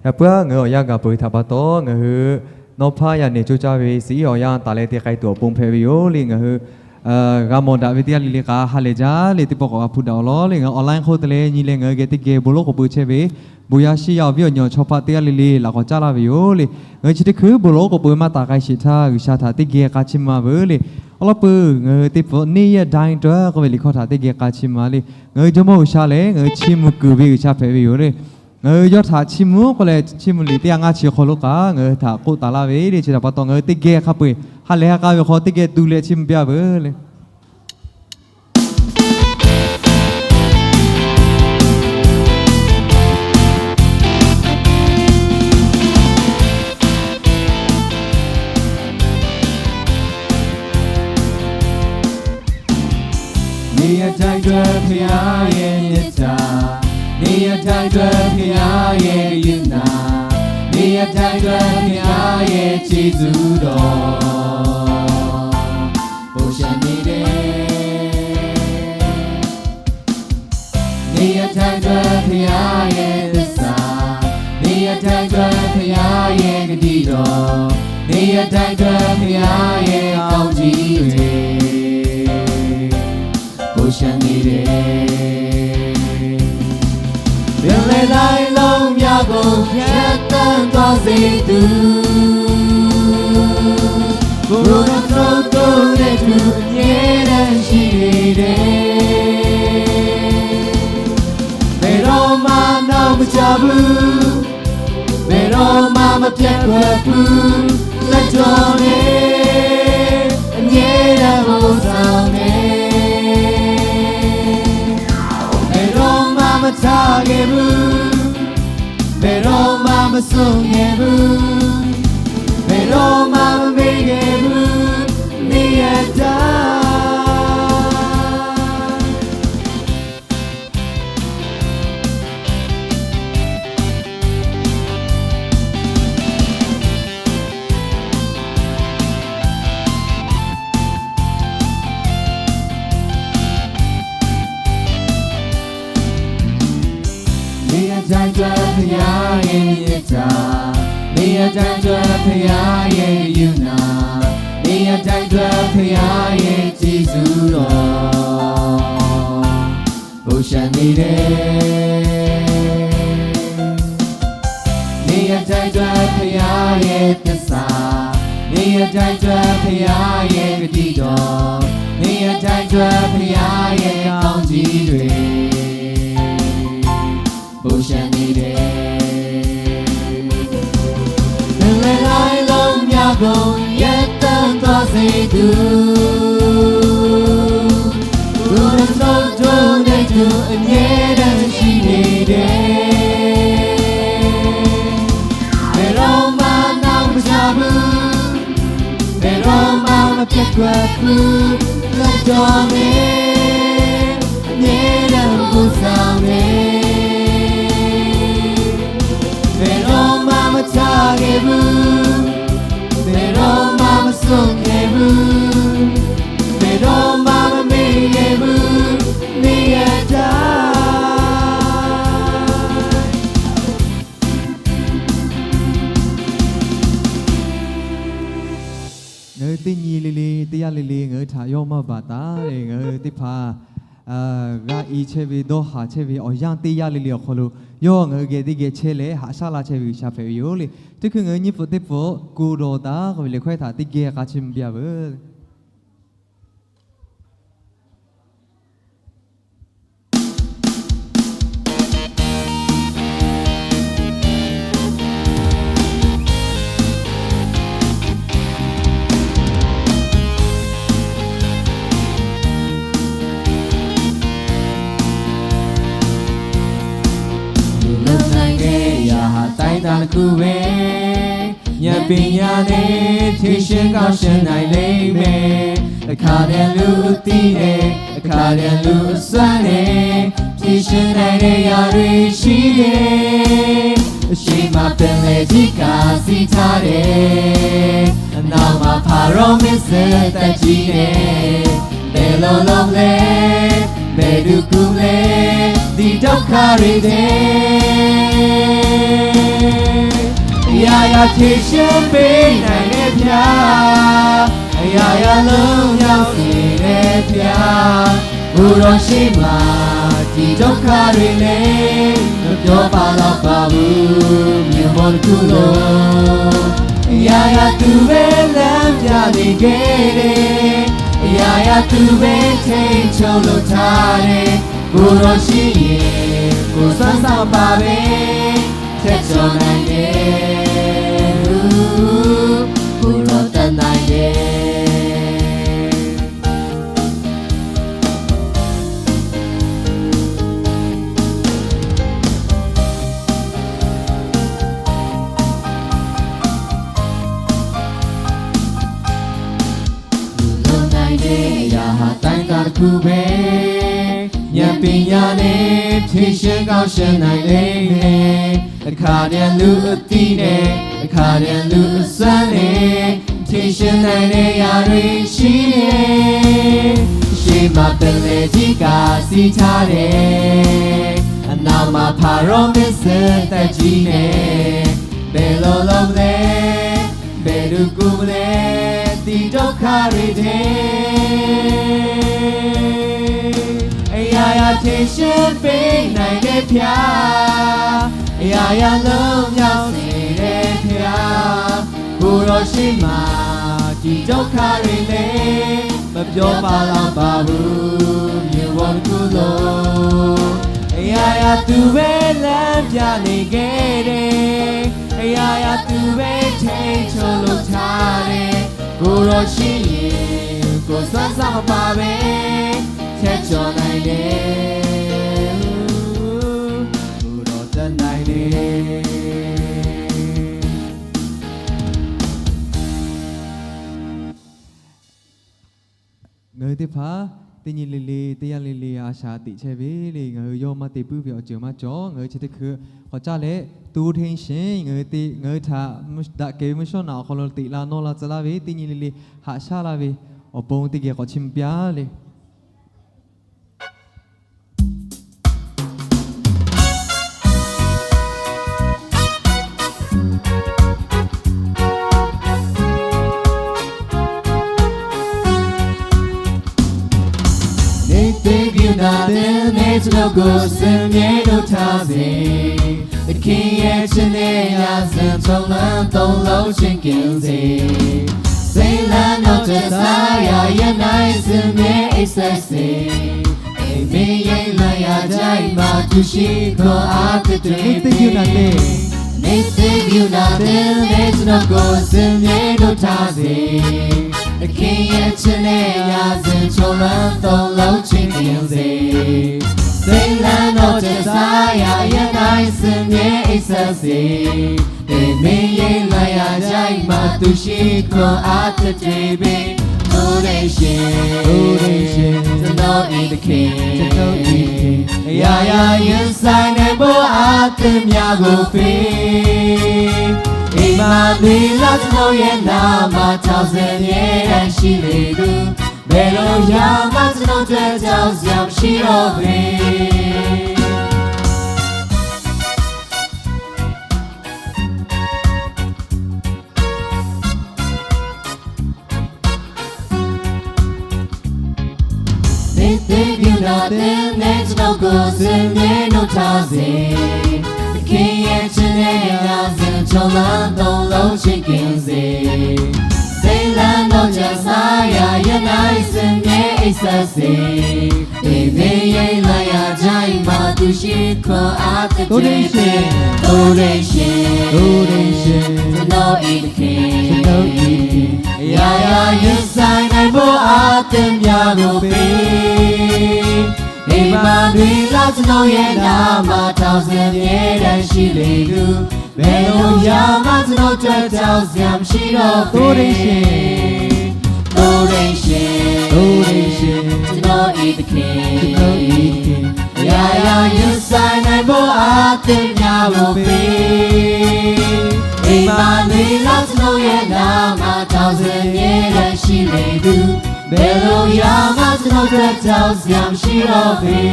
Yaꞈ puiˉ-aˬ, ngaˬ hui awˬ yanˇ gaˬ peuˬ ve htaꞈ pa taw, ngaˬ hui nawˇ hpaˇ yaˇ nehˬ coˇ caˇ ve Siˉ iˉ awˬ yanˇ taˍ leh te k'ai tuˬ awˬ pon hpehꞈ ve yoˬ le. Ngaˬ hui g'a mawˬ daꞈ ve teˇ g'aˇ le le k'a ha lehˬ jaˇ le teˇ pawˆ k'awꞈ g'a hpuˇ daꞈ-aˬ lawˬ le. Ngaˬ hui online hk'oˆ te leh nyi leh ngaˬ hui geh teˇ geh bon lawˉ k'oˍ pui chehˇ ve, bon yaˇ shiˉ yaˇ awˬ viˉ awˬ nyi awˬ chaw hpaˆ teˇ g'aˇ le le laꞈ k'awꞈ caˉ laˇ ve yoˬ le. Ngaˬ hui chi teˇ hkui bon lawˉ k'oˍ pui maˇ taˍ k'ai sheˍ htaˇ, G'uiˬsha htaꞈ teˇ geh k'a chiˇ mvuh-a veuˬ le. Awˬ lawn peuˬ ngaˬ hui teˇ pfuhˆ neˇ yaˇ dain daweh k'oˆ ve liꞈ hkawˇ htaꞈ teˇ geh k'a chiˇ mvuh-a le. Ngaˬ hui Jawˇmawˇ G'uiˬsha lehˬ, ngaˬ hui chiˇ mvuh kuiˬ ve G'uiˬsha hpehꞈ ve yoˬ le. Ngaˬ hui yawˇ htaꞈ chiˇ mvuh k'oˆ leh, chiˇ mvuh liꞈ teˇ g'aˇ ngaˇ chi hk'aw lo kaꞈ ngaˬ hui htaꞈ k'oˆ taˍ laˇ ve le. Chi htaꞈ pa taw, ngaˬ hui teˇ geh hk'a peu-eˬ ha lehˬ ha k'a ve hk'aw teˇ geh tu leh chiˇ mvuh piˇ-a veuˬ le. Neˇ yaˇ တိုင်းအတွက် ဘုရားရဲ့ မေတ္တာ၊ နေရာတိုင်းအတွက် ဘုရားရဲ့ ကရုဏာ၊ နေရာတိုင်းအတွက် ဘုရားရဲ့ ကျေးဇူးတော် ပို့ချင်နေတယ်။ နေရာတိုင်းအတွက် ဘုရားရဲ့ သစ္စာ၊ နေရာတိုင်းအတွက် ဘုရားရဲ့ ဂတိတော်၊ နေရာတိုင်းအတွက် ဘုရားရဲ့ ကောင်းကြီးတွေ ပို့ချင်နေတယ်။ ပင်လယ်လှိုင်းလုံးများကို ဖြတ်သန်းသွားစေသူ၊ ကိုယ်တော်သရူးတို့နဲ့အတူ အမြဲတမ်းရှိနေတယ်။ ဘယ်တော့မှ နောက်မကျဘူး၊ ဘယ်တော့မှ မပျက်ကွက်ဘူး၊ လက်တော်နဲ့ အမြဲတမ်း ပို့ဆောင်မယ်။ ဘယ်တော့မှ မထားခဲ့ဘူး၊ ဘယ်တော့မှ မစွန့်ခဲ့ဘူး၊ ဘယ်တော့မှ မမေ့ခဲ့ဘူး၊ နေရာတိုင်း နေရာတိုင်းအတွက် ဘုရားရဲ့ မေတ္တာ၊ နေရာတိုင်းအတွက် ဘုရားရဲ့ ကရုဏာ၊ နေရာတိုင်းအတွက် ဘုရားရဲ့ ကျေးဇူးတော် ပို့ချင်နေတယ်။ နေရာတိုင်းအတွက် ဘုရားရဲ့ သစ္စာ၊ နေရာတိုင်းအတွက် ဘုရားရဲ့ ဂတိတော်၊ နေရာတိုင်းအတွက် ဘုရားရဲ့ ကောင်းကြီးတွေ ပို့ချင်နေတယ်။ ပင်လယ်လှိုင်းလုံးများကို ဖြတ်သန်းသွားစေသူ၊ ကိုယ်တော်သရူးတို့နဲ့အတူ အမြဲတမ်းရှိနေတယ်။ ဘယ်တော့မှ နောက်မကျဘူး၊ ဘယ်တော့မှ မပျက်ကွက်ဘူး၊ လက်တော်နဲ့ အမြဲတမ်း ပို့ဆောင်မယ်။ ဘယ်တော့မှ မထားခဲ့ဘူး၊ ဘယ်တော့မှ မစွန့်ခဲ့ဘူး၊ ဘယ်တော့မှ မမေ့ခဲ့ဘူး၊ နေရာတိုင်း Ngaˬ hui teˇ nyi le le, teˇ yanˇ le le, ngaˬ hui htaꞈ yawˇ maˇ baˬ taˍ le. Ngaˬ hui teˇ hpaˍ g'a i chehˇ ve, dawˇ haˍ chehˇ ve awˬ yanˇ teˇ yanˇ le le awˬ hk'aw lo, yawˇ ngaˬ hui geh teˇ geh chehˇ leh haꞈ shaˉ laˇ chehˇ ve G'uiˬsha hpehꞈ ve yoˬ le. Teˇ hkui ngaˬ hui nyiˇ pfuhˍ teˇ pfuhˍ ကိုယ်တော်သာ k'oˆ ve liꞈ hkawehˇ htaꞈ teˇ geh k'a chiˇ mvuh piˇ-a veuˬ. Lo nai ne ya ha tai ta ku ve, ဉာဏ်ပညာနဲ့ ဖြေရှင်းကောင်းရှင်းနိုင်လိမ့်မယ်။ တခါတည်းလူအသိနဲ့ တခါတည်းလူအစွမ်းနဲ့ ဖြေရှင်းနိုင်တဲ့ຢာတွေရှိတယ်။ အရှေ့မှာပင်လယ်ကြီးကစီးထားတယ်။ အနောက်မှာဖာရောမင်းစစ်တပ်ကြီးနဲ့ ဘယ်လိုလုပ်လဲ ဘယ်သူကူလဲ ဒီဒုက္ခတွေထဲ အရာရာဖြေရှင်းပေးနိုင်တဲ့ဘုရား၊ အရာရာလွတ်မြောက်စေတဲ့ဘုရား၊ ကိုယ်တော်ရှေ့မှာ ဒီဒုက္ခတွေလည်း မပြောပလောက်ပါဘူး၊ မြေပေါ်တစ်ခုလုံး၊ အရာရာသူပဲလမ်းပြနေခဲ့တယ်၊ အရာရာသူပဲထိန်းချုပ်လို့ထားတယ်၊ ကိုယ်တော်ရှိရင် ကိုယ်စွမ်းဆောင်ပါပဲ၊ ဖြတ်ကျော်နိုင်တယ်၊ ကိုယ်တော်တတ်နိုင်တယ်။ လူလွန်နိုင်တဲ့အရာဟာ တိုင်းသားတစ်ခုပဲ၊ ဉာဏ်ပညာနဲ့ ဖြေရှင်းကောင်းရှင်းနိုင်လိမ့်မယ်။ တစ်ခါတည်းလူအသိနဲ့ တစ်ခါတည်းလူအစွမ်းနဲ့ ဖြေရှင်းနိုင်တဲ့အရာတွေရှိတယ်။ ရှေ့မှာပင်လယ်ကြီးကစီးထားတယ်။ အနောက်မှာဖာရောမင်းစစ်တပ်ကြီးနဲ့ ဘယ်လိုလုပ်လဲ၊ ဘယ်သူကူမလဲ၊ ဒီဒုက္ခတွေထဲ အရာရာဖြေရှင်းပေးနိုင်တဲ့ဘုရား၊ အရာရာလွတ်မြောက်စေတဲ့ဘုရား၊ ကိုယ်တော်ရှေ့မှာ ဒီဒုက္ခတွေလည်း မပြောပလောက်ပါဘူး၊ မြေပေါ်တစ်ခုလုံး၊ အရာရာသူပဲလမ်းပြနေခဲ့တယ်၊ အရာရာသူပဲထိန်းချုပ်လို့ထားတယ်၊ ကိုယ်တော်ရှိရင် ကိုယ်စွမ်းဆောင်ပါပဲ၊ ဖြတ်ကျော်နိုင်တယ်၊ ကိုယ်တော်တတ်နိုင်တယ်။ ငါးသ့ၣ်ဖး တနံၤလီလီ တနံၤလီလီ အရှၢၣ်တ့ၢ်ချဲဘၣ်လံ. ငါးယီမးတ့ၢ်ပုၢ်ဝဲၢ် အစၢၤမးစၢၤ ငါးဆဲးတခု ကီးကၠၢ်လဲၣ် တူၢ်ထ့ၣ်ရှ့ ငါးသ့ၣ် ငါးထး ဒၣ်ကဲမုၢ်ဆှီၣ်နၢ် အခီလီၤတ့ၢ်လၢနီၢ်လၢ စလၢ်ဝဲ တနံၤလီလီ ဟးဆှၢလၢ်ဝဲ အပူၤတကဲၢ် ကီးဆံမပျၢ်လံ. နှစ်သစ်ကရုဏာသင်နဲ့ ကျွန်တော်ကို စင်မြဲလို့ထားစေ။ သခင်ရဲ့ချစ်နဲ့ ရာဇဝင် ထုံးလွှမ်းသုံးလုံး ချစ်ခင်စေ။ စိတ်လမ်းတော် တစားရာ ရနိုင် စင်မြဲအိပ်စက်စေ။ ပေမင်းရိပ်လွှမ်းရာ ကျိုင်းမှာ သူရှိခွန်အား တတွေ့ပေ။ နှစ်သစ်ကရုဏာသင် နှစ်သစ်ကရုဏာသင်နဲ့ ကျွန်တော်ကို စင်မြဲလို့ထားစေ။ သခင်ရဲ့ချစ်နဲ့ ရာဇဝင် ထုံးလွှမ်းသုံးလုံး ချစ်ခင်စေ။ စိတ်လမ်းတော် တစားရာ ရနိုင် စင်မြဲအိပ်စက်စေ။ ပေမင်းရိပ်လွှမ်းရာ ကျိုင်းမှာ သူရှိခွန်အား တတွေ့ပေ။ တို့တဲ့ရှင်၊ တို့တဲ့ရှင်၊ ကျွန်တော်၏သခင်၊ ကျွန်တော်၏သခင်၊ အရာရာရင်ဆိုင်နိုင်ဖို့ အားသစ်များကိုပေး။ ဧမာနွေလ ကျွန်တော်ရဲ့နားမှာ ထောင်ဆယ်မြဲတမ်းရှိနေသူ၊ ဘယ်လိုရာမှ ကျွန်တော်အတွက် ကြောက်စရာမရှိတော့ပေ။ နှစ်သစ်ကရုဏာသင်နဲ့ ကျွန်တော်ကို စင်မြဲလို့ထားစေ။ သခင်ရဲ့ချစ်နဲ့ ရာဇဝင် ထုံးလွှမ်းသုံးလုံး ချစ်ခင်စေ။ စိတ်လမ်းတော် ကျိုင်းရာ ရနိုင် စင်မြဲအိပ်စက်စေ။ ပေမင်းရိပ်လွှမ်းရာ ကျိုင်းမှာ သူရှိခွန်အား တတွေ့ပေ။ တို့တဲ့ရှင်၊ တို့တဲ့ရှင်၊ ကျွန်တော်၏သခင်၊ ကျွန်တော်၏သခင်၊ အရာရာရင်ဆိုင်နိုင်ဖို့ အားသစ်များကိုပေး။ ဧမာနွေလ ကျွန်တော်ရဲ့နားမှာ ထောင်ဆယ်မြဲတမ်းရှိနေသူ၊ ဘယ်လိုရာမှ ကျွန်တော်အတွက် ကြောက်စရာမရှိတော့ပေ။ တို့တဲ့ရှင်၊ တို့တဲ့ရှင်၊ တို့တဲ့ရှင်၊ ကျွန်တော်၏သခင်၊ ကျွန်တော်၏သခင်၊ အရာရာရင်ဆိုင်နိုင်ဖို့ အားသစ်များကိုပေး။ ဧမာနွေလ ကျွန်တော်ရဲ့နားမှာ ထောင်ဆယ်မြဲတမ်းရှိနေသူ၊ ဘယ်လိုရာမှ ကျွန်တော်အတွက် ကြောက်စရာမရှိတော့ပေ။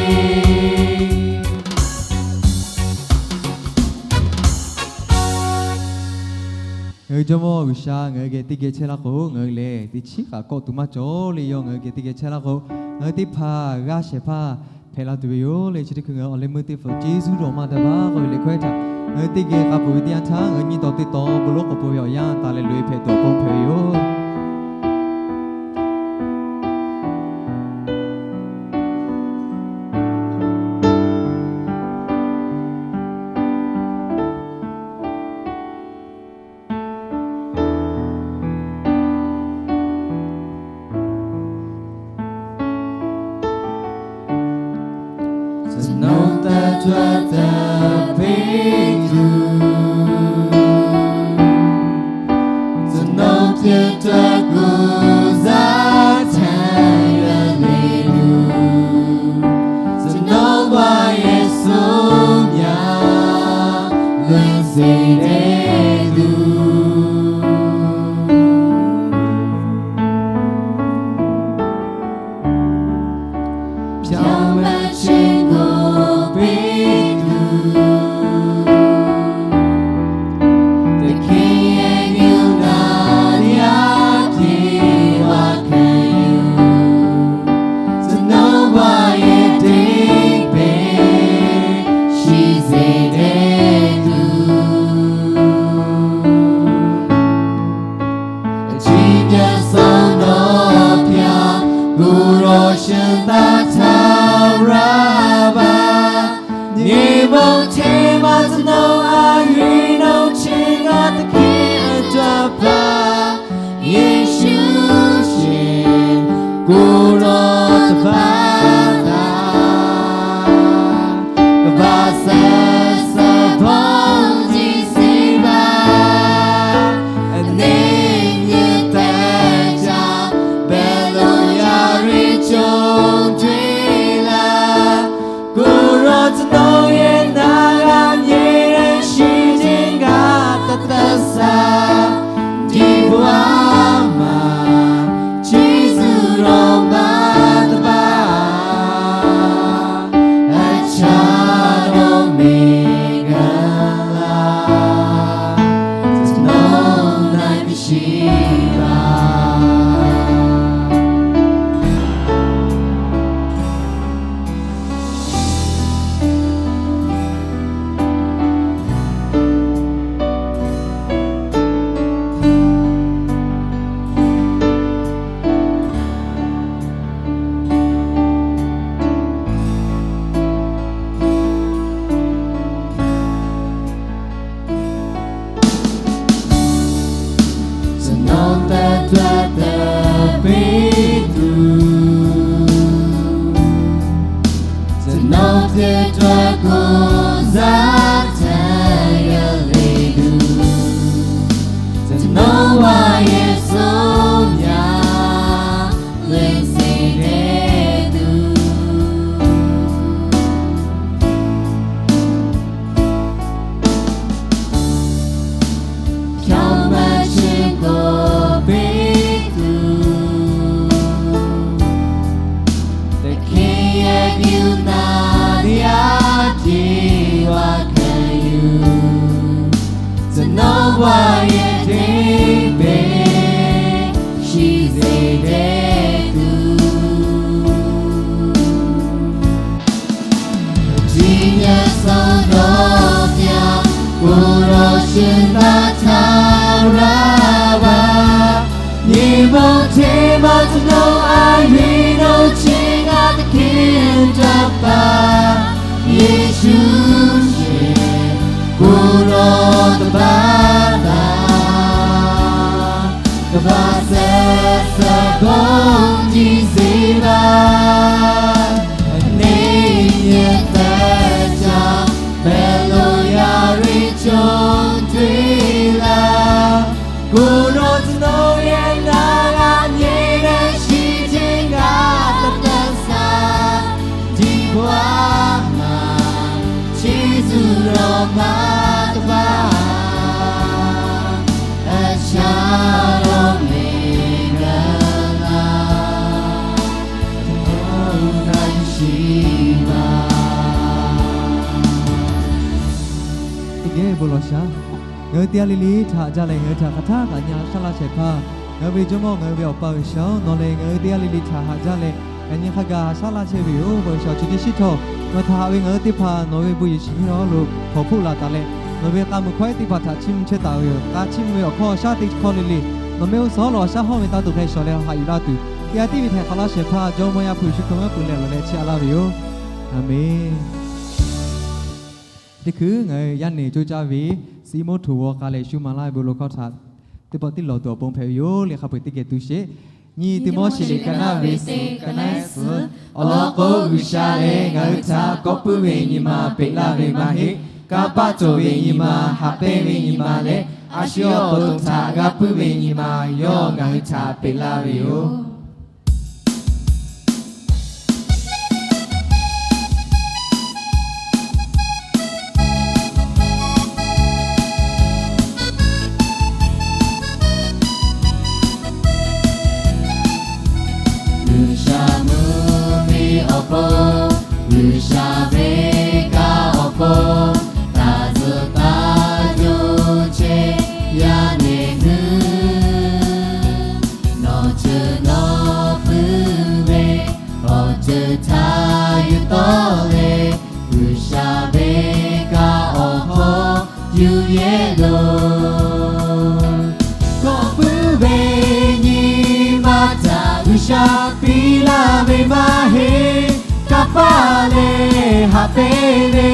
Jawˇmawˇ G'uiˬsha ngaˬ hui geh teˇ geh chehˇ laˇ k'o, ngaˬ hui lehˬ teˇ chiˉ kaꞈ kawˆ tuˬ maˇ cawˬ le. Yawˇ ngaˬ hui geh teˇ geh chehˇ laˇ k'o, ngaˬ hui teˇ hpaˍ g'aˇ shehˍ hpaˇ hpehꞈ la tuˬ ve yoˬ le. Chi teˇ hkui ngaˬ hui awˬ leh meuˇ teˇ hpaˍ Yeˍsuˆ Hkriꞈ awˬ ma te baˬ k'oˆ ve liꞈ hkawˇ htaꞈ ngaˬ hui teˇ geh k'a peuˬ ve teˇ yanˇ htaˇ, ngaˬ hui nyi tawˍ te tawˍ bon lawˉ k'awꞈ peuˬ ve awˬ yanˇ taˍ leh loꞈ e hpehꞈ tuˬ awˬ pon hpehꞈ ve yoˬ. Tcuh nawˉ taˇ tuꞈ taˇ piˇ tuˬ, tcuh nawˉ piˇ tuꞈ kuˬ zaˇ htaˇ yaˇ le tuˬ, tcuh nawˉ baˆ yehˬ suh yaˇ leuˆ zeˬ deh tuˬ, Hpawnˬ ma chi k'oˆ piˇ tuˬ, teˇ hkeh yehˬ yuˬ naˍ yaˇ hpiˇ vaˇ hkeh yuˬ, tcuh nawˉ baˆ yehˬ teˇ peˍ shiˍ zeˬ deh tuˬ, chi nyi suh nawˬ hpaˇ kuˬ rawˬ shuˍ taˇ htaˇ raˇ baˆ. Nyi ma hteˇ maˇ tcuh nawˉ a yuˬ nawˬ chi ngaˬ teˇ hkeh a caˇ hpaˇ Yeˍsuˆ shiˍ kuˬ rawˬ taˍ baˆ taˍ, ka baˆ sehˍ sehˍ hpawnˬ jiˇ siˍ baˆ, a neˇ nyi tehꞈ caˇ, Baˍlonˍ yaˇ riˇ co tuiˍ laˇ, kuˬ rawˬ tcuh nawˉ yehˬ naˍ g'a nyi leh shiˍ teˇ g'aˇ taˇ taˇ saˍ, jiˇ baˆ maˬ chi zuhˬ rawˬ maˇ taˇ baˬ, a chaꞈ dawˇ meˍ gaˬ laˇ, tcuh nawˉ na shiˍ baˆ. Tcuh nawˉ taˇ tuꞈ taˇ piˇ tuˬ, tcuh nawˉ teˇ tuꞈ kuˬ zaˇ htaˇ yaˇ le tuˬ, tcuh nawˉ baˆ yehˬ suh yaˇ leuˆ zeˬ deh tuˬ, Hpawnˬ ma chi k'oˆ piˇ tuˬ, teˇ hkeh yehˬ yuˬ naˍ yaˇ hpiˇ vaˇ hkeh yuˬ, tcuh nawˉ baˆ yehˬ teˇ peˍ shiˍ zeˬ deh tuˬ, chi nyi suh nawˬ hpaˇ kuˬ rawˬ shuˍ taˇ htaˇ raˇ baˆ. Nyi ma hteˇ maˇ tcuh nawˉ a yuˬ nawˬ chi ngaˬ teˇ hkeh caˇ hpaˇ Yeˍsuˆ shiˍ kuˬ rawˬ taˍ baˆ taˍ, ka baˆ sehˍ sehˍ hpawnˬ jiˇ siˍ baˆ, a neˇ nyi tehꞈ caˇ, Baˍlonˍ yaˇ riˇ co tuiˍ laˇ, kuˬ rawˬ tcuh nawˉ yehˬ naˍ g'a nyi leh shiˍ teˇ g'aˇ taˇ taˇ saˍ, jiˇ baˆ maˬ chi zuhˬ rawˬ maˇ taˇ baˬ, a shaꞈ dawˇ meˍ gaˬ laˇ, tcuh nawˉ na shiˍ baˆ. Teˇ geh bon lawˬ shaˍ. Ngaˬ hui teˇ g'aˇ le le htaꞈ haꞈ jaˇ leh, ngaˬ hui htaꞈ hk'aˬ htaˇ kaꞈ nyi a shaˉ laˇ shehˍ hpaˇ, ngaˬ hui ve Jawˇmawˇ, ngaˬ hui ve Awˬ pa G'uiˬsha-oˬ, nawˬ lehˬ ngaˬ hui teˇ g'aˇ le le htaꞈ haꞈ jaˇ leh, ngaˬ nyi hk'a gaˬ haꞈ shaˉ laˇ chehˇ ve yoˬ. G'uiˬsha, chi teˇ shiˉ htawˇ ngaˬ htaꞈ haꞈ ve ngaˬ hui teˇ hpaˍ nawˬ ve bon yehˬ shiˍ nyiˇ awˬ lo hkawˍ hpoˆ laˬ taˍ leh, nawˬ ve k'a muiˬ hkawehˉ teˇ hpaˍ htaꞈ chiˇ mvuh chehˇ taˍ ve yoˬ. K'a chiˇ mvuh ve awˬ hkawˇ shaˉ teˇ hkawˇ le le, nawˬ mehˆ g'uˇ suhˍ hawˉ lo awˬ shaˉ hawˇ ve taˇ tuˬ hk'e shawˍ leh haꞈ yuˬ laˇ tuˬ, teˇ g'aˇ tiˉ ve htaꞈ hk'aˬ laˇ shehˍ hpaˇ Jawˇmawˇ Yaˇ hpu Yeˍsuˆ Hkriꞈ maˇ peuˬ leh lawˬ leh chehˇ a laˇ ve yoˬ. Aˬmenˍ. Teˇ hkui ngaˬ hui yaˇ neˬ coˇ caˇ ve Siˉmonˇ htoꞈ g'aw k'a leh shu maˍ laˇ ve bon lawˬ hkawˇ htaꞈ teˇ pawˆ tiˉ lawˬ tuˬ awˬ pon hpehꞈ ve yoˬ. Leh hk'a peu-eˬ teˇ geh tu sheˍ. Nyi Tiˆmoˉseˍ liꞈ ka naˆ ve teˇ ka naˆ suhˍ awˬ lawn k'o, G'uiˬsha lehˬ ngaˬ hui htaꞈ kawˆ puiˉ ve nyi ma peꞈ laˇ ve maˇ heˆ. Kanˇ paˆ cawˬ ve nyi ma, haꞈ pehnˇ ve nyi ma leh a shu awˬ to htaꞈ g'a puiˉ ve nyi ma yawˇ ngaˬ hui htaꞈ peꞈ laˇ ve yoˬ. G'uiˬsha mvuhˇmiˬ awˬ pon, G'uiˬsha ve kaꞈ awˬ pon, taˍ zuhꞈ taˍ yoˬ chehˇ yaˇ neˬ hui. Nawˬ ceuˬ nawˬ puiˉ ve, awˬ ceuˬ htaꞈ yuˬ tawˆ leh, G'uiˬsha ve kaꞈ awˬ hk'aw yuˬ yehˇ loˬ. Kawˆ puiˉ ve nyi ma htaꞈ G'uiˬsha piˇ laˇ ve maˇ heˆ. Kanˇ paˆ leh haꞈ pehnˇ ve,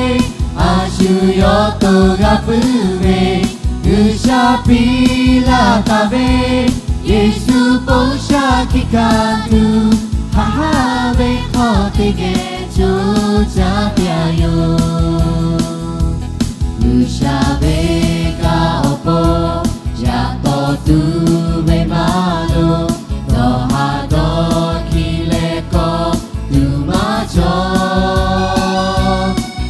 a shu yawˇ to g'a puiˉ ve, G'uiˬsha piˇ laˇ taˍ ve, Yeˍsuˆ ponˇ shaˆ hkiˆ hkanˇ tuˬ, haꞈ haˉ ve hk'aw teˇ geh coˇ caˇ piˇ a yoˬ. G'uiˬsha ve kaꞈ awˬ pon, yaꞈ taw tuˬ ve maˇ loˍ. Dawˬ haˍ dawˬ hkiˇ leh kawˆ tuˬ maˇ cawˬ.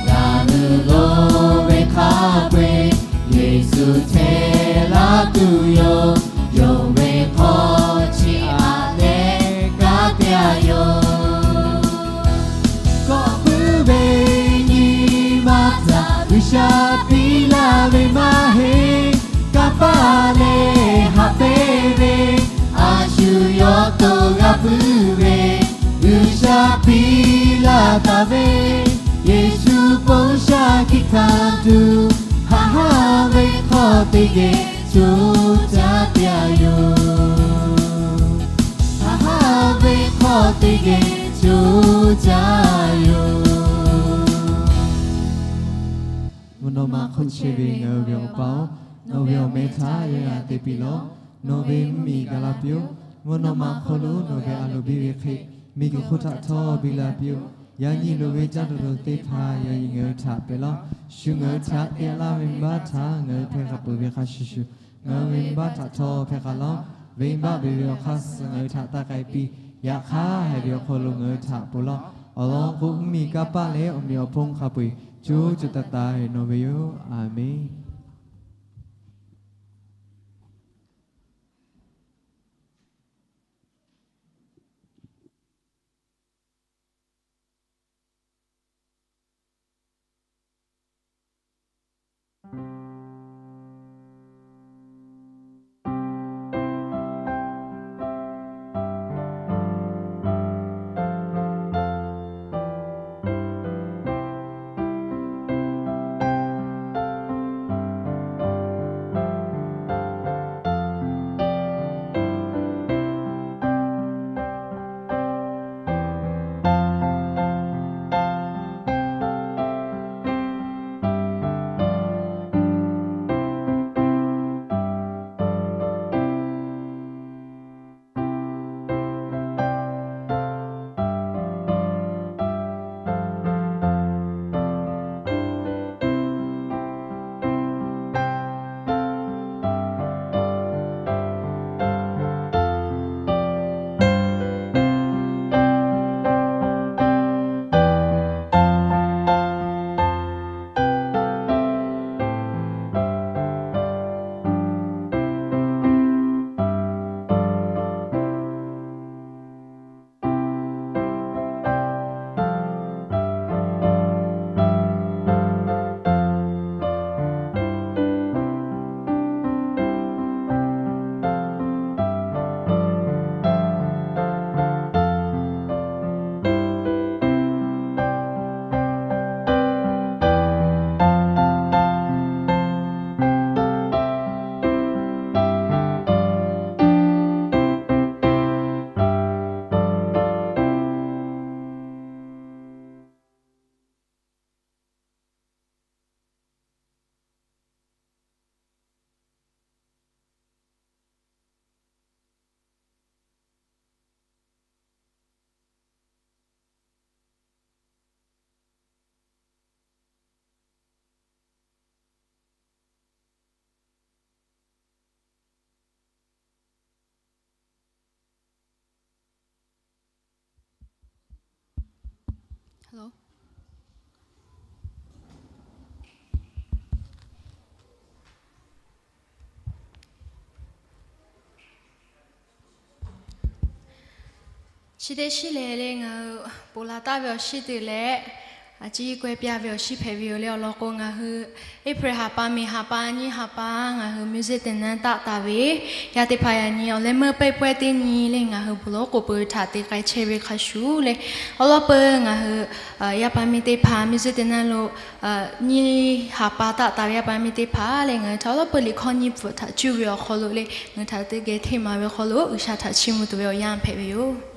G'a nuˬ loˍ ve hk'a peu-eˬ, Yeˍsuˆ hteˇ laˇ tuˬ yoˬ. Yonˍ ve hk'aw chi aꞈ leh kanˉ te a yoˬ. Kawˆ puiˉ ve nyi ma htaꞈ G'uiˬsha piˇ laˇ ve maˇ heˆ. Kanˇ paˆ leh haꞈ pehnˇ ve, a shu yawˇ to g'a puiˉ ve, G'uiˬsha piˇ laˇ taˍ ve, Yeˍsuˆ ponˇ shaˆ hkiˆ hkanˇ tuˬ, haꞈ haˉ ve hk'aw teˇ geh coˇ caˇ piˇ a yoˬ. Haꞈ haˉ ve hk'aw teˇ geh coˇ caˇ yoˬ. Mvuhˇ naw ma hk'oˆ chehˇ ve ngaˬ hui ve Awˬ pa-oˬ, nawˬ ve awˬ meh htaꞈ yaˇ g'a te piˇ lawˬ. Nawˬ ve mvuhˇmiˬ gaˬ la piˇ-oˆ. Mvuhˇ naw ma hk'oˆ lo nawˬ ve a loˍ biˇ ve hk'e, miˬguiˬ hk'oˆ htaꞈ htawˇ biˇ la piˇ-oˆ. Yaꞈ nyi loˍ ve caˇ tuˬ lo teˇ hpaˍ yaꞈ nyi ngaˬ hui htaꞈ pehꞈ lawˬ. Shu ngaˬ hui htaꞈ te laˇ ve venˇbaˆ htaꞈ ngaˬ hui hpehˇ k'a peuˬ ve hk'a shuˍ shuˍ, ngaˬ hui ve venˇbaˆ htaꞈ htawˇ hpehˇ k'a lawˬ. Venˇbaˆ ve ve awˬ hk'aˇ suh ngaˬ hui htaꞈ taˇ k'ai piˇ. Yaꞈ hk'aˇ, haiˬ ve awˬ hk'aw lo ngaˬ hui htaꞈ ponˬ lawˬ. Awˬ lawn k'o, mvuhˇmiˬ, kanˇ paˆ leh awˬ meꞈ awˬ hponˇ hk'a peu-eˬ coˇ caˇ taˍ taˍ ve nawˬ ve yoˬ. Aˍmenˍ. Chi teˇ shinˉ lehˬ le ngaˬ hui ponˬ la taˍ ve awˬ shinˉ te leh, a ciˉ kawehˇ piˇ ve awˬ shinˉ hpehꞈ ve yoˬ le. Awˬ lawn k'o, ngaˬ hui April ha pa, May ha pa, nyiˇ ha pa ngaˬ hui music သင်တန်း taˆ taˍ ve, yaˇ teˇ hpaˍ yaꞈ nyi awˬ leh meuˇ pehˇ pawehˇ teˇ nyi le ngaˬ hui bon lawˉ k'oˍ peuˬ htaꞈ te k'ai chehˇ ve hk'a shuˍ le, awˬ lawn peuˬ ngaˬ hui yaˇ paˍ miˇ teˇ hpaˍ music သင်တန်း lo nyiˇ ha pa taˆ taˍ ve yaˇ paˍ miˇ teˇ hpaˍ le ngaˬ hui htaꞈ awˬ lawn peuˬ liꞈ hkawˇ nyiˇ pfuhˍ htaꞈ cuˇ ve awˬ hk'aw lo le, ngaˬ hui htaꞈ teˇ geh hteˇ maˍ ve awˬ hk'aw lo G'uiˬsha htaꞈ chiˇ mvuh tuˬ ve awˬ yanˇ hpehꞈ ve yoˬ.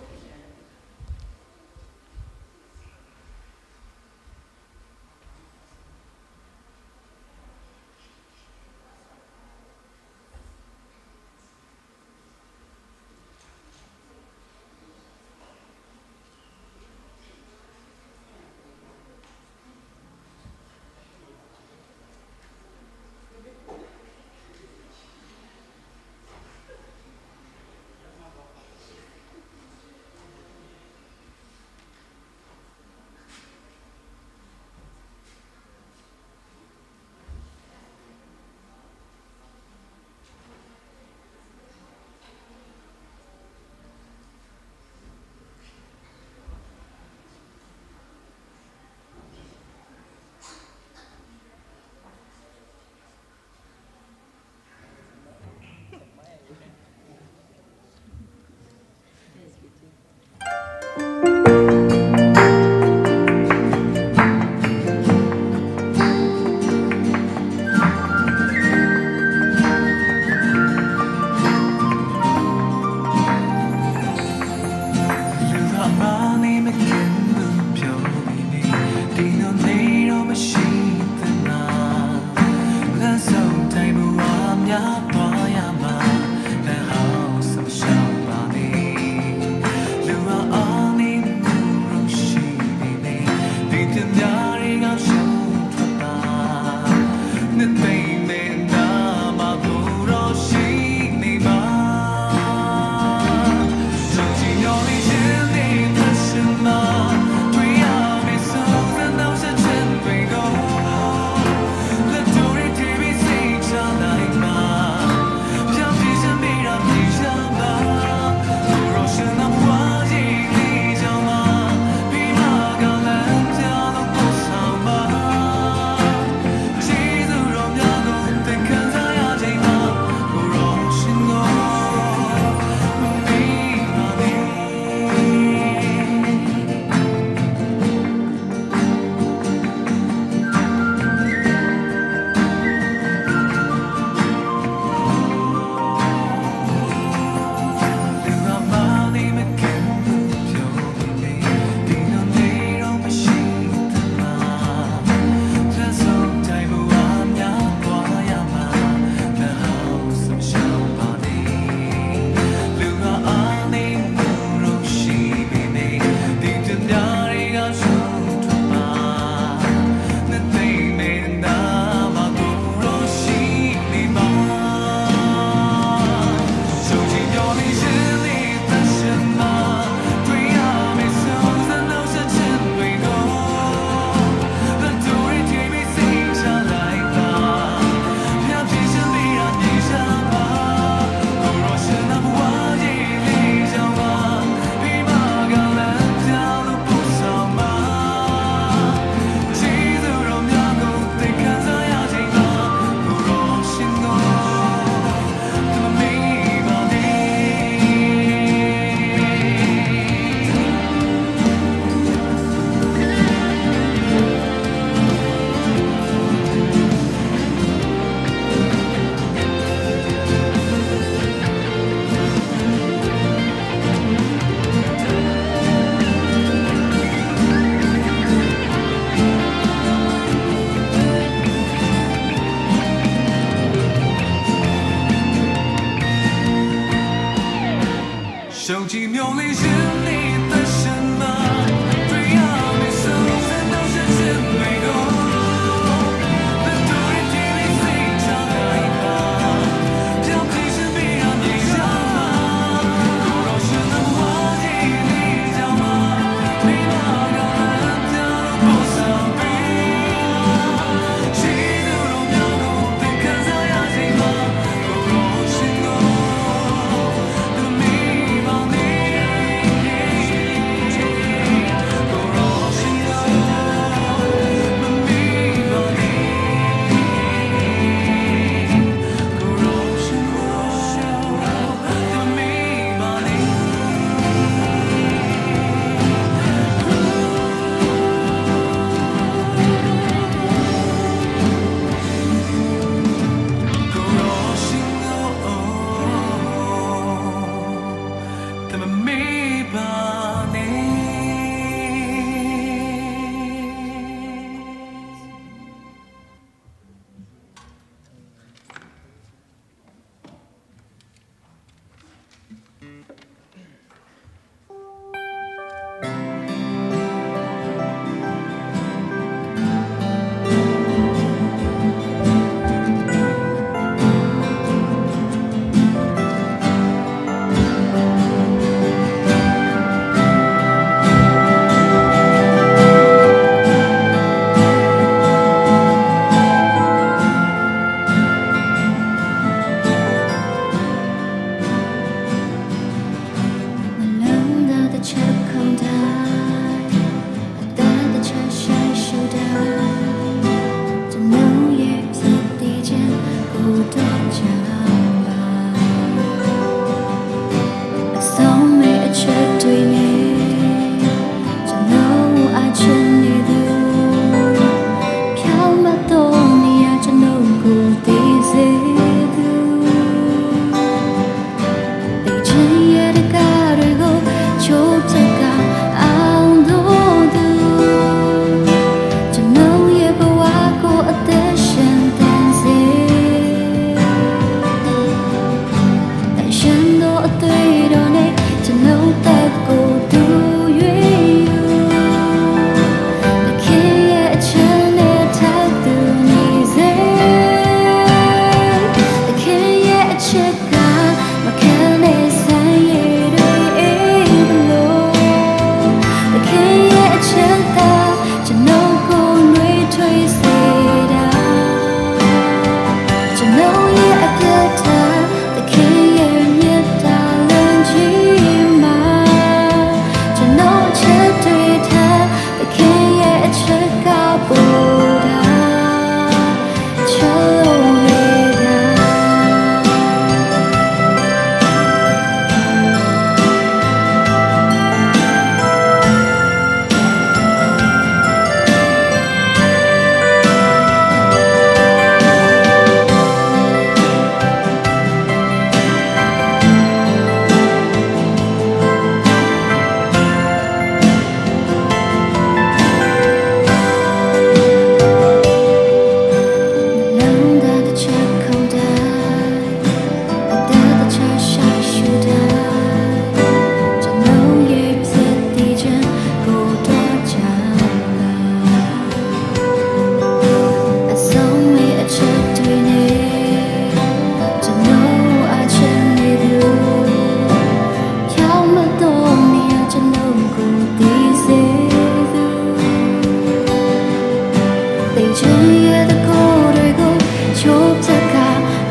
Yawˇ htaꞈ kaꞈ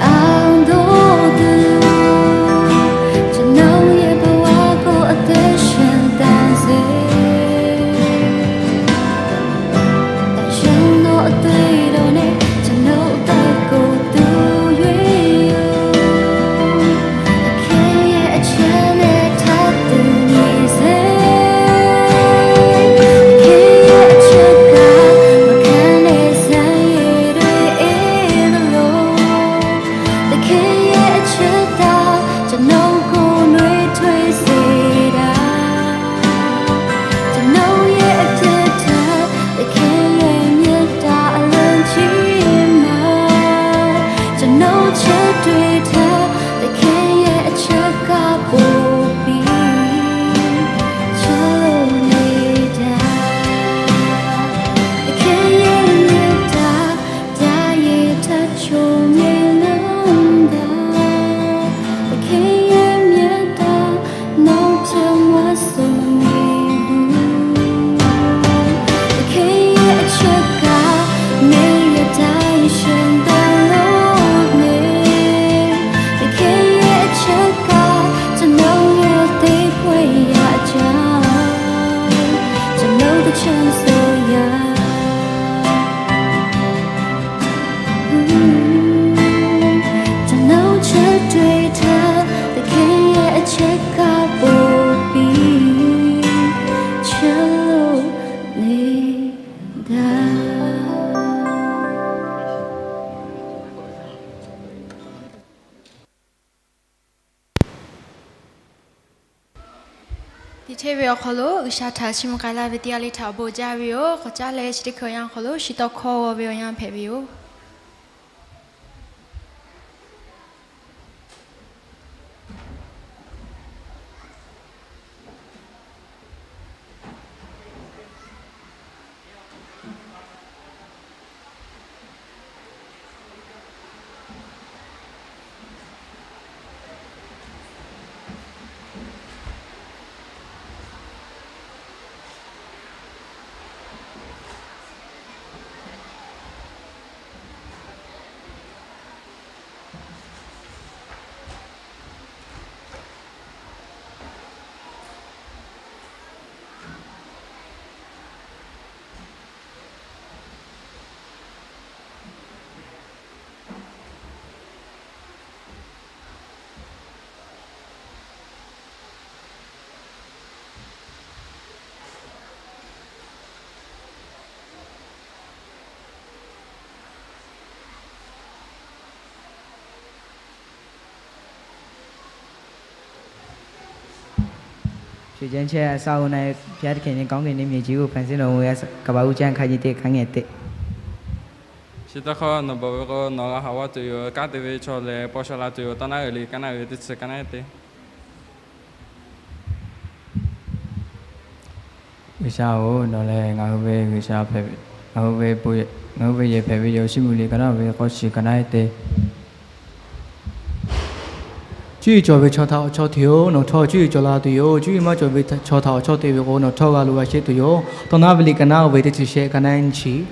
a dawˇ tuˬ, ကျွန်တော်ရဲ့ဘဝကို အသက်ရှင်သန်စေ။ သန့်ရှင်းသောအသွေးတော်နဲ့ ကျွန်တော်အသက်ကို သူရွေးယူ။ သခင်ရဲ့အချစ်နဲ့ ထပ်တူညီစေ။ သခင်ရဲ့အချစ်က မခံတဲ့စမ်းရေတွေ သခင်ရဲ့အချစ်က ကျွန်တော်ကို နွေးထွေးစေတာ၊ ကျွန်တော်ရဲ့အပြစ်ထက် သခင်ရဲ့မေတ္တာ အလွန်ကြီးမား။ ကျွန်တော်ချစ်တွေ့တာ သခင်ရဲ့အချစ်က ပိုပြီး ချစ်လို့နေတာ။ သခင်ရဲ့မေတ္တာ ဓာတ်ရည်ထက် ချိုမြဲလွန်းတာ။ သခင်ရဲ့မေတ္တာ နောက်ထပ်မဆိုမိဘူး။ သခင်ရဲ့အချစ်က နေ့ရက်တိုင်း ရှင်သန်လို့နေ။ သခင်ရဲ့အချစ်က ကျွန်တော်ရဲ့ သင့်ခွင့်ရအကြောင်း ကျွန်တော်တစ်ချက်ဆိုရ ကျွန်တော်ချစ်တွေ့တာ သခင်ရဲ့အချစ်က ပိုပြီး ချစ်လို့နေတာ။ ဒီထဲဝေ awˬ hk'aw lo G'uiˬsha htaꞈ chi mvuh k'ai laˇ ve teˇ g'aˇ le htaꞈ awˬ bon jaˇ ve yoˬ. K'awꞈ caˉ leh chi teˇ hkui awˬ yanˇ awˬ hk'aw lo shi tawˇ hkawˇ g'aw ve awˬ yanˇ hpehꞈ ve yoˬ. Shewˍ jehˇ chehˇ, အစအဦး ဘုရားသခင် ကောင်းကင်နဲ့မြေကြီးကို ဖန်ဆင်းတော်မူတဲ့ ကပ္ပဦးကျမ်း အခန်းကြီးတစ် အခန်းငယ်တစ်။ Chi teˇ hk'awˇ nawˬ bvuhꞈ ve k'o, nawˬ g'a haꞈ g'awˇ tuˬ yoˬ. Kanˉ te ve chaw lehˬ, paw sha la tuˬ yoˬ. Tawˇ naˉ uiˍ liꞈ ka naˆ ve teˇ chi ka naˆ ehˉ te. G'uiˬsha-oˬ, nawˬ lehˬ ngaˬ hui ve G'uiˬsha hpehꞈ ve, ngaˬ hui ve, ngaˬ hui ve yehˬ hpehꞈ ve yoˬ. Chiˇ mvuh liꞈ ka naˆ ve k'awˇ chi ka naˆ ehˉ te. Cuˇ yiˍ cawˬ ve chaw htaꞈ awˬ chawˇ te-oˬ, nawˬ htawˇ cuˇ yiˍ cawˬ la tuˬ yoˬ. Cuˇ yiˍ maˇ cawˬ ve chaw htaꞈ awˬ chawˇ te ve k'o, nawˬ htawˇ g'a loꞈ g'a sheˆ tuˬ yoˬ. Tawˇ naˉ ve liꞈ ka naˆ-oˬ ve teˇ chi shehˆ ka naˆ ehˉ nyiˇ chi.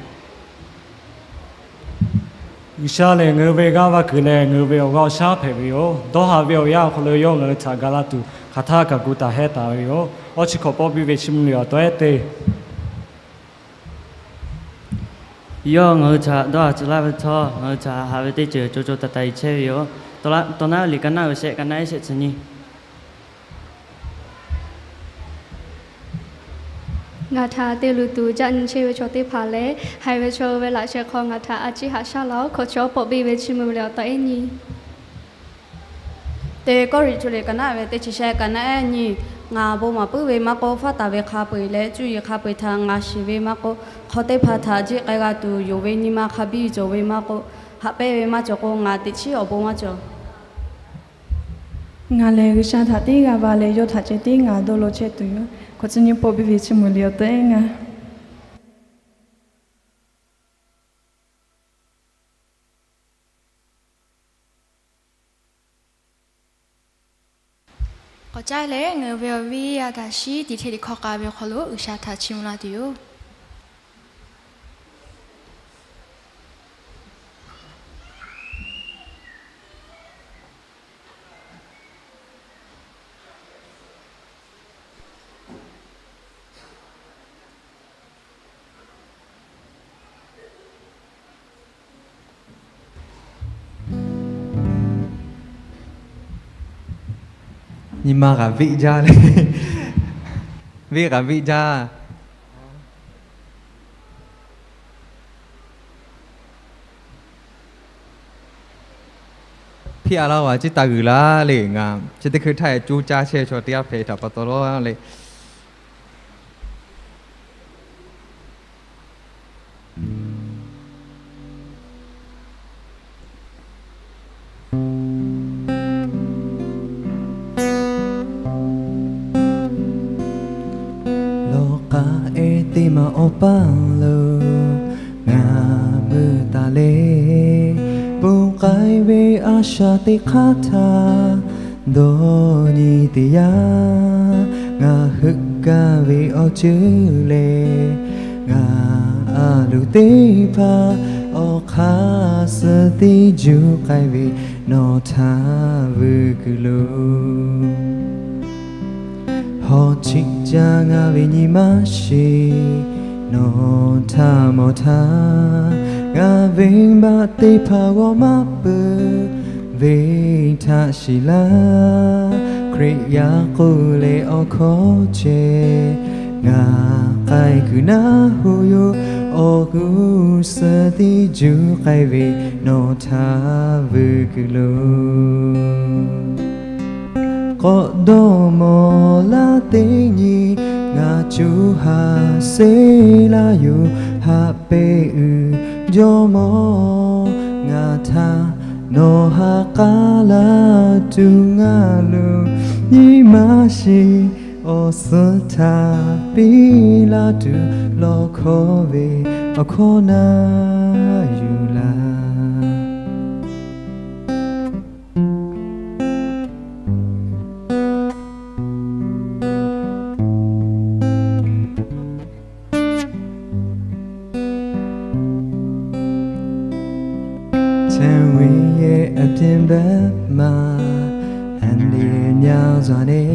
G'uiˬsha lehˬ ngaˬ hui ve g'aˇ va kuiˬ leh ngaˬ hui ve awˬ g'aˇ awˬ shaˉ hpehꞈ ve yoˬ. Dawˇ haꞈ ve awˬ yanˇ awˬ hk'aw lo yawˇ ngaˬ hui htaꞈ ga laˇ tuˬ hk'aˬ htaˇ kaꞈ gu taˍ hehˉ taˍ ve yoˬ. Awˇ chi hk'awꞈ pawˆ piˇ ve Chiˇ mvuh liꞈ awˬ tawˆ ehˉ te. Yawˇ ngaˬ hui htaꞈ dawˇ haꞈ tcuh laˇ ve htawˇ, ngaˬ hui htaꞈ haꞈ ve teˇ ceuˬ co co taiˍ taiˍ chehˇ ve yoˬ. Tawˇ naˉ ve liꞈ ka naˆ ve shehˆ ka naˆ ehˉ shehˆ chi nyiˇ. Ngaˬ htaꞈ te luˬ tuˬ caˆ nyi chehˇ ve chaw teˇ hpaˍ lehˬ, haiˬ ve chaw ve laꞈ sheh hk'aw ngaˬ htaꞈ a ciˉ haꞈ shaˉ laˇ-oˆ. Hkawꞈ chaw pawˆ piˇ ve Chiˇ mvuh liꞈ awˬ tawˆ ehˉ nyiˇ. Teˇ Kawˇrenˍhtuˆ liꞈ ka naˆ ve teˇ chi shehˆ ka naˆ ehˉ nyiˇ. Ngaˬ bon maˍ puiˉ ve maˇ k'oˆ, faˉ taˍ ve hk'a peu-eˬ leh cuˇ yiˍ hk'a peu-eˬ htaꞈ ngaˬ shiˍ ve maˇ k'oˆ, hk'aw teˇ hpaˍ htaꞈ jiˆ k'ai g'a tuˬ yonˍ ve nyi ma hk'a biˇ cawˬ ve maˇ k'oˆ, haꞈ pehnˇ ve maˇ cawˬ k'o, ngaˬ teꞈ chiˉ awˬ bon maˇ cawˬ. Ngaˬ lehˬ G'uiˬsha htaꞈ teˇ g'a ba leh yawˇ htaꞈ ceh tiˉ ngaˬ dawˇ law chehˇ tuˬ yoˬ. Hkawꞈ chi nyiˇ pawˆ piˇ ve Chiˇ mvuh liꞈ awˬ tawˆ ehˉ ngaˇ. K'awꞈ caˉ leh ngaˬ hui ve awˬ viˉ a taꞈ shiˉ teꞈ hteˇ teꞈ hkawˇ k'a ve awˬ hk'aw lo G'uiˬsha htaꞈ chiˇ mvuh laˇ tuˬ yoˬ. Nyi ma g'a veˆ jaˇ le. Veˆ g'a veˆ jaˇ. Hpiˇ a laˇ g'a ciˉ taˇ g'uiˬ laˇ le. Ngaˬ chi teˇ hkui htaˇ coˇ caˇ chehˇ ve chaw teˇ g'aˇ hpehꞈ htaꞈ pa taw law le. Lawˬ k'aˍ ehˉ teˇ maˬ awˬ paˇ lo ngaˬ meuˇ taˍ le. Bon k'ai ve a shaꞈ teˇ hk'aˇ htaˇ, dawˇ nyi teˇ yanˇ, ngaˬ heuˆ gaˇ ve awˬ ceuˬ lehˬ, ngaˬ a loˍ teˇ hpaˍ awˬ hk'aˇ suh teˇ juˇ k'ai ve nawˬ htaꞈ vuiˬ kuiˬ lo. Hawˬ chiˆ caˇ ngaˬ ve nyi maˇ sheˍ, nawˬ htaꞈ mawˬ htaˇ, ngaˬ venˇbaˆ teˇ hpaˍ g'aw maˇ peuˬ ve htaꞈ shiˍ laˇ. Hkriꞈ yaˇ k'oˆ leh awˬ hkawˇ ceh, ngaˬ k'ai kuiˬ naˉ hoꞈ yoˬ. Awˬ g'uˇ suh teˇ juˇ k'ai ve nawˬ htaꞈ vuiˬ kuiˬ lo. K'awꞈ dawˇ mawˬ laˇ teˇ nyi, ngaˬ co ha seˉ laˇ yoˬ. Haꞈ pehnˇ uiˍ Jawˇmawˇ, ngaˬ htaꞈ nawˬ ha k'aˉ laˇ tuˬ ngaˬ lo nyi maˇ sheˍ. Awˬ suhˉ htaꞈ piˇ laˇ tuˬ, lawˬ hkawˇ ve awˬ hkawˇ naˉ yuˬ laˇ. Chaweh yehˬ a pyeˇ baˆ ma, အန္တရာယ်များစွာနဲ့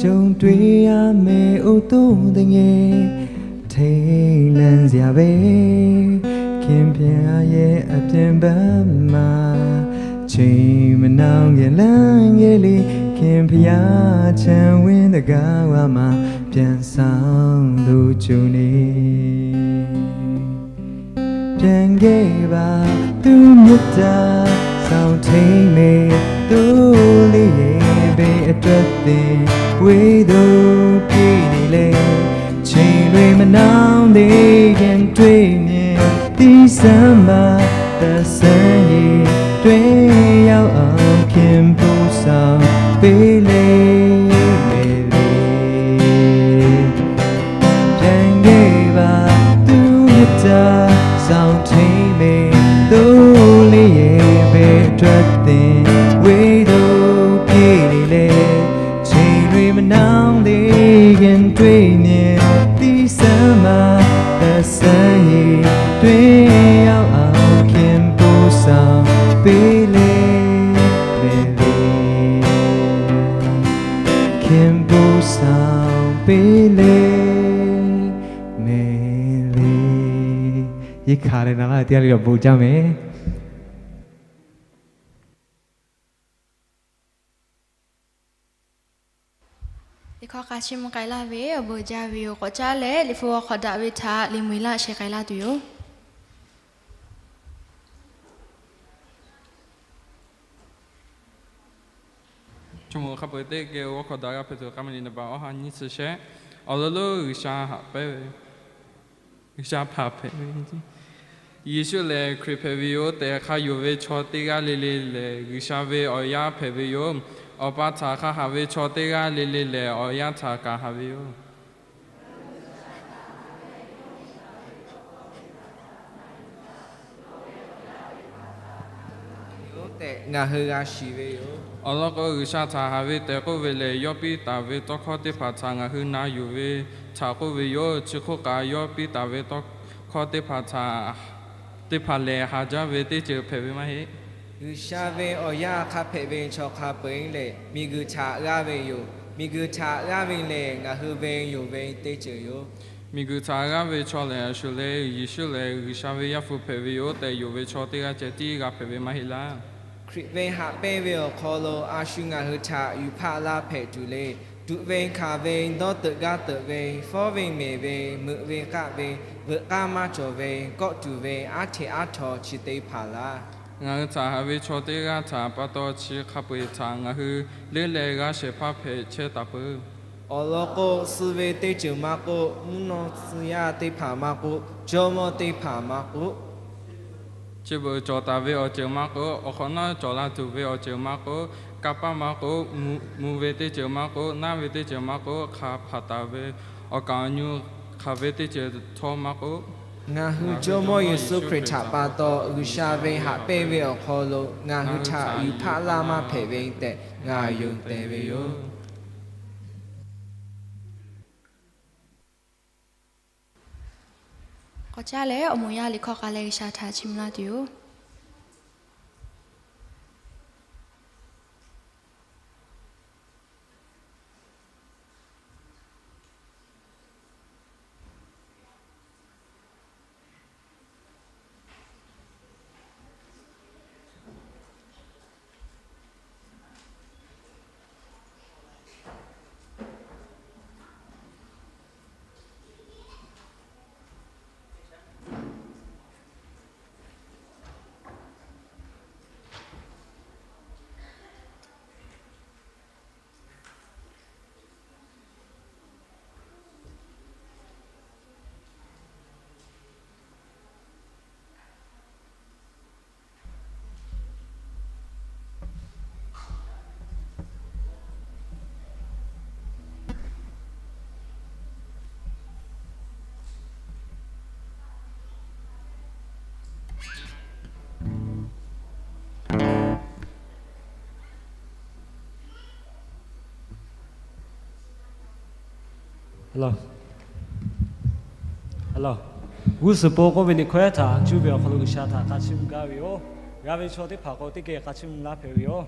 ကြုံတွေ့ရမယ့် အိုး သို့ တငယ် ထိတ်လန့်စရာပဲ ခင်ဗျာရဲ့ အပြင်ဘက်မှာ ချိန်မနှောင်းခင် လမ်းငယ်လေး ခင်ဗျာ ခြံဝင်းတကားဝမှာ ပြန်ဆောင်သူ ကြုံနေ ပြန်ခဲ့ပါ သူ့မေတ္တာ စောင့်ထိန်းမယ် သိုးလေးရဲ့ ဘယ်အတွက်သင် ဝေးသို့ပြေးနေလဲ ချိန်တွေမနှောင်းသေးခင် တွေ့မြင် သီးစမ်းပါ သက်ဆိုင်ရာ တွေ့ရောက်အောင် ခင်ပို့ဆောင်ပေးလိမ့်မယ်လေ။ ပြန်ခဲ့ပါ သူ့မေတ္တာ စောင့်ထိန်းမယ် သိုးလေးရဲ့ ဘယ်အတွက်သင် ဝေးသို့ပြေးနေလဲ ချိန်တွေမနှောင်းသေးခင် တွေ့မြင် သီးစမ်းပါ သက်ဆိုင်ရာ တွေ့ရောက်အောင် ခင်ပို့ဆောင်ပေးလိမ့်မယ်လေ။ ခင်ပို့ဆောင်ပေးလိမ့်မယ်လေ။ ရိက္ခာလည်း နားလည်တရားလေးတော့ ပို့ကြမယ်။ တခီ k'a chiˇ mvuh k'ai laˇ ve awˬ bon jaˇ ve yoˬ. K'awꞈ caˉ leh, Liꞈ hpu awˬ hk'awꞈ daꞈ ve htaꞈ liꞈ mui laˇ shehˍ k'ai laˇ tuˬ yoˬ. Awˬ hk'a peu-eˬ teˇ geh awˬ hk'awꞈ daꞈ g'a hpehꞈ tuˬ, k'a ma liꞈ naˍ baꞈ awˬ ha nyiˇ chi shehˆ. Awˬ lawn lonˉ G'uiˬsha haꞈ pehnˇ ve, G'uiˬsha hpanˍ hpehꞈ ve, Yeˍsuˆ lehˬ Hkriꞈ hpehꞈ ve yoˬ tehꞈ hk'a yonˍ ve chaw teˇ g'aˇ le le lehˬ, G'uiˬsha ve awˬ yaˇ hpehꞈ ve yoˬ. Awˬ pa htaꞈ hk'a haꞈ ve chaw teˇ g'aˇ le le lehˬ, awˬ yaˇ htaꞈ kaꞈ haꞈ ve yoˬ. Yoˬ tehꞈ ngaˬ hui g'a shiˍ ve yoˬ. Awˬ lawn k'o, G'uiˬsha htaꞈ haꞈ ve tehꞈ k'oˆ ve lehˬ, yawˇ piˇ taˍ ve tawˇ hkawˇ teˇ hpaˍ htaꞈ ngaˬ hui na yuˬ ve htaꞈ k'oˆ ve yoˬ. Chi hk'oˆ kaꞈ, yawˇ piˇ taˍ ve tawˇ hkawˇ teˇ hpaˍ htaꞈ, teˇ hpaˍ lehˬ, haˍ jaˇ ve teˇ ceuˬ hpehꞈ ve maˇ heˆ. G'uiˬsha ve awˬ yaˇ hk'a hpehꞈ ve chaw hk'a peu-eˬ lehˬ, miˬguiˬ htaꞈ g'aˇ ve yoˬ. Miˬguiˬ htaꞈ g'aˇ ve lehˬ, ngaˬ hui ve yoˬ ve teˇ ceuˬ yoˬ. Miˬguiˬ htaꞈ g'aˇ ve chaw lehˬ, a shuˍ le, Yeˍsuˆ lehˬ G'uiˬsha ve Yaˇ hpu hpehꞈ ve yoˬ tehꞈ yonˍ ve chaw teˇ g'aˇ ceh tiˉ g'a hpehꞈ ve maˇ heˆ laˇ. Hkriꞈ ve haꞈ pehnˇ ve awˬ hk'aw lo a shu ngaˬ hui htaꞈ yuˬ hpaˆ laˇ hpehꞈ tuˬ le. Tuꞈ ve hkanˍ ve, dawˇ teuꞈ gaˇ teuꞈ ve, fawˉ ve mehˍ ve, meuꞈ ve k'aˆ ve, veuꞈ k'aˇ maˇ cawˬ ve, kawˆ tuˬ ve, aˉ hteꞈ aˉ htaw chi teˇ hpaˍ laˇ. Ngaˬ hui htaꞈ haꞈ ve chaw teˇ g'aˇ htaꞈ pa taw chi hk'a peu-eˬ htaꞈ ngaˬ hui leuˉ leh g'a shehˍ hpaˇ hpehꞈ chehˇ taˍ peuˬ. Awˬ lawn k'o, suh ve teˇ ceuˬ maˇ k'oˆ, mvuhˇ naw tcuh yaˇ teˇ hpaˍ maˇ k'oˆ, jawˇmawˇ teˇ hpaˍ maˇ k'oˆ, chi beuꞈ cawˬ taˍ ve awˬ ceuˬ maˇ k'oˆ, awˬ hk'awꞈ nawˉ cawˬ la tuˬ ve awˬ ceuˬ maˇ k'oˆ, kanˇ paˆ maˇ k'oˆ, mvuh ve teˇ ceuˬ maˇ k'oˆ, naˇ ve teˇ ceuˬ maˇ k'oˆ, hk'a hpaˍ taˍ ve awˬ kaˍ awˬ nyu hk'aˬ ve teˇ ceuˬ htawˇ maˇ k'oˆ, ngaˬ hui Jawˇmawˇ Yeˍsuˆ Hkriꞈ htaꞈ pa taw G'uiˬsha ve haꞈ pehnˇ ve awˬ hk'aw lo ngaˬ hui htaꞈ yuˬ hpaˆ laˇ maˇ hpehꞈ ve tehꞈ ngaˬ yonˍ tehˬ ve yoˬ. K'awꞈ caˇ leh awˬ moˍ yaˇ liꞈ hkawˇ k'a leh G'uiˬsha htaꞈ chiˇ mvuh laˇ tuˬ yoˬ. G'uˇ suhˍ po k'oˆ ve liꞈ hkawˇ htaꞈ cuˇ ve awˬ hk'aw lo G'uiˬsha htaꞈ hk'a chiˇ mvuh gaˇ ve yoˬ. G'a ve chaw teˇ hpaˍ k'o teˇ geh hk'a chiˇ mvuh laˇ hpehꞈ ve yoˬ.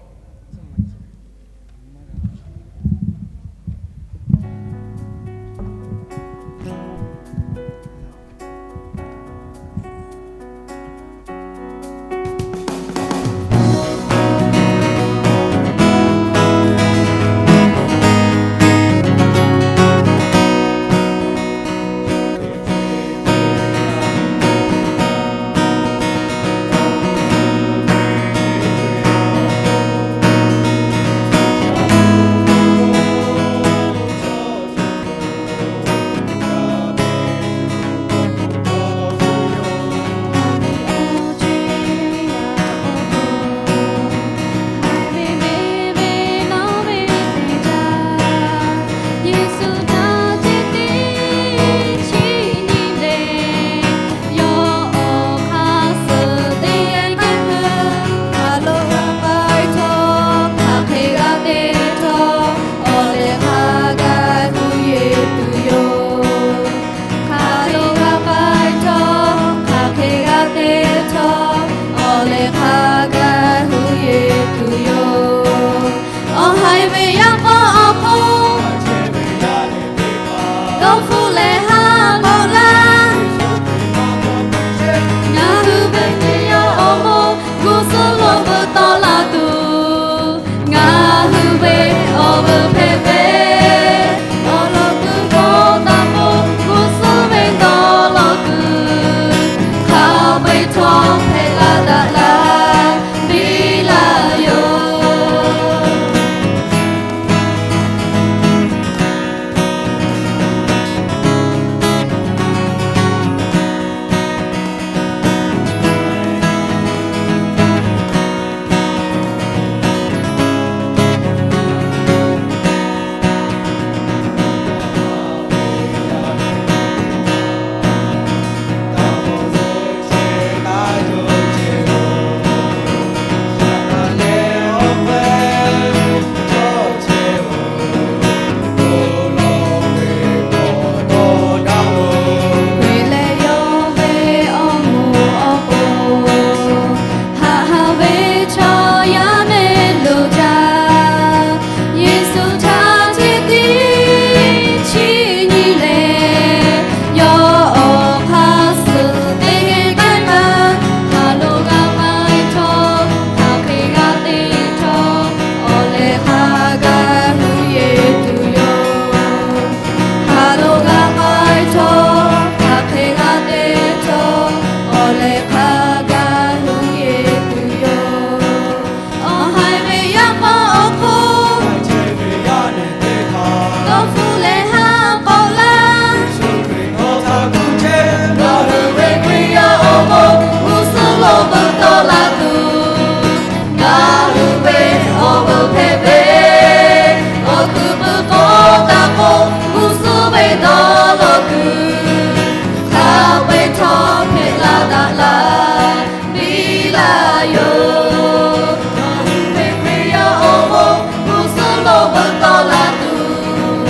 yoˬ. Ngaˬ hui ve Hkriꞈ yaˇ awˬ moˍ g'uˇ suhˉ lo veuꞈ tawˆ la tuˬ,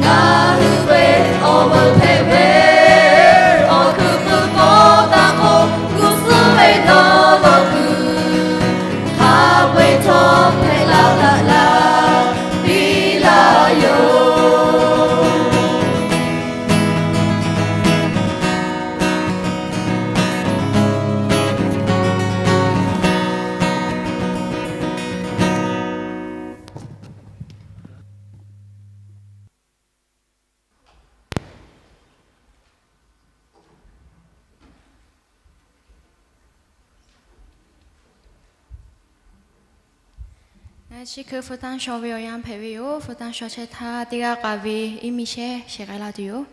ngaˬ hui ve awˬ veuꞈ hpehꞈ ve awˬ hkuiˉ puiˉ k'awꞈ taˇ k'oˆ, g'uˇ suhˉ ve dawˇ law kuiˬ hk'a peu-eˬ htawˇ hpehꞈ la daꞈ la piˇ laˇ yoˬ. Chi hkui 福tăng shaw ve awˬ yanˇ hpehꞈ ve yoˬ. 福tăng shaw chehˇ htaˇ, teˇ g'aˇ k'aˍ ve iˉ miˇ shehˉ shehˍ k'ai laˇ tuˬ yoˬ.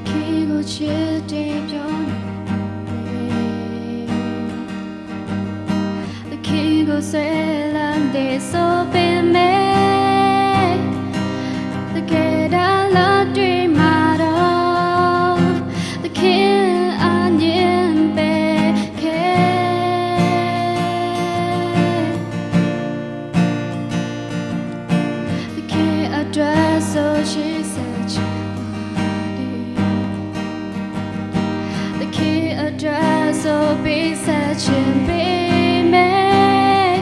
Hkiˉ g'uˇ chi teˇ pawˆ ve, hkiˉ g'uˇ suhˍ laˇ teˇ suhˍ piˇ mehˍ, teˇ geh daꞈ laˇ tuˬ maˇ dawˇ, teˇ hkiˉ a nyi pehˍ hkeh. Teˇ hkiˉ a dawˇ suh chi suhˍ chi ma te, teˇ hkiˉ a dawˇ suh piˇ suhˍ chi piˇ mehˍ,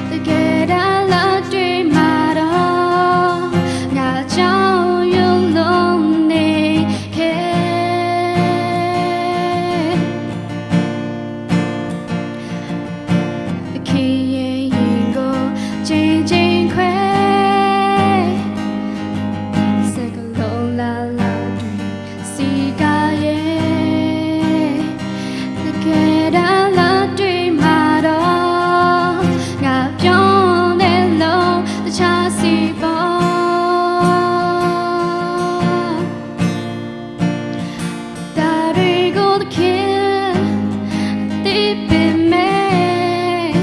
teˇ geh daꞈ laˇ tuˬ maˇ dawˇ, ngaˬ caˇ yawˇ lonˉ neˇ hkeh. Teˇ hkiˉ yehˬ yiˍ g'awˇ ceˇ ceˇ hkawehˇ, suh kaꞈ lonˉ laˇ laˇ tuˬ siˍ kaꞈ yehˬ, teˇ geh daꞈ laˇ tuˬ maˇ dawˇ, ngaˬ pyawˇ leh lonˉ teˇ chaˇ siˍ pawˆ. Taˇ ri g'uˇ teˇ hkiˉ tiˉ piˇ mehˍ,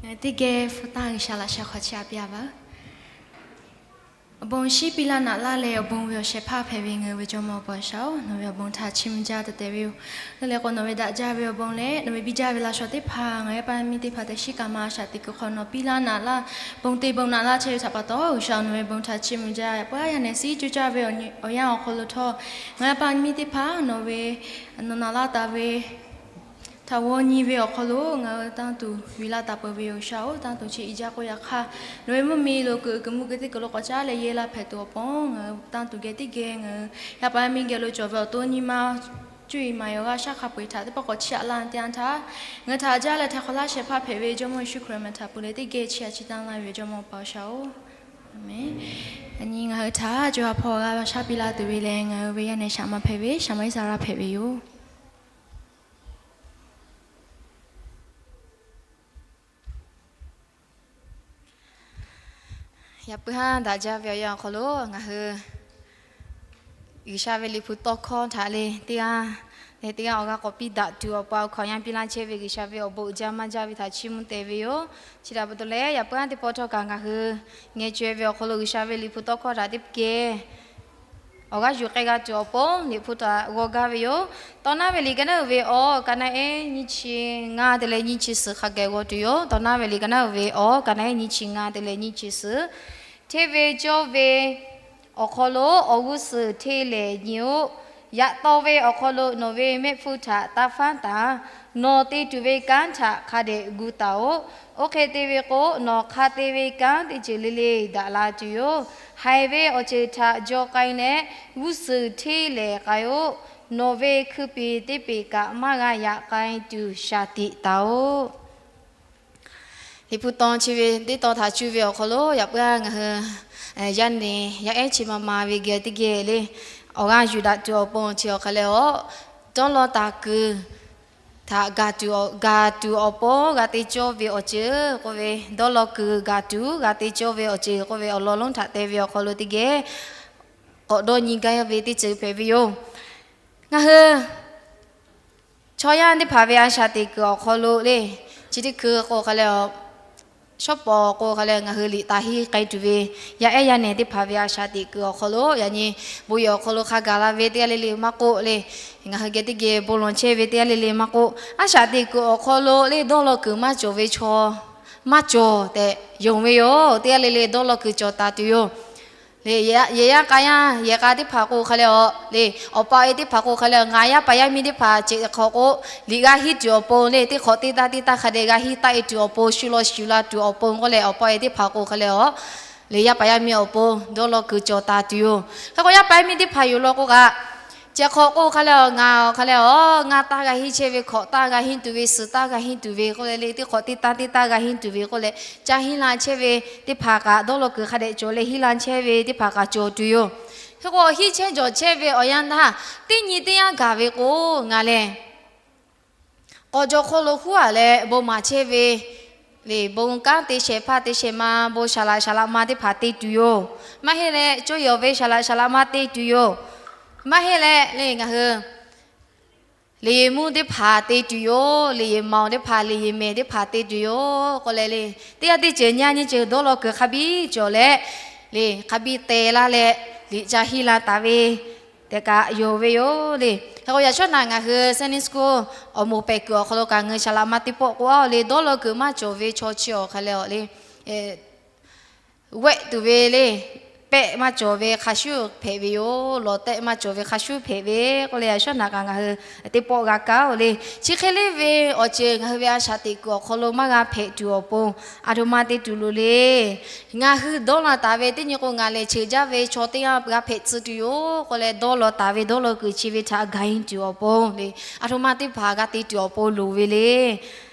Teˇ geh hpu tanˇ G'uiˬsha laꞈ sha hk'aw chiˇ aꞈ piˇ a vaˇ. Awˬ bon shinˉ piˇ laˇ naꞈ laˇ leh, awˬ bon ve awˬ shehˍ hpaˇ hpehꞈ ve ngaˬ hui ve Jawˇmawˇ Awˬ pa G'uiˬsha-oˬ, nawˬ ve awˬ bon htaꞈ chiˇ mvuh jaˇ tehꞈ te ve yoˬ. Leuˉ leh k'o, nawˬ ve daꞈ jaˇ ve awˬ bon leh nawˬ ve biˇ jaˇ ve laꞈ shawnˍ teˇ hpaˍ ngaˬ yaˇ paˍ yaˇ miˇ teˇ hpaˍ htaꞈ shiˉ kaꞈ maˇ shaꞈ teꞈ kuiˬ hk'aw nawˬ piˇ laˇ naꞈ laˇ, bon te bon naꞈ laˇ chehˇ ve htaꞈ pa taw, G'uiˬsha nawˬ ve bon htaꞈ chiˇ mvuh jaˇ. Yaꞈ puiˉ aˉ yaˇ nehˬ siˉ cuˇ caˇ ve awˬ yanˇ awˬ hk'aw lo htawˇ, ngaˬ yaˇ paˍ yaˇ miˇ teˇ hpaˍ nawˬ ve nawˬ naꞈ laˇ taˍ ve htaꞈ g'aw nyi ve awˬ hk'aw lo ngaˬ hui tanˇ tuˬ yuˬ laˇ taˍ peuˬ ve yoˬ. G'uiˬsha-oˬ, tanˇ tuˬ chi i jaˇ k'oˆ yaꞈ hk'aˇ, nawˬ ve mvuhˇmiˬ lo kuiˬ kuiˬ mvuhˇ kuiˬ teˇ kuiˬ lo k'awꞈ caˉ leh yehˇ laˇ hpehꞈ tuˬ awˬ pon ngaˬ hui tanˇ tuˬ geh teˇ geh ngaˬ hui yaˇ paˍ yaˇ miˇ geh lo cawˬ ve awˬ to nyi ma cuˇ yiˍ maˍ awˬ g'aˇ shaˉ hk'a peu-eˬ htaꞈ teˇ pawˆ k'awꞈ chiˇ aꞈ laˇ te-a htaˇ, ngaˬ hui htaꞈ jaˇ leh htaiˍ hk'awꞈ laˇ shehˍ hpaˇ hpehꞈ ve Jawˇmawˇ Yeˍsuˆ Hkriꞈ meh htaꞈ pui leh teˇ geh chiˇ aꞈ chiˇ tanˇ laˇ ve yoˬ. Jawˇmawˇ Awˬ pa G'uiˬsha-oˬ, Aˍmenˍ. Yaꞈ nyi ngaˬ hui htaꞈ co ha hpawˇ g'a shaˉ piˇ laˇ tuˬ ve lehˬ, ngaˬ hui ve yaˇ nehˬ Shaˍ ma hpehꞈ ve Shaˍ ma Iˉsaˍreˍlaˆ hpehꞈ ve yoˬ. Yaꞈ puiˉ haˉ daꞈ jaˇ ve awˬ yanˇ awˬ hk'aw lo ngaˬ hui G'uiˬsha ve Liꞈ hpu tawˇ hkawˇ htaꞈ le teˇ g'aˇ leh teˇ g'aˇ awˬ g'aˇ k'awꞈ piˇ daꞈ tuˬ awˬ pa awˬ hkawꞈ yanˇ piˇ laˇ chehˇ ve G'uiˬsha ve awˬ bon uiˍ jaˇ maˇ jaˇ ve htaꞈ chiˇ mvuh tehꞈ ve yoˬ. Chi htaꞈ pa taw leh, yaꞈ puiˉ haˉ teˇ pawˆ htawˇ kaꞈ ngaˬ hui ngeh chaweh ve awˬ hk'aw lo G'uiˬsha ve Liꞈ hpu tawˇ hkawˇ htaꞈ teˇ geh awˬ g'aˇ yuˬ k'ai g'a tuˬ awˬ pon Liꞈ hpu htaꞈ g'aw gaˇ ve yoˬ. Tawˇ naˉ ve liꞈ ka naˉ uiˍ ve awˬ ka naˆ ehˉ nyiˇ chi ngaˇ te leh nyiˇ chi suhˍ hk'a geh g'aw tuˬ yoˬ. Tawˇ naˉ ve liꞈ ka naˉ uiˍ ve awˬ ka naˆ ehˉ nyiˇ chi ngaˇ te leh nyiˇ chi suhˍ. Hteˇ ve cawˇ ve awˬ hk'aw lo awˬ g'uˇ suhˍ hteˇ lehˍ nyi-oˆ. Yaꞈ taw ve awˬ hk'aw lo nawˬ ve mehˆ hpfuhˇ htaꞈ taˇ faˉ taˍ. Nawˬ te tuˬ ve kanˉ htaꞈ hk'a dehꞈ gu taˍ-oꞈ. Oˇ hk'e te ve k'o, nawˬ hk'a te ve kanˉ teˇ ceuˬ le le daꞈ la tuˬ yoˬ. Haiˬ ve awˬ ceuˬ htaꞈ jaw k'ai leh, g'uˇ suhˍ hteˇ lehˍ k'ai-oˆ. Nawˬ ve hkui peˍ teˇ peˍ kaꞈ maˇ g'a yaꞈ k'ai tuˬ shaˍ tiꞈ taˍ-oꞈ. Liꞈ hpu taw chi ve teˇ taw htaꞈ cuˇ ve awˬ hk'aw lo yaꞈ puiˉ aˉ ngaˬ hui yaˇ nehˬ yaˇ ehˉ chi ma ma ve geh teˇ geh le awˬ g'aˇ yuˬ daꞈ tuˬ awˬ pon chi awˬ hk'a leh awˬ dawˇ law taˍ kuiˬ htaꞈ gaˬ tuˬ awˬ, gaˬ tuˬ awˬ pon g'a te cawˇ ve awˬ ceuˬ k'oˆ ve, dawˇ law kuiˬ gaˬ tuˬ g'a te cawˇ ve awˬ ceuˬ k'oˆ ve awˬ lawn lonˉ htaꞈ te ve awˬ hk'aw lo teˇ geh k'awꞈ dawˇ nyi gaˇ ve teˇ ceuˬ hpehꞈ ve yoˬ. Ngaˬ hui chaw yaˇ teˇ hpaˍ ve a shaꞈ teꞈ kuiˬ awˬ hk'aw lo le, chi teˇ hkui k'o hk'a leh awˬ, shawˉ pawˍ k'o hk'a leh ngaˬ hui liꞈ taˍ henˇ k'ai tuˬ ve yaˇ ehˉ yaˇ nehˬ teˇ hpaˍ ve a shaꞈ teꞈ kuiˬ awˬ hk'aw lo yaꞈ nyi bon yehˬ awˬ hk'aw lo hk'a gaˬ la ve teˇ g'aˇ le le maˇ k'oˆ le, ngaˬ hui geh teˇ geh bon lawˬ chehˇ ve teˇ g'aˇ le le maˇ k'oˆ, a shaꞈ teꞈ kuiˬ awˬ hk'aw lo le dawˇ law kuiˬ maˇ cawˬ ve chaw maˇ cawˬ tehꞈ yonˍ ve yoˬ. Teˇ g'aˇ le le dawˇ law kuiˬ cawˬ taˍ tuˬ yoˬ. Le yehˬ yaˇ k'a yaˇ yehˬ k'a teˇ hpaˍ k'o hk'a leh awˬ le, awˬ pa awˬ e teˇ hpaˍ k'o hk'a leh awˬ, ngaˬ yaˇ paˍ yaˇ miˇ teˇ hpaˍ ceꞈ hk'awꞈ k'o, liꞈ g'a henˇ tuˬ awˬ pon le, teˇ hk'awꞈ teˇ taˇ teˇ taˇ hk'a dehꞈ g'a henˇ taˆ e tuˬ awˬ pon, shu law shu la tuˬ awˬ pon k'oˆ leh, awˬ pa awˬ e teˇ hpaˍ k'o hk'a leh awˬ le, yaˇ paˍ yaˇ miˇ awˬ pon dawˇ law kuiˬ cawˬ taˍ tuˬ yoˬ. Hk'e k'o yaˇ paˍ yaˇ miˇ teˇ hpaˍ yoˬ law k'o kaꞈ, ceꞈ hk'awꞈ k'o hk'a leh awˬ, ngaˬ awˬ hk'a leh awˬ ngaˇ taˇ g'a henˇ chehˇ ve, hkawꞈ taˇ g'a henˇ tuˬ ve, suhˍ taˇ g'a henˇ tuˬ ve k'oˆ leh le, teˇ hk'awꞈ teˇ taˇ teˇ taˇ g'a henˇ tuˬ ve k'oˆ leh, ca henˇ la chehˇ ve teˇ hpaˍ kaꞈ, dawˇ law kuiˬ hk'a dehꞈ cawˬ leh henˇ la chehˇ ve teˇ hpaˍ kaꞈ cawˬ tuˬ yoˬ. Hk'e k'o henˇ chehˇ jawˬ chehˇ ve awˬ yanˇ htaˇ, teˇ nyi teˇ yanˇ gaˬ ve k'o ngaˬ lehˬ k'awꞈ jawˬ hk'aw lo huˉ aꞈ leh bon maˍ chehˇ ve le, bon kanˉ te shehˍ hpaˇ te shehˍ ma, bon shaˍ laꞈ shaˍ laꞈ ma teˇ hpaˍ te tuˬ yoˬ. Maˇ heˆ leh cawˇ yawˬ ve shaˍ laꞈ shaˍ laꞈ ma te tuˬ yoˬ. Maˇ heˆ leh le ngaˬ hui liꞈ yehˬ mvuhˇ teˇ hpaˍ te tuˬ yoˬ. Liꞈ yehˬ maoˬ teˇ hpaˍ, liꞈ yehˬ mehˍ teˇ hpaˍ te tuˬ yoˬ k'oˆ leh le, teˇ g'aˇ teˇ ceuˬ nyaˇ nyiˇ ceuˬ dawˇ law kuiˬ hk'a biˇ cawˬ leh le, hk'a biˇ te laˇ leh liꞈ ca henˇ la taˍ ve tehꞈ kaꞈ yonˍ ve yoˬ le. Hk'e k'o yaꞈ shawˉ naꞈ ngaˬ hui Sunday school awˬ moˍ pehˍ kuiˬ awˬ hk'aw lo kaꞈ ngaˬ hui shaˍ laꞈ ma teˇ pawˆ k'o a le, dawˇ law kuiˬ maˇ cawˬ ve chaw chi awˬ hk'a leh awˬ le, wehˆ tuˬ ve le, pehˆ maˇ cawˬ ve hk'a shuˉ hpehꞈ ve yoˬ. Lawˬ tehˆ maˇ cawˬ ve hk'a shuˉ hpehꞈ ve k'oˆ leh, yaꞈ shawˉ naꞈ kaꞈ ngaˬ hui teˇ pawˆ g'a kaˇ-oˬ le. Chi hk'e le ve awˬ ceuˬ ngaˬ hui ve a shaꞈ teꞈ kuiˬ awˬ hk'aw lo maˇ g'a hpehꞈ tuˬ awˬ pon, aˬ htoꞈ ma te tuˬ loˍ le. Ngaˬ hui dawˇ law taˍ ve teˇ nyi k'o, ngaˬ lehˬ cheuˬ jaˇ ve chaw teˇ g'aˇ g'a hpehꞈ tcuh tuˬ yoˬ k'oˆ leh, dawˇ law taˍ ve dawˇ law kuiˬ chi ve htaꞈ gaˬ henˇ tuˬ awˬ pon le, aˬ htoꞈ ma teˇ hpaˍ g'a te tuˬ awˬ pon loˍ ve le.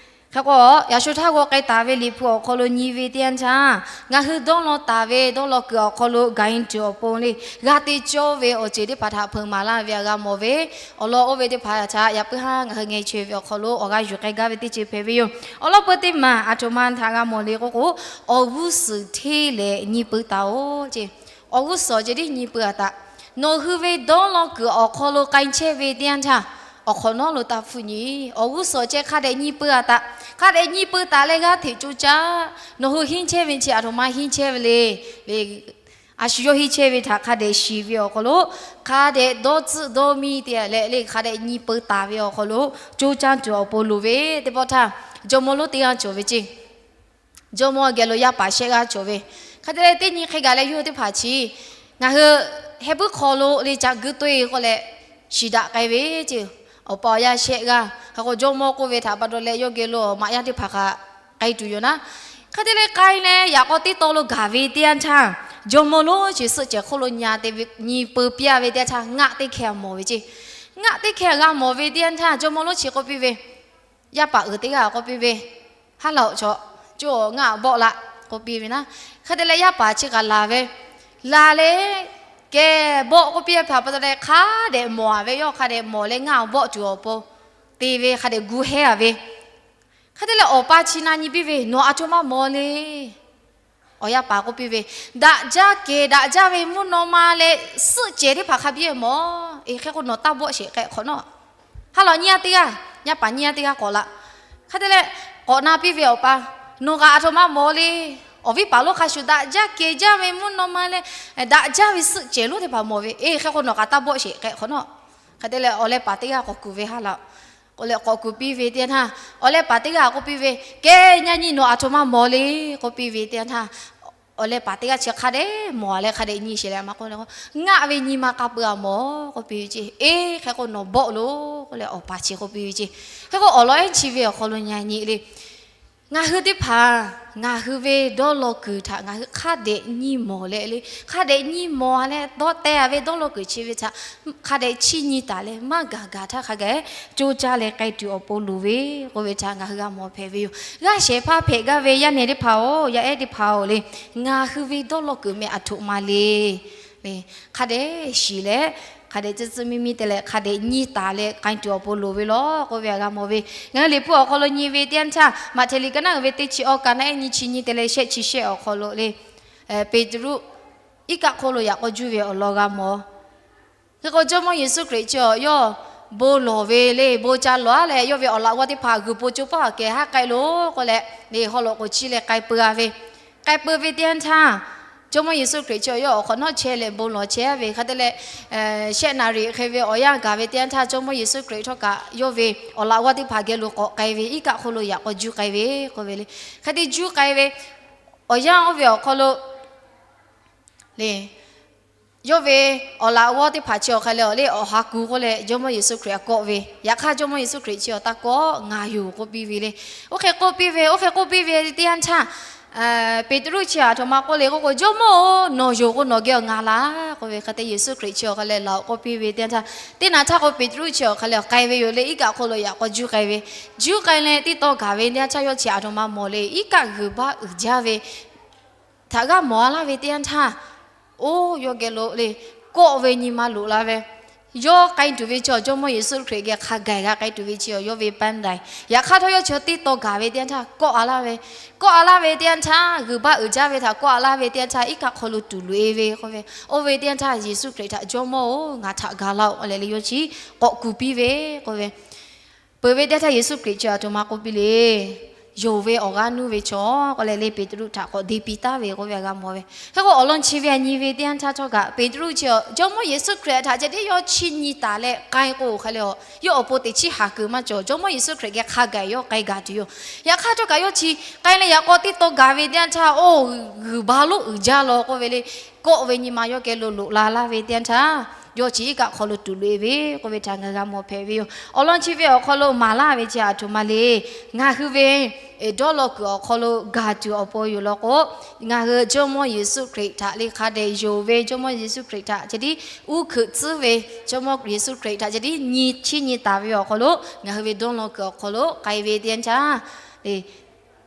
Hk'e k'o, yaꞈ shu htaˇ g'aw k'ai taˍ ve Liꞈ hpu awˬ hk'aw lo nyi ve teˇ yanˇ htaˇ, ngaˬ hui dawˇ law taˍ ve dawˇ law kuiˬ awˬ hk'aw lo gaˬ henˇ tuˬ awˬ pon le, g'a te cawˇ ve awˬ ceuˬ teˇ hpaˍ htaꞈ hpeuꞈ maˍ laˇ ve htaꞈ g'a mawˬ ve, awˬ lawn oˇ ve teˇ hpaˍ htaꞈ yaꞈ puiˉ haˉ ngaˬ hui ngeh chaweh ve awˬ hk'aw lo awˬ g'aˇ yuˬ k'ai gaˇ ve teˇ ceuˬ hpehꞈ ve yoˬ. Awˬ lawn peu teˇ maˬ aˬ htoꞈ ma htaꞈ g'a mawˬ le k'oˆ k'o, awˬ g'uˇ suhˍ hteˇ lehˍ nyi pui taˍ-oꞈ ce. Awˬ g'uˇ suhˍ awˬ ceuˬ tiˉ nyi pui-a taꞈ. Nawˬ hui ve dawˇ law kuiˬ awˬ hk'aw lo k'ai chehˇ ve teˇ yanˇ htaˇ, Awˬ hk'awꞈ nawˉ lo taˇ hpfuhˆ nyi. Awˬ g'uˇ suhˍ ceh hk'a dehꞈ nyi peu-a taꞈ, hk'a dehꞈ nyi peu taˍ leh g'aˇ hteꞈ coˇ caˇ. Nawˬ hui henˇ chehˇ ve chi aˬ htoꞈ ma henˇ chehˇ ve le. Le, a shu yawˇ henˇ chehˇ ve htaꞈ hk'a dehꞈ shiˍ ve awˬ hk'aw lo, hk'a dehꞈ dawˇ tcuhˆ dawˇ miˇ te leh le, hk'a dehꞈ nyi peu taˍ ve awˬ hk'aw lo coˇ caˇ tuˬ awˬ pon loˍ ve teˇ pawˆ htaˇ, jawˇmawˇ lonˉ teˇ g'aˇ cawˬ ve ceˇ. Jawˇmawˇ geh lo yaˇ paˍ shehˆ g'aˇ cawˬ ve. Hk'e te leh teˇ nyi hk'e gaˬ leh yawˇ hui teˇ hpaˍ chi ngaˬ hui heh puiˉ hk'aw lo le ca guiˇ tawˆ-e k'oˆ leh shiˍ daꞈ k'ai ve ceˇ. Awˬ pa awˬ yaˇ shehˆ g'aˇ hk'e k'o, jawˇmawˇ k'oˆ ve htaꞈ pa taw leh yawˇ geh lo maꞈ yaˇ teˇ hpaˍ hk'a k'ai tuˬ yoˬ naˉ. Hk'e te leh k'ai leh yaꞈ k'aw teˇ taw lo gaˬ ve teˇ yanˇ htaˇ, jawˇmawˇ lonˉ chi suhˆ cehˬ hk'oˆ lo nya te ve nyi peu piˇ-a ve teˇ yanˇ htaˇ, ngaˆ teˇ hkeh mawˬ ve ceˇ. Ngaˆ teˇ hkeh g'a mawˬ ve teˇ yanˇ htaˇ, jawˇmawˇ lonˉ chi k'oˆ piˇ ve, yaˇ paˍ uiˍ teˇ g'aˇ k'oˆ piˇ ve, Haˉ laꞈ-oꞈ, chaw, coˇ ngaˆ bawˆ laꞈ k'oˆ piˇ ve naˉ. Hk'e te leh yaˇ paˍ chi kaꞈ laˬ ve, laˬ leh, kehˬ bawˆ k'oˆ piˇ ve hpaˍ pa taw leh hk'a dehꞈ mawˬ-a ve, yawˇ hk'a dehꞈ mawˬ leh ngaˆ bawˆ tuˬ awˬ pon te ve hk'a dehꞈ gu hehˉ-a ve. Hk'e te leh awˬ pa chi na nyi piˇ ve, Nawˬ aˬ htoꞈ ma mawˬ le. Awˬ yaˇ paˍ k'oˆ piˇ ve, Daꞈ jaˇ kehˬ daꞈ jaˇ ve mvuhˇ naw ma leh suhˆ cehˬ teˇ hpaˍ hk'a biˇ mawˬ. Eˬ, hk'e k'o nawˬ taˇ bawˆ sheˍ k'ehꞈ hk'awꞈ nawˉ. Haˉ laꞈ-oꞈ, nyi-a teˇ g'aˇ, yaˇ paˍ nyi-a teˇ g'aˇ k'awꞈ laꞈ. Hk'e te leh k'awꞈ na piˇ ve awˬ pa, Nawˬ kaꞈ aˬ htoꞈ ma mawˬ le. Awˬ viˉ paˍ lonˉ hk'a shuˍ daꞈ jaˇ kehˬ jaˇ ve mvuhˇ naw ma leh daꞈ jaˇ ve suhˆ cehˬ lonˉ teˇ hpaˍ mawˬ ve. Eˬ, hk'e k'o nawˬ kaꞈ taˇ bawˆ sheˍ k'ehꞈ hk'awꞈ nawˉ. Hk'e te leh awˬ leh paˍ teˇ g'aˇ k'awꞈ kuˬ ve, Haˉ laꞈ-oꞈ, k'oˆ leh k'awꞈ kuˬ piˇ ve teˇ yanˇ htaˇ, awˬ leh paˍ teˇ g'aˇ k'oˆ piˇ ve, Kehˬ, nyi nyi nawˬ aˬ htoꞈ ma mawˬ le k'oˆ piˇ ve teˇ yanˇ htaˇ, awˬ leh paˍ teˇ g'aˇ chi hk'a dehꞈ mawˬ-a leh hk'a dehꞈ nyi sheˍ leh maˇ k'oˆ le k'o, Ngaˆ ve nyi ma k'a peu-a mawˬ k'oˆ piˇ ve ceˇ. Eˬ, hk'e k'o nawˬ bawˆ loˬ k'oˆ leh awˬ pa chi k'oˆ piˇ ve ceˇ. Hk'e k'o awˬ lawn ehˉ chi ve awˬ hk'aw lo nyi nyi le, ngaˬ hui teˇ hpaˍ ngaˬ hui ve dawˇ law kuiˬ htaꞈ ngaˬ hui hk'a dehꞈ nyi mawˬ leh le, hk'a dehꞈ nyi mawˬ-a leh dawˇ teh-a ve dawˇ law kuiˬ chi ve htaꞈ hk'a dehꞈ chiˇ nyi taˍ leh maˇ gaˬ gaˬ htaˇ hk'a gaˬ coˇ caˇ leh k'ai tuˬ awˬ pon loˍ ve k'oˆ ve htaꞈ ngaˬ hui g'a mawˬ hpehꞈ ve yoˬ. G'aˇ shehˍ hpaˇ hpehꞈ gaˇ ve yaˇ nehˬ teˇ hpaˍ-oˬ, yaˇ ehˉ teˇ hpaˍ-oˬ le, ngaˬ hui ve dawˇ law kuiˬ meh aˬ htoꞈ ma le. Hk'a dehꞈ shiˍ leh, hk'a dehꞈ tcuh tcuh miˇ miˇ te leh hk'a dehꞈ nyi taˍ leh k'ai tuˬ awˬ pon loˍ ve law k'oˆ ve htaꞈ g'a mawˬ ve. Ngaˬ hui Liꞈ hpu awˬ hk'aw lo nyi ve teˇ yanˇ htaˇ, Maꞈhtehˍ liꞈ ka naˉ uiˍ ve teˇ chi awˇ, ka naˉ ehˉ nyiˇ chi nyi te leh shehˆ chi shehˆ awˬ hk'aw lo le, Peˍtruˆ iˉ kaˆ hk'oˆ lo yaꞈ k'aw juˇ ve awˬ lawn g'a mawˬ. Hk'e k'o Jawˇmawˇ Yeˍsuˆ Hkriꞈ chi awˬ yawˇ bon lawˬ ve le, bon ca lawˬ-a leh yawˇ ve awˬ laꞈ g'awˇ teˇ hpaˍ g'uiˬ po coˇ paˇ kehˬ haˉ k'ai loˬ k'oˆ leh, le haw loꞈ k'oˍ chiˇ leh k'ai peu-a ve. K'ai peu ve teˇ yanˇ htaˇ, Jawˇmawˇ Yeˍsuˆ Hkriꞈ chi awˬ yawˇ awˬ hk'awꞈ nawˉ chehˇ leh bon lawˬ chehˇ ve hk'a te leh, shehˆ naˍ riˍ hk'e ve awˬ yanˇ gaˬ ve teˇ yanˇ htaˇ, Jawˇmawˇ Yeˍsuˆ Hkriꞈ htawˇ kaꞈ yawˇ ve awˬ laꞈ g'awˇ teˇ hpaˍ geh lo k'awꞈ k'ai ve, iˉ kaˆ hk'oˆ lo yaꞈ k'aw juˇ k'ai ve k'oˆ ve le. Hk'e te juˇ k'ai ve awˬ yanˇ oˇ ve awˬ hk'aw lo le, yawˇ ve awˬ laꞈ g'awˇ teˇ hpaˍ chi awˬ hk'a leh awˬ le awˬ ha kuˬ k'oˆ leh Jawˇmawˇ Yeˍsuˆ Hkriꞈ htaꞈ kawˆ ve. Yaꞈ hk'aˇ Jawˇmawˇ Yeˍsuˆ Hkriꞈ chi awˬ htaꞈ kawˆ, Ngaˬ yoˬ k'oˆ piˇ ve le. Oˇ hk'e k'oˆ piˇ ve, oˇ hk'e k'oˆ piˇ ve teˇ yanˇ htaˇ, Peˍtruˆ chi aˬ htoꞈ ma k'oˆ le k'oˆ k'o, Jawˇmawˇ-oˬ, nawˬ yoˬ k'o nawˬ geh awˬ ngaˬ laˇ k'oˆ ve hk'e te Yeˍsuˆ Hkriꞈ chi awˬ hk'a leh laˬ-oꞈ k'oˆ piˇ ve teˇ yanˇ htaˇ, teˇ naˍ htaˇ k'o Peˍtruˆ chi awˬ hk'a leh k'ai ve yoˬ le, iˉ kaˆ hk'oˆ lo yaꞈ k'aw juˇ k'ai ve. Juˇ k'ai leh teˇ taw gaˬ ve teˇ yanˇ htaˇ yawˇ chi aˬ htoꞈ ma mawˬ le, iˉ kaˆ g'uiˬ baˆ uiˍ jaˇ ve htaꞈ g'a mawˬ-a laˇ ve teˇ yanˇ htaˇ, oˇ yawˇ geh lo le kawˆ ve nyi ma loꞈ la ve. Yawˇ k'ai tuˬ ve chi awˬ Jawˇmawˇ Yeˍsuˆ Hkriꞈ geh hk'a gaˬ g'a k'ai tuˬ ve chi awˬ yawˇ ve ပန်းတိုင်. Yaꞈ hk'aˇ htawˇ yawˇ chi teˇ taw gaˬ ve teˇ yanˇ htaˇ kawˆ-a laˇ ve. Kawˆ-a laˇ ve teˇ yanˇ htaˇ g'uiˬ baˆ uiˍ jaˇ ve htaꞈ kawˆ-a laˇ ve teˇ yanˇ htaˇ iˉ kaˆ hk'aw lo tuˬ loꞈ-e ve k'oˆ ve. Oˇ ve teˇ yanˇ htaˇ Yeˍsuˆ Hkriꞈ htaꞈ Jawˇmawˇ-oˬ, ngaˬ htaꞈ gaˬ laˇ-oˆ leh le yawˇ chi k'awꞈ kuˬ piˇ ve k'oˆ ve. Peuˬ ve teˇ yanˇ htaˇ Yeˍsuˆ Hkriꞈ chi aˬ htoꞈ ma k'oˆ piˇ le. Yonˍ ve awˬ g'aˇ nuˇ ve chaw k'oˆ leh le Peˍtruˆ htaꞈ k'awꞈ deˇ piˇ taˍ ve k'oˆ ve g'a mawˬ ve. Hk'e k'o awˬ lawn chi ve a nyi ve teˇ yanˇ htaˇ htawˇ kaꞈ Peˍtruˆ chi awˬ Jawˇmawˇ Yeˍsuˆ Hkriꞈ htaꞈ ceh tiˉ yawˇ chiˇ nyi taˍ leh k'ai k'o hk'a le, yawˇ awˬ pon teꞈ chiˉ haˍ kuiˬ maˇ cawˬ. Jawˇmawˇ Yeˍsuˆ Hkriꞈ geh hk'a gaˬ yawˇ k'ai gaˬ tuˬ yoˬ. Yaꞈ hk'aˇ htawˇ kaꞈ yawˇ chi k'ai leh yaꞈ k'aw teˇ taw gaˬ ve teˇ yanˇ htaˇ, oˇ g'uiˬ baˆ lonˉ uiˍ jaˇ law k'oˆ ve le. Kawˆ ve nyi ma yawˇ geh lo loꞈ la laˇ ve teˇ yanˇ htaˇ, yawˇ chi iˉ kaˆ hk'aw lo tuˬ loꞈ-e ve k'oˆ ve htaꞈ ngaˬ g'a mawˬ hpehꞈ ve yoˬ. Awˬ lawn chi ve awˬ hk'aw lo maˍ laˇ ve chi aˬ htoꞈ ma le. Ngaˬ hui ve dawˇ law kuiˬ awˬ hk'aw lo gaˬ tuˬ awˬ pon yoˬ law k'o, ngaˬ hui Jawˇmawˇ Yeˍsuˆ Hkriꞈ htaꞈ le hk'a dehꞈ yonˍ ve, Jawˇmawˇ Yeˍsuˆ Hkriꞈ htaꞈ ceh tiˉ uˉ hkuiꞈ tcuhˉ ve, Jawˇmawˇ Yeˍsuˆ Hkriꞈ htaꞈ ceh tiˉ nyi chiˇ nyi taˍ ve awˬ hk'aw lo ngaˬ hui ve dawˇ law kuiˬ awˬ hk'aw lo k'ai ve teˇ yanˇ htaˇ,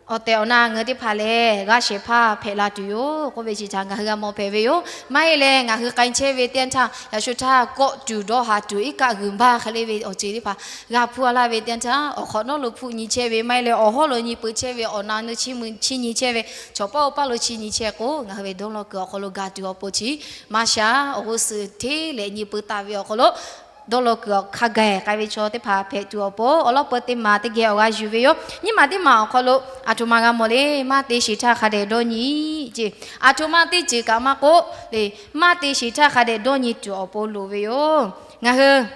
awˬ tehˬ awˬ na ngaˬ hui teˇ hpaˍ lehˬ g'aˇ shehˍ hpaˇ hpehꞈ la tuˬ yoˬ k'oˆ ve chi htaꞈ ngaˬ hui g'a mawˬ hpehꞈ ve yoˬ. Maˇ heˆ leh ngaˬ hui k'ai chehˇ ve teˇ yanˇ htaˇ yaꞈ shu htaˇ kawˆ tuˬ dawˇ haˍ tuˬ iˉ kaˆ g'uiˬ baˆ hk'e le ve awˬ ceuˬ teˇ hpaˍ g'a hpuˇ-a laˇ ve teˇ yanˇ htaˇ, awˬ hk'awꞈ nawˉ lo hpfuhˆ nyi chehˇ ve maˇ heˆ leh awˬ hawˉ lo nyi peuˬ chehˇ ve awˬ na nu chiˇ mvuh chiˇ nyi chehˇ ve chaw paˇ oˇ paˇ lo chiˇ nyi chehˇ k'o, ngaˬ hui ve dawˇ law kuiˬ awˬ hk'aw lo gaˬ tuˬ awˬ pon chi maˇ sha. Awˬ g'uˇ suhˍ hteˇ leh nyi peuˬ taˍ ve awˬ hk'aw lo dawˇ law kuiˬ awˬ hk'a gaˬ k'ai ve chaw teˇ hpaˍ hpehꞈ tuˬ awˬ pon awˬ lawn peuˬ teˇ maˬ teˇ geh awˬ g'a yuˬ ve yoˬ. Nyiˇ maˬ teˇ maˬ awˬ hk'aw lo aˬ htoꞈ ma g'a mawˬ le, maˇ te sheˍ htaˇ hk'a dehꞈ dawˇ nyi ceˇ. Aˬ htoꞈ ma teˇ ceuˬ kaꞈ maˇ k'oˆ le, maˇ te sheˍ htaˇ hk'a dehꞈ dawˇ nyi tuˬ awˬ pon loˍ ve yoˬ. Ngaˬ hui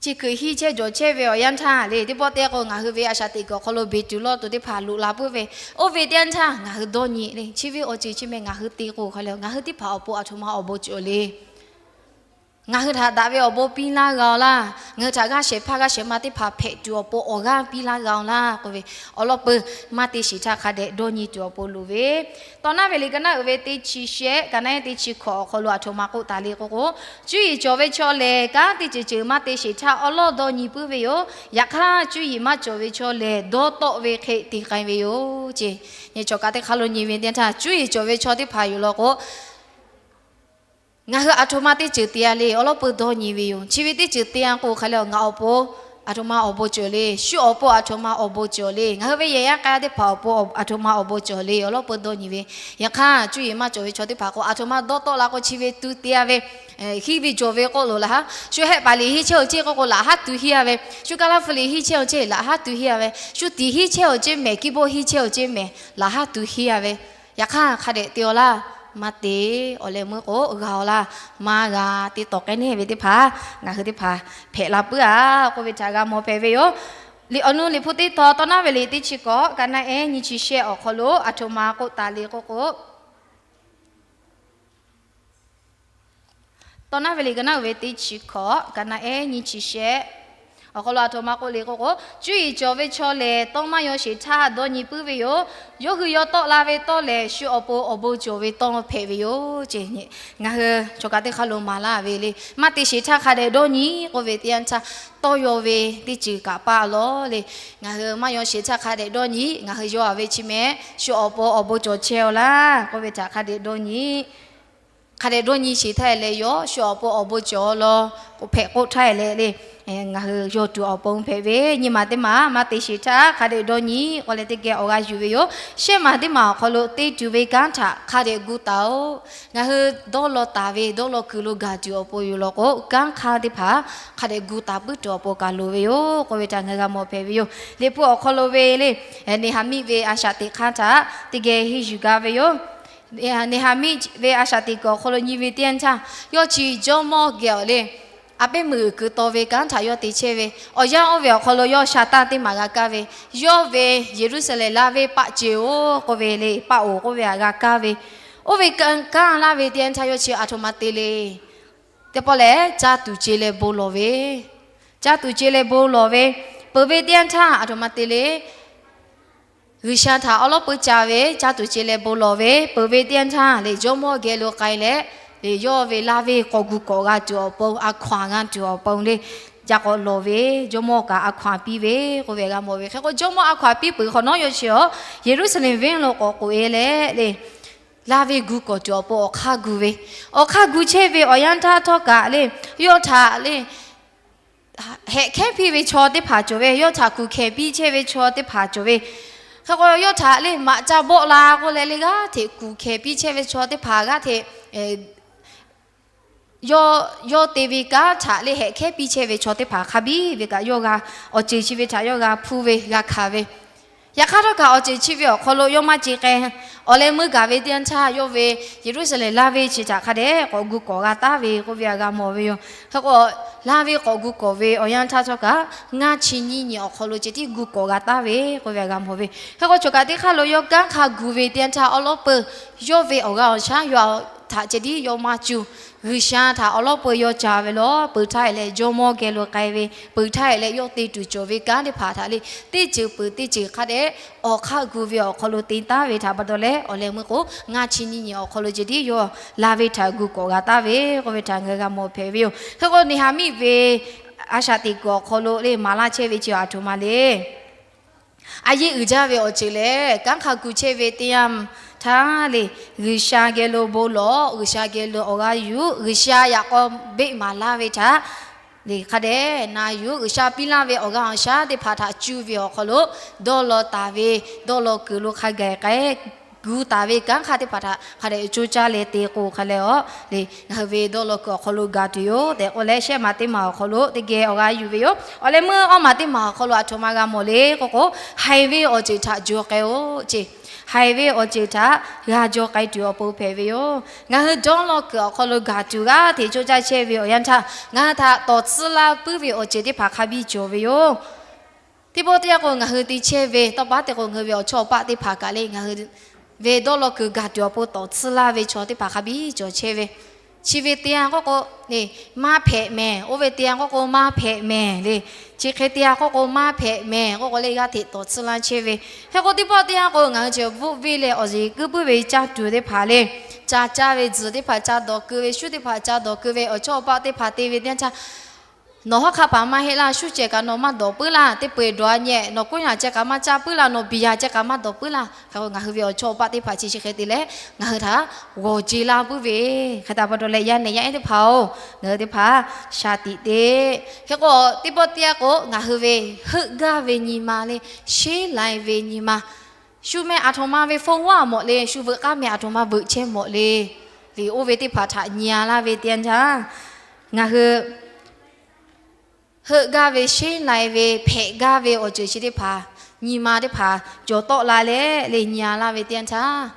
chi hkui hiˇ chehˇ jawˬ chehˇ ve awˬ yanˇ htaˇ le, teˇ pawˆ te k'o ngaˬ hui ve a shaꞈ teꞈ kuiˬ awˬ hk'aw lo beˬ tuˬ lawˇ tuˬ teˇ hpaˍ loꞈ la puiˉ ve, oˇ ve teˇ yanˇ htaˇ ngaˬ hui dawˇ nyi le. Chi ve awˬ ceuˬ chi meh ngaˬ hui te k'o hk'a le, ngaˬ hui teˇ hpaˍ awˬ pon aˬ htoꞈ ma awˬ bon cawˬ le. Ngaˬ hui htaꞈ daꞈ ve awˬ bon piˇ laˇ g'a-oˬ laˇ. Ngaˬ hui htaꞈ g'aˇ shehˍ hpaˇ g'aˇ shehˍ ma teˇ hpaˍ hpehꞈ tuˬ awˬ pon awˬ g'aˇ piˇ laˇ g'a-oˬ laˇ k'oˆ ve, awˬ lawn peuˬ maˇ te sheˍ htaˇ hk'a dehꞈ dawˇ nyi tuˬ awˬ pon loˍ ve, Tawˇ naˉ ve liꞈ ka naˉ uiˍ ve teˇ chi shehˆ, ka naˉ ehˉ teˇ chi hkawꞈ awˬ hk'aw lo aˬ htoꞈ ma k'oˆ taˍ le k'o k'o, cuˇ yiˍ cawˬ ve chaw lehˬ kanˉ teˇ ceuˬ ceuˬ maˇ te sheˍ htaˇ awˉ lawˉ dawˇ nyi puiˉ ve yoˬ. Yaꞈ hk'aˇ cuˇ yiˍ maˇ cawˬ ve chaw lehˬ dawˇ tawˆ ve hk'e te k'ai ve yoˬ ceˇ. Nyi cawˬ kaꞈ teˇ hk'aˇ lo nyi ve teˇ yanˇ htaˇ cuˇ yiˍ cawˬ ve chaw teˇ hpaˍ yoˬ law k'o, ngaˬ hui aˬ htoꞈ ma teˇ ceuˬ te-a le, awˉ lawˉ peu dawˇ nyi ve yoˬ. Chi ve teˇ ceuˬ te-a k'o hk'a le, ngaˬ awˬ pon aˬ htoꞈ ma awˬ bon cawˬ le, shu awˬ pon aˬ htoꞈ ma awˬ bon cawˬ le, ngaˬ hui ve yehˬ yaˇ k'a teˇ hpaˍ awˬ pon aˬ htoꞈ ma awˬ bon cawˬ le, awˉ lawˉ peu dawˇ nyi ve. Yaꞈ hk'aˇ cuˇ yiˍ maˇ cawˬ ve chaw teˇ hpaˍ k'o aˬ htoꞈ ma dawˇ tawˆ la k'o chi ve tu te-a ve, hiˇ ve jawˬ ve k'oˆ loˬ laˬ haˉ. Shu hehˆ paˍ liꞈ hiˇ chehˇ-oˬ ceˇ k'oˆ k'o laˬ haˉ tu hiˇ-a ve, shu Kaˇlaˇ hpu liꞈ hiˇ chehˇ-oˬ ceˇ laˬ haˉ tu hiˇ-a ve, shu tiꞈ hiˇ chehˇ-oˬ ceˇ mehˍ, kiˇ bawˆ hiˇ chehˇ-oˬ ceˇ mehˍ laˬ haˉ tu hiˇ-a ve. Yaꞈ hk'aˇ hk'a dehꞈ te-aw laˇ, maˇ te. Awˬ leh meuˇ k'o g'a-oˬ laˇ, maˇ g'a. Teˇ tawˍ k'ai neˇ ve teˇ hpaˍ ngaˬ hui teˇ hpaˍ hpehꞈ la puiˉ-a k'oˆ ve htaꞈ g'a mawˬ hpehꞈ ve yoˬ. Liꞈ awˬ nu liꞈ hpu teˇ tawn Tawˇ naˉ ve liꞈ teˇ chi hkawꞈ, ka naˉ ehˉ nyiˇ chi shehˆ awˬ hk'aw lo aˬ htoꞈ ma k'oˆ taˍ le k'oˆ k'o, Tawˇ naˉ ve liꞈ ka naˉ uiˍ ve teˇ chi hkawꞈ, ka naˉ ehˉ nyiˇ chi shehˆ awˬ hk'aw lo aˬ htoꞈ ma k'oˆ le k'oˆ k'o, cuˇ yiˍ cawˬ ve chaw lehˬ tawˇ maˇ yaw sheˍ htaˇ dawˇ nyi puiˉ ve yoˬ. Yawˇ hui yaw tawˆ la ve tawˇ lehˬ shu awˬ pon awˬ bon cawˬ ve tawˇ hpehꞈ ve yoˬ ceˇ. Ngaˬ hui chaw kaꞈ teˇ hk'aˇ lo maˍ laˇ ve le, maˇ te sheˍ htaˇ hk'a dehꞈ dawˇ nyi k'oˆ ve teˇ yanˇ htaˇ, tawˇ yaw ve teˇ ceuˬ kaꞈ paˇ lawˬ le. Ngaˬ hui maˇ yaw sheˍ htaˇ hk'a dehꞈ dawˇ nyi, ngaˬ hui yaw-a ve chi meh shu awˬ pon awˬ bon cawˬ chehˇ-aw laˇ k'oˆ ve htaꞈ hk'a dehꞈ dawˇ nyi. Hk'a dehꞈ dawˇ nyi sheˍ htaˇ leh yawˇ shu awˬ pon awˬ bon cawˬ law k'oˆ hpehꞈ k'oˆ htaˇ leh le, ngaˬ hui yaw tuˬ awˬ pon hpehꞈ ve. Nyi ma teˇ maˬ maˇ te sheˍ htaˇ hk'a dehꞈ dawˇ nyi k'oˆ leh teˇ geh awˬ g'a yuˬ ve yoˬ. Shehˆ maˬ teˇ maˬ awˬ hk'aw lo te tuˬ ve kanˉ htaꞈ hk'a dehꞈ gu taˍ-oꞈ. Ngaˬ hui dawˇ law taˍ ve dawˇ law kuiˬ lo gaˬ tuˬ awˬ pon yoˬ law k'o, kanˉ hk'aˇ teˇ hpaˍ hk'a dehꞈ gu taˍ puiˉ tuˬ awˬ pon kaꞈ loˍ ve yoˬ k'oˆ ve htaꞈ ngaˬ g'a mawˬ hpehꞈ ve yoˬ. Liꞈ hpu awˬ hk'aw lo ve le, Neˍhaˍmiˆ ve a shaꞈ teꞈ hk'aˇ htaꞈ teˇ geh henˇ yuˬ gaˇ ve yoˬ. Neˍhaˍmiˆ ve a shaꞈ teꞈ kuiˬ awˬ hk'aw lo nyi ve teˇ yanˇ htaˇ, yawˇ chi jawˇmawˇ geh-awˬ le, a pehˉ meuˇ uiˍ keu taw ve kanˉ htaꞈ yawˇ te chehˇ ve, awˬ yanˇ oˇ ve awˬ hk'aw lo yawˇ sha taˇ teˇ maˬ g'a kaˇ ve, yawˇ ve Yeˍruˆsaˍlehnˍ laˇ ve paˆ ce-oˬ k'oˆ ve le, paˆ-oˬ k'oˆ ve htaꞈ g'a kaˇ ve, oˇ ve kanˉ laˇ ve teˇ yanˇ htaˇ yawˇ chi aˬ htoꞈ ma te le. Teˇ pawˆ lehˬ caˇ tuˬ ce leh bon lawˬ ve, caˇ tuˬ ce leh bon lawˬ ve, peuˬ ve teˇ yanˇ htaˇ aˬ htoꞈ ma te le. G'uiˬsha htaꞈ awˉ lawˉ peu ca ve, caˇ tuˬ ce leh bon lawˬ ve, peuˬ ve teˇ yanˇ htaˇ le jawˇmawˇ geh lo k'ai leh, le yawˇ ve laˇ ve k'awꞈ gu k'awꞈ g'a tuˬ awˬ pon, a hkaw-anˬ g'a tuˬ awˬ pon le, ca k'awꞈ lawˬ ve, jawˇmawˇ kaꞈ a hkaw-anˬ piˇ ve k'oˆ ve g'a mawˬ ve. Hk'e k'o jawˇmawˇ a hkaw-anˬ piˇ peuˬ hk'awꞈ nawˉ yawˇ chi-awˬ Yeˍruˆsaˍlehnˍ venˇ lo k'awꞈ k'oꞈ-e leh le, laˇ ve gu kawˬ tuˬ awˬ pon awˬ hk'aˇ gu ve, awˬ hk'aˇ gu chehˇ ve awˬ yanˇ htaˇ htawˇ kaꞈ le, yawˇ htaꞈ le hehꞈ hkehˉ piˇ ve chaw teˇ hpaˍ cawˬ ve, yawˇ htaꞈ kuˬ hkehˍ piˇ chehˇ ve chaw teˇ hpaˍ cawˬ ve. Hk'e k'o yawˇ htaꞈ le maꞈ ca bawˆ la k'oˆ leh le g'aˇ hteꞈ kuˬ hkehˍ piˇ chehˇ ve chaw teˇ hpaˍ g'aˇ hteꞈ yawˇ, yawˇ te ve kanˉ htaꞈ le hehꞈ hkehˉ piˇ chehˇ ve chaw teˇ hpaˍ hk'a biˇ ve kaꞈ yawˇ g'a, awˬ ceuˬ chi ve htaꞈ yawˇ g'a hpuˇ ve, g'a hkanˍ ve. Yaꞈ hk'aˇ htawˇ kaꞈ awˬ ceuˬ chi ve awˬ hk'aw lo yawˇ maˇ ce k'ai. Awˬ leh meuˇ gaˬ ve teˇ yanˇ htaˇ yawˇ ve Yeˍruˆsaˍlehnˍ laˇ ve chi htaꞈ hk'a dehꞈ k'awꞈ gu kawˬ g'a taˉ ve k'oˆ ve htaꞈ g'a mawˬ ve yoˬ. Hk'e k'o laˇ ve k'awꞈ gu kawˬ ve awˬ yanˇ htaˇ htawˇ kaꞈ ngaˇ chi nyiˇ nyi awˬ hk'aw lo ceh tiˉ gu kawˬ g'a taˉ ve k'oˆ ve htaꞈ g'a mawˬ ve. Hk'e k'o choˬ kaꞈ teˇ hk'aˇ lo yawˇ kanˉ hk'a gu ve teˇ yanˇ htaˇ awˉ lawˉ peu yawˇ ve awˬ g'aˇ awˬ shaˉ yawˇ htaꞈ ceh tiˉ yawˇ maˇ cuˇ. G'uiˬsha htaꞈ awˉ lawˉ peu yawˇ ca ve lawˬ, peuˬ htaˇ e leh jawˇmawˇ geh lo k'ai ve, peuˬ htaˇ e leh yawˇ te tuˬ cawˬ ve kanˉ teˇ hpaˍ htaꞈ le, teˇ ceuˬ peuˬ teˇ ceuˬ hk'a dehꞈ awˬ hk'aˇ gu ve awˬ hk'aw lo te taˉ ve htaꞈ pa taw leh, awˬ leh meuˇ k'o ngaˇ chi nyiˇ nyi awˬ hk'aw lo ceh tiˉ yawˇ laˇ ve htaꞈ gu kawˬ g'a taˉ ve k'oˆ ve htaꞈ ngaˬ g'a mawˬ hpehꞈ ve yoˬ. Hk'e k'o Neˍhaˍmiˆ ve a shaꞈ teꞈ kuiˬ awˬ hk'aw lo le maˍ laˇ chehˇ ve chi aˬ htoꞈ ma le. A yehˇ uiˍ jaˇ ve awˬ ceuˬ lehˬ, kanˉ hk'a gu chehˇ ve teˇ yanˇ htaˇ le, G'uiˬsha geh lo bon lawˬ, G'uiˬsha geh lo awˬ g'aˇ yuˬ, G'uiˬsha yaꞈ k'aw beˆ maˍ laˇ ve htaꞈ le hk'a dehꞈ na yuˬ, G'uiˬsha piˇ laˇ ve awˬ g'aˇ awˬ shaˉ teˇ hpaˍ htaꞈ cuˇ ve awˬ hk'aw lo dawˇ law taˍ ve, dawˇ law kuiˬ lo hk'a gaˬ k'ai gu taˍ ve kanˉ hk'aˇ teˇ hpaˍ htaꞈ hk'a dehꞈ coˇ caˇ leh te k'o hk'a leh a le, ngaˬ hui ve dawˇ law kuiˬ awˬ hk'aw lo gaˬ tuˬ yoˬ tehꞈ k'oˆ leh, shehˆ maˬ teˇ maˬ awˬ hk'aw lo teˇ geh awˬ g'aˇ yuˬ ve yoˬ. Awˬ leh meuˇ awˇ maˬ teˇ maˬ awˬ hk'aw lo aˬ htoꞈ ma g'a mawˬ le k'oˆ k'o, haiˬ ve awˬ ceuˬ htaꞈ jaw k'ai-oˬ ce. Haiˬ ve awˬ ceuˬ htaꞈ g'a jaw k'ai tuˬ awˬ pon hpehꞈ ve yoˬ. Ngaˬ hui dawˇ law kuiˬ awˬ hk'aw lo gaˬ tuˬ g'aˇ hteꞈ coˇ caˇ chehˇ ve awˬ yanˇ htaˇ, ngaˬ hui htaꞈ tawˍ tsuhˇ laˇ puiˉ ve awˬ ceuˬ teˇ hpaˍ hk'a biˇ cawˬ ve yoˬ. Teˇ pawˆ teˇ yanˇ k'o, ngaˬ hui te chehˇ ve tawˇ paˉ te k'o, ngaˬ hui ve awˬ chawˇ awˬ paˆ teˇ hpaˍ kaꞈ le, ngaˬ hui ve dawˇ law kuiˬ gaˬ tuˬ awˬ pon tawˍ tsuhˇ laˇ ve chaw teˇ hpaˍ hk'a biˇ cawˬ chehˇ ve. Chi ve te-a k'oˆ k'o, maˇ hpehꞈ mehˍ. Oˇ ve te-a k'oˆ k'o, maˇ hpehꞈ mehˍ le. Chi hk'e te-a k'oˆ k'o, maˇ hpehꞈ mehˍ k'oˆ k'o le, g'aˇ hteꞈ tawˍ tsuhˇ laˇ chehˇ ve. Hk'e k'o, teˇ pawˆ teˇ yanˇ k'o, ngaˬ hui cawˬ bvuhˆ viˇ leh awˬ yeˬ kuiˉ puiˉ ve caˇ tuˬ teˇ hpaˍ le, ca caˇ ve tzuhˬ teˇ hpaˍ ca dawˬ keu ve, shuˉ teˇ hpaˍ ca dawˬ keu ve, awˬ chawˇ awˬ paˆ teˇ hpaˍ te ve teˇ yanˇ htaˇ, nawˬ hawˉ hk'aˇ paˍ maˇ heˆ laˇ, shuˉ ceh kaꞈ nawˬ maˇ dawˬ puiˉ laˇ, teˇ peu-eˬ dawˬ-a nyeh, nawˬ koˇ yaˬ ceh kaꞈ maˇ caˇ puiˉ laˇ, nawˬ biˬ yaˬ ceh kaꞈ maˇ dawˬ puiˉ laˇ. Hk'e k'o, ngaˬ hui ve awˬ chawˇ awˬ paˆ teˇ hpaˍ chi chi hk'e te leh, ngaˬ hui htaꞈ g'awˬ ce laˇ puiˉ ve. Hk'e te pa taw leh, yaˇ nehˬ yaˇ ehˉ teˇ hpaˍ-oˬ, ngaˬ hui teˇ hpaˍ shaˍ tiꞈ te. Hk'e k'o, teˇ pawˆ teˇ yanˇ k'o, ngaˬ hui ve heuˆ gaˇ ve nyi ma le, sheˉ lai ve nyi ma, shu meh aˬ htoꞈ ma ve hpfuhˇ g'aˇ mawˬ le, shu veuꞈ k'aˇ meh aˬ htoꞈ ma veuꞈ chehˇ mawˬ le, le oˇ ve teˇ hpaˍ htaꞈ nyi-a laˇ ve teˇ yanˇ htaˇ, ngaˬ hui heuˆ gaˇ ve, sheˉ lai ve, hpehꞈ gaˇ ve awˬ ceuˬ chi teˇ hpaˍ, nyi ma teˇ hpaˍ cawˬ tawˆ la leh le nyi-a laˇ ve teˇ yanˇ htaˇ,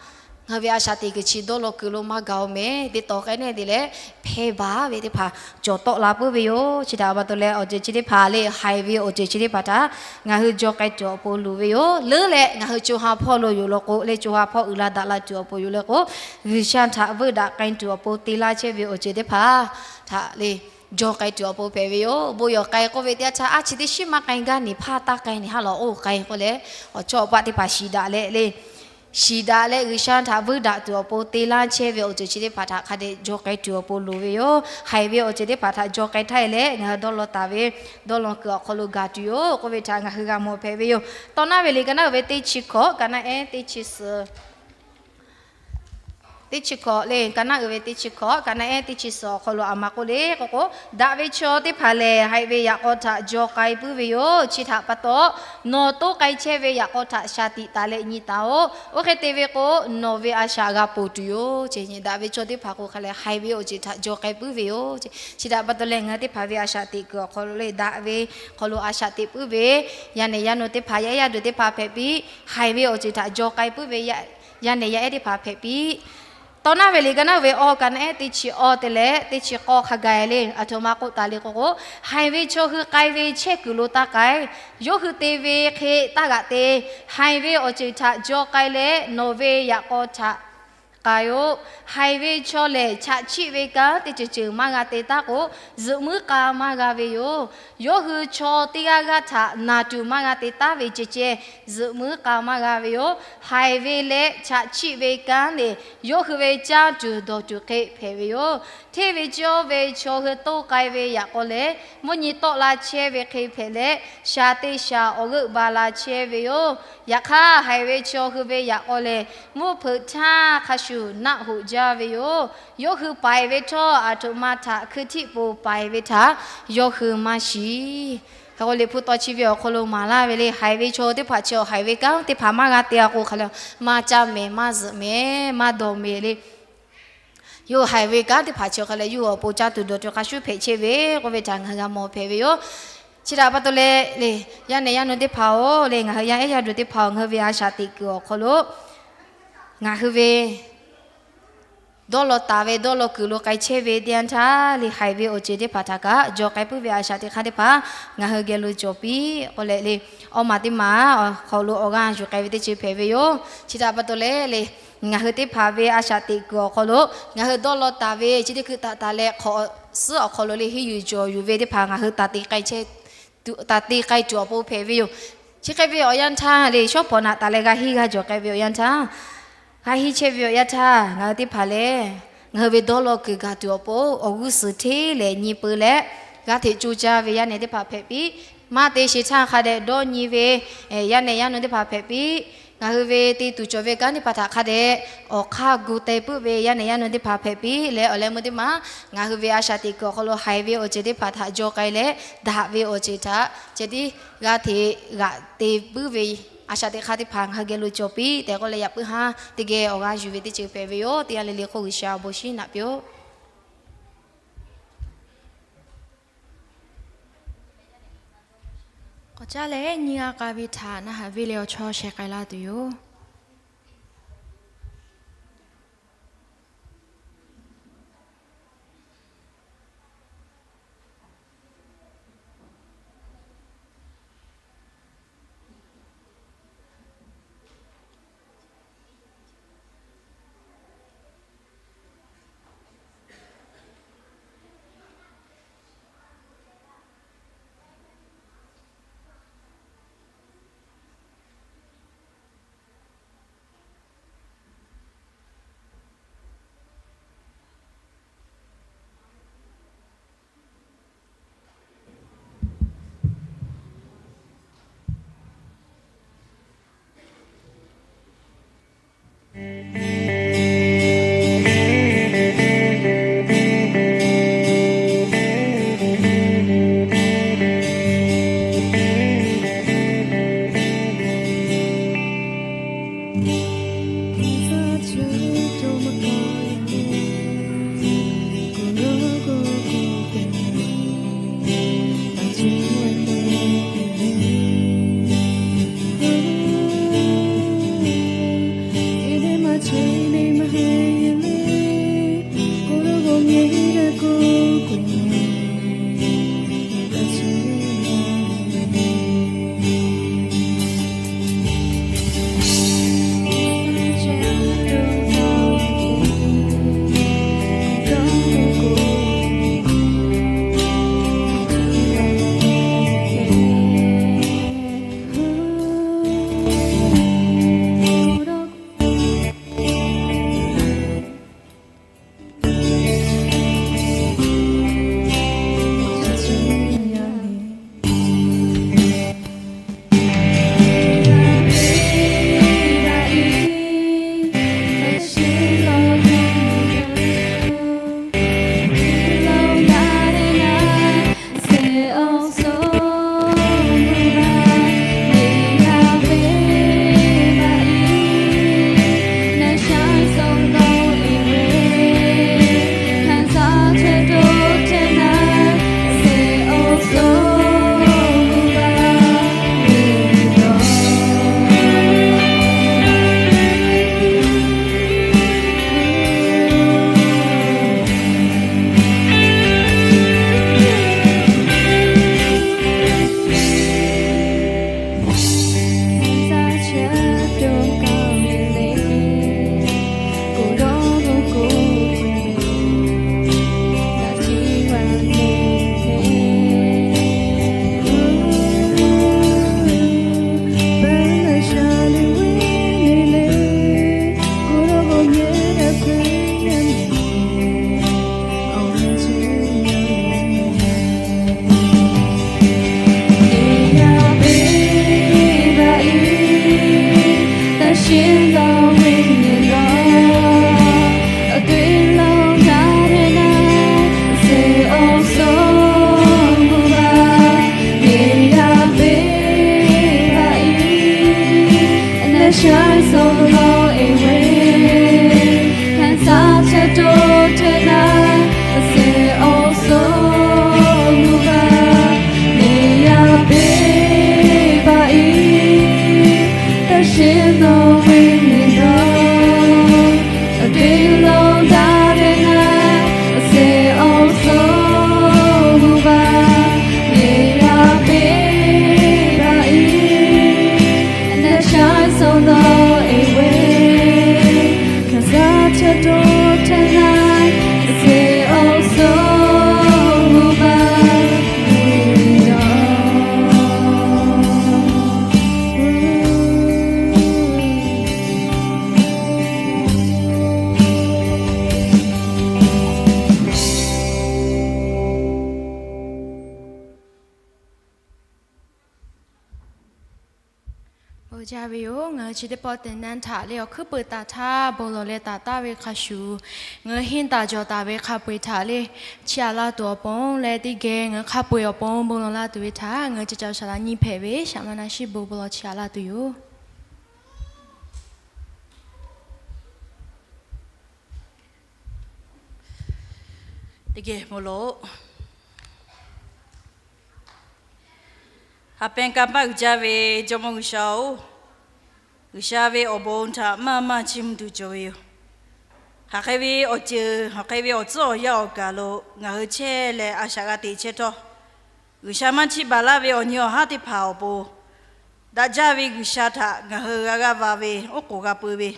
ngaˬ hui ve a shaꞈ teꞈ kuiˬ chi dawˇ law kuiˬ lo maˇ gaˬ-oˬ meh, teˇ taw k'ai neˇ te leh hpehˇ baˬ ve teˇ hpaˍ cawˬ tawˆ la puiˉ ve yoˬ. Chi htaꞈ pa taw leh, awˬ ceuˬ chi teˇ hpaˍ le, haiˬ ve awˬ ceuˬ chi teˇ hpaˍ htaꞈ ngaˬ hui jaw k'ai tuˬ awˬ pon loˍ ve yoˬ. Leuˉ leh ngaˬ hui co ha hpawˇ lo yoˬ law k'o le, co ha hpawˇ uiˍ la daꞈ la tuˬ awˬ pon yoˬ leh k'o, G'uiˬsha htaꞈ veuˆ daꞈ k'ai tuˬ awˬ pon te laˇ chehˇ ve awˬ ceuˬ teˇ hpaˍ htaꞈ le jaw k'ai tuˬ awˬ pon hpehꞈ ve yoˬ. Bon yawˬ k'ai k'oˆ ve teˇ yanˇ htaˇ, a chi teˇ shiˉ maˇ k'ai gaˇ, neˬ hpaˇ taˇ k'ai, neˬ haˉ lawˬ oˇ k'ai k'oˆ leh, awˬ chawˇ awˬ paˆ teˇ hpaˍ shiˍ daꞈ leh le, shiˍ daꞈ leh G'uiˬsha htaꞈ veuˆ daꞈ tuˬ awˬ pon te laˇ chehˇ ve awˬ ceuˬ chi teˇ hpaˍ htaꞈ hk'a dehꞈ jaw k'ai tuˬ awˬ pon loˍ ve yoˬ. Haiˬ ve awˬ ceuˬ teˇ hpaˍ htaꞈ jaw k'ai htaˇ e leh, ngaˬ hui dawˇ law taˍ ve dawˇ law kuiˬ awˬ hk'aw lo gaˬ tuˬ yoˬ k'oˆ ve htaꞈ ngaˬ hui g'a mawˬ hpehꞈ ve yoˬ. Tawˇ naˉ ve liꞈ ka naˉ uiˍ ve teˇ chi hkawꞈ, ka naˉ ehˉ teˇ chi suhˍ teˇ chi hkawꞈ le, ka naˉ uiˍ ve teˇ chi hkawꞈ, ka naˉ ehˉ teˇ chi suhˍ awˬ hk'aw lo aˬ ma k'oˆ le k'oˆ k'o, daꞈ ve chaw teˇ hpaˍ lehˬ, haiˬ ve yaꞈ k'aw htaꞈ jaw k'ai puiˉ ve yoˬ. Chi htaꞈ pa taw, nawˬ toˇ k'ai chehˇ ve yaꞈ k'aw htaꞈ shaˍ tiꞈ taˍ leh nyi taˍ-oꞈ. Oˇ hk'e te ve k'o, nawˬ ve a shaꞈ g'a ponˬ tuˬ yoˬ ce. Daꞈ ve chaw teˇ hpaˍ k'o hk'a leh, haiˬ ve awˬ ceuˬ htaꞈ jaw k'ai puiˉ ve yoˬ ce. Chi htaꞈ pa taw leh, ngaˬ hui teˇ hpaˍ ve a shaꞈ teꞈ kuiˬ awˬ hk'aw lo le, daꞈ ve hk'aw lo a shaꞈ teꞈ puiˉ ve yaˇ nehˬ yaˇ nu teˇ hpaˍ, yaˇ ehˉ yaˇ duˬ teˇ hpaˍ hpehꞈ piˇ. Haiˬ ve awˬ ceuˬ htaꞈ jaw k'ai puiˉ ve yaˇ nehˬ yaˇ ehˉ teˇ hpaˍ hpehꞈ piˇ. Tawˇ naˉ ve liꞈ ka naˉ uiˍ ve awˬ, ka naˉ ehˉ teˇ chi awˬ te leh teˇ chi k'awˇ hk'a gaˬ le, aˬ htoꞈ ma k'oˆ taˍ le k'oˆ k'o, haiˬ ve chaw hui k'ai ve chehˇ kuiˬ lo taˇ k'ai. Yawˇ hui te ve hk'e taˇ g'aꞈ te. Haiˬ ve awˬ ceuˬ htaꞈ jaw k'ai leh, nawˬ ve yaꞈ k'aw htaꞈ k'ai-oꞈ. Haiˬ ve chaw lehˬ, chaꞈ chiˆ ve kanˉ teˇ ceuˬ ceuˬ maˇ g'a te taˉ k'o, zuhꞈ muiˉ k'a maˇ g'a ve yoˬ. Yawˇ hui chaw teˇ g'aˇ g'aˇ htaꞈ naˬ tuˬ maˇ g'a te taˉ ve ceh ceh, zuhꞈ muiˉ k'a maˇ g'a ve yoˬ. Haiˬ ve leh chaꞈ chiˆ ve kanˉ lehˬ, yawˇ hui ve caˇ tuˬ dawˬ tuˬ hk'e hpehꞈ ve yoˬ. Hteˇ ve cawˇ ve chaw hui toˇ k'ai ve yaꞈ k'aw lehˬ, mvuhˇ nyi tawˆ la chehˇ ve hk'e hpehꞈ leh, shaˍ te shaˍ awˬ g'euˆ ba la chehˇ ve yoˬ. Yaꞈ hk'aˇ, haiˬ ve chaw hui ve yaꞈ k'aw lehˬ, mvuhˇ hpeuꞈ htaˇ hk'a shuˍ naˆ hoꞈ jaˇ ve yoˬ. Yawˇ hui paiˍ ve htawˇ, aˬ htoꞈ ma htaꞈ hkui htiˆ poˬ paiˍ ve htaꞈ yawˇ hui maˇ shiˍ. Hk'e k'o, Liꞈ hpu taw chi ve awˬ hk'aw lo maˍ laˇ ve le, haiˬ ve chaw teˇ hpaˍ chi awˬ haiˬ ve kanˉ teˇ hpaˍ maˇ g'a te-a k'o hk'a leh, maˇ caˇ mehˍ, maˇ zuhꞈ mehˍ, maˇ dawˬ mehˍ le. Yawˇ hui haiˬ ve kanˉ teˇ hpaˍ chi awˬ hk'a leh, yawˇ hui awˬ pon caˇ tuˬ dawˬ tuˬ hk'a shuˉ hpehꞈ chehˇ ve k'oˆ ve htaꞈ ngaˬ hui g'a mawˬ hpehꞈ ve yoˬ. Chi htaꞈ pa taw leh le, yaˇ nehˬ yaˇ nu teˇ hpaˍ-oˬ le, ngaˬ hui yaˇ ehˉ yaˇ duˬ teˇ hpaˍ-oˬ, ngaˬ hui ve a shaꞈ teꞈ kuiˬ awˬ hk'aw lo ngaˬ hui ve dawˇ law taˍ ve dawˇ law kuiˬ lo k'ai chehˇ ve teˇ yanˇ htaˇ le, haiˬ ve awˬ ceuˬ teˇ hpaˍ htaꞈ kaꞈ jaw k'ai puiˉ ve a shaꞈ teꞈ hk'aˇ teˇ hpaˍ ngaˬ hui geh lo cawˬ piˇ k'oˆ leh le, awˬ maˬ teˇ maˬ awˬ hk'aw lo awˬ g'aˇ yuˬ k'ai ve teˇ ceuˬ hpehꞈ ve yoˬ. Chi htaꞈ pa taw leh le, ngaˬ hui teˇ hpaˍ ve a shaꞈ teꞈ kuiˬ awˬ hk'aw lo ngaˬ hui dawˇ law taˍ ve chi teˇ hkui taˍ taˍ leh hk'awꞈ suhˉ awˬ hk'aw lo le, henˇ yuˬ jawˬ yuˬ ve teˇ hpaˍ ngaˬ hui taˍ te k'ai tuˬ awˬ pon hpehꞈ ve yoˬ. Chi hk'e ve awˬ yanˇ htaˇ le, shawˉ pawˍ naꞈ taˍ leh g'a henˇ g'a jawˬ k'ai ve awˬ yanˇ htaˇ, g'a henˇ chehˇ ve awˬ yanˇ htaˇ, ngaˬ hui teˇ hpaˍ lehˬ, ngaˬ hui ve dawˇ law kuiˬ gaˬ tuˬ awˬ pon awˬ g'uˇ suhˍ hteˇ leh nyi peu leh, g'aˇ hteꞈ coˇ caˇ ve yaˇ nehˬ teˇ hpaˍ hpehꞈ piˇ. Maˇ te sheˍ htaˇ hk'a dehꞈ dawˇ nyi ve yaˇ nehˬ yaˇ nu teˇ hpaˍ hpehꞈ piˇ. Ngaˬ hui ve te tuˬ cawˬ ve kanˉ teˇ hpaˍ htaꞈ hk'a dehꞈ awˬ hk'aˇ gu teh puiˉ ve yaˇ nehˬ yaˇ nu teˇ hpaˍ hpehꞈ piˇ leh, awˬ leh meuˇ teˇ maˬ ngaˬ hui ve a shaꞈ teꞈ kuiˬ awˬ hk'aw lo haiˬ ve awˬ ceuˬ teˇ hpaˍ htaꞈ jaw k'ai leh, daꞈ ve awˬ ceuˬ htaꞈ ceh tiˉ g'aˇ hteꞈ g'aꞈ te puiˉ ve A shaꞈ teꞈ hk'aˇ teˇ hpaˍ ngaˬ hui geh lo cawˬ piˇ tehꞈ k'oˆ leh yaꞈ puiˉ haˉ teˇ geh awˬ g'aˇ yuˬ ve teˇ ceuˬ hpehꞈ ve yoˬ. Teˇ g'aˇ le le hk'oˆ G'uiˬsha awˬ bon shinˉ naꞈ piˇ-oˆ. K'awꞈ caˇ leh nyiˇ g'aˇ k'a ve htaꞈ na haꞈ ve leh awˬ chawˇ sheh k'ai laˇ tuˬ yoˬ. Bon jaˇ ve yoˬ. Ngaˬ hui chi teˇ pawˆ te naˇ htaꞈ leh awˬ hkuiˉ peuˬ taˍ htaˇ bon lawˬ leh taˍ taˍ ve hk'a shuˍ, ngaˬ hui henˇ taˍ jawˬ taˍ ve hk'a peu-eˬ htaꞈ leh chiˇ aꞈ laˇ tuˬ awˬ pon leh teˇ geh ngaˬ hui hk'a peu-eˬ awˬ pon bon lawˬ laˇ tuˬ ve htaꞈ ngaˬ hui ca caˇ shaˍ laꞈ nyiˇ hpehꞈ ve shaˍ ma na shiˉ bon bon lawˬ chiˇ aꞈ laˇ tuˬ yoˬ. Teˇ geh mvuh loˬ. Ha pehˇ kanˇ paˆ uiˍ jaˇ ve Jawˇmawˇ G'uiˬsha-oˬ, G'uiˬsha ve awˬ bon htaꞈ maˇ maˇ chiˇ mvuh tuˬ cawˬ ve yoˬ. Hk'aˬ hk'e ve awˬ ceuˬ, hk'aˬ hk'e ve awˬ tcuhˉ awˬ yanˇ awˬ kaˬ lo ngaˬ hui chehˇ leh a shaꞈ g'a teꞈ chehˇ htawˇ, G'uiˬsha maˇ chiˇ baˬ laˇ ve awˬ nyi awˬ haˉ teˇ hpaˍ awˬ pon, daꞈ jaˇ ve G'uiˬsha htaꞈ ngaˬ hui g'a g'aˇ va ve, oˉ k'oˍ g'a peu ve,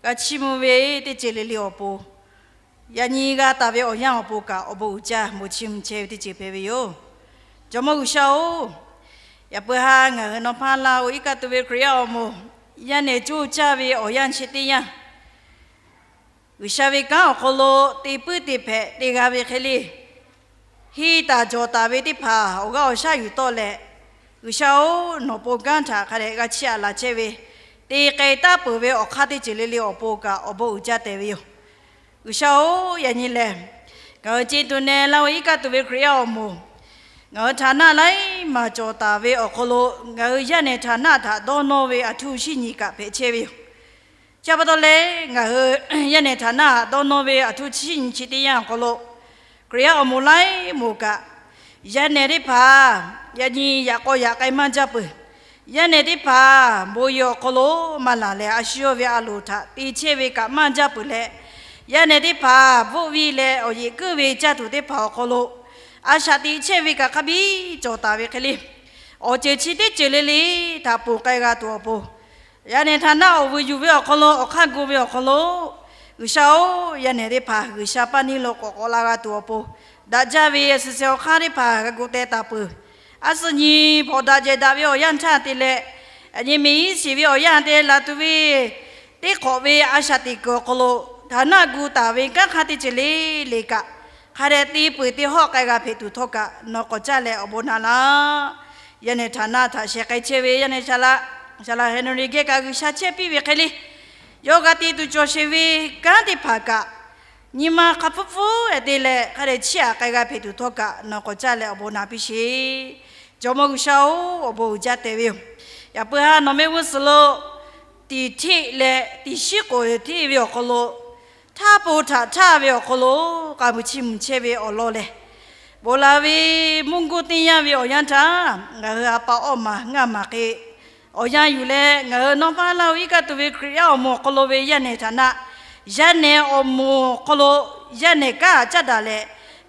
g'a chiˇ mvuh ve teˇ ceuˬ le le awˬ pon, yaꞈ nyi g'a taˍ ve awˬ yanˇ awˬ pon kaꞈ awˬ bon uiˍ jaˇ bon chiˇ mvuh chehˇ ve teˇ ceuˬ hpehꞈ ve yoˬ. Jawˇmawˇ G'uiˬsha-oˬ, yaꞈ puiˉ haˉ ngaˬ hui nawˇ hpaˇ laˇ-oˬ, iˉ kaˆ tuˬ ve Hkriꞈ yaˇ awˬ moˍ, yaˇ nehˬ coˇ caˇ ve awˬ yanˇ chi teˇ yanˇ, G'uiˬsha ve kanˉ awˬ hk'aw lo te puiˉ te hpehꞈ te g'a ve hk'e le, henˇ taˍ jawˬ taˍ ve teˇ hpaˍ awˬ g'aˇ awˬ shaˉ yuˬ tawˆ leh, G'uiˬsha-oˬ, nawˬ pon kanˉ htaꞈ hk'a dehꞈ g'a chiˇ aꞈ laˬ chehˇ ve, te k'ai taˉ peuˬ ve awˬ hk'aˇ teˇ ceuˬ le le awˬ pon kaꞈ awˬ bon uiˍ jaˇ tehꞈ ve yoˬ. G'uiˬsha-oˬ, yaꞈ nyi lehˬ, ngaˬ hui ce tuˬ neh laˇ-oˬ, iˉ kaˆ tuˬ ve Hkriꞈ yaˇ awˬ moˍ, ngaˬ hui htaꞈ naˆ laiˉ maˬ cawˬ taˍ ve awˬ hk'aw lo, ngaˬ hui yaˇ nehˬ htaꞈ naˆ htaꞈ dawˇ nawˇ ve aˬ htoꞈ shinˉ nyi kaꞈ hpehꞈ chehˇ ve yoˬ. Chi pa taw leh, ngaˬ hui yaˇ nehˬ htaꞈ naˆ dawˇ nawˇ ve aˬ htoꞈ shinˉ nyi chi teˇ yanˇ awˬ hk'aw lo, Hkriꞈ yaˇ awˬ moˍ laiˉ moˍ kaꞈ, yaˇ nehˬ teˇ hpaˍ yaꞈ nyi yaꞈ k'aw yaꞈ k'ai maˇ jaˇ peuˬ. Yaˇ nehˬ teˇ hpaˍ bon yehˬ awˬ hk'aw lo maˇ laˬ leh, a shu yawˇ ve a loˍ htaꞈ te chehˇ ve kaꞈ maˇ jaˇ peuˬ leh, yaˇ nehˬ teˇ hpaˍ bvuhˆ viˇ leh awˬ yeꞈ kuiˉ ve caˇ tuˬ teˇ hpaˍ awˬ hk'aw lo, a shaꞈ teꞈ chehˇ ve kaꞈ hk'a biˇ cawˬ taˍ ve hk'e le, awˬ ceuˬ chi teˇ ceuˬ le le htaꞈ ponˬ k'ai g'a tuˬ awˬ pon, yaˇ nehˬ htaꞈ naˆ awˬ vuiˬ yuˬ ve awˬ hk'aw lo, awˬ hk'aˇ gu ve awˬ hk'aw lo, G'uiˬsha-oˬ, yaˇ nehˬ teˇ hpaˍ G'uiˬsha paˇ neˇ lo k'awꞈ k'awꞈ la g'a tuˬ awˬ pon, daꞈ jaˇ ve suh sheh awˬ hk'aˇ teˇ hpaˍ g'a gu teh taˍ peuˬ. A suh nyi hpawnˬ daꞈ jehˬ daꞈ ve awˬ yanˇ htaˇ te leh, yaꞈ nyi meꞈ iˉ shiˍ ve awˬ yanˇ te laˬ tuˬ ve teˇ hk'awꞈ ve a shaꞈ teꞈ kuiˬ awˬ hk'aw lo, htaꞈ naˆ gu taˍ ve kanˉ hk'aˇ teˇ ceuˬ le le kaꞈ, hk'a dehꞈ te peuˬ te hawˆ k'ai g'a hpehꞈ tuˬ htawˇ kaꞈ nawˬ k'awꞈ caˇ leh awˬ bon naꞈ laˇ. Yaˇ nehˬ htaꞈ naˆ htaꞈ shehˍ k'ai chehˇ ve yaˇ nehˬ shaˍ laꞈ, shaˍ laꞈ Henry geh kaꞈ G'uiˬsha chehˇ piˇ ve hk'e le, yawˇ g'a te tuˬ cawˬ sheˍ ve kanˉ teˇ hpaˍ kaꞈ, nyi ma hk'a pfuhˇ pfuhˇ-e te leh hk'a dehꞈ chiˇ aꞈ k'ai g'a hpehꞈ tuˬ htawˇ kaꞈ nawˬ k'awꞈ caˇ leh awˬ bon naꞈ piˇ sheˍ. Jawˇmawˇ G'uiˬsha-oˬ, awˬ bon uiˍ jaˇ tehꞈ ve yoˬ. Yaꞈ puiˉ haˉ nawˬ mehˆ g'uˇ suhˍ lo tiˍ hteˆ leh tiˍ shiˉ k'oˍ hteˆ ve awˬ hk'aw lo, htaˇ po htaꞈ htaˇ ve awˬ hk'aw lo k'a mui chiˇ mvuh chehˇ ve awˬ lawn lehˬ, bon laˬ ve mvuhˇ guˇ teˇ yanˇ ve awˬ yanˇ htaˇ, ngaˬ hui a pa awˇ maˬ ngaˇ maˬ hk'e awˬ yanˇ yuˬ leh, ngaˬ hui nawˇ paˇ laˇ-oˬ, iˉ kaˆ tuˬ ve Hkriꞈ yaˇ awˬ moˍ awˬ hk'aw lo ve yaˇ nehˬ htaꞈ naˆ, yaˇ nehˬ awˬ moˍ awˬ hk'aw lo yaˇ nehˬ kanˉ caˇ daꞈ leh,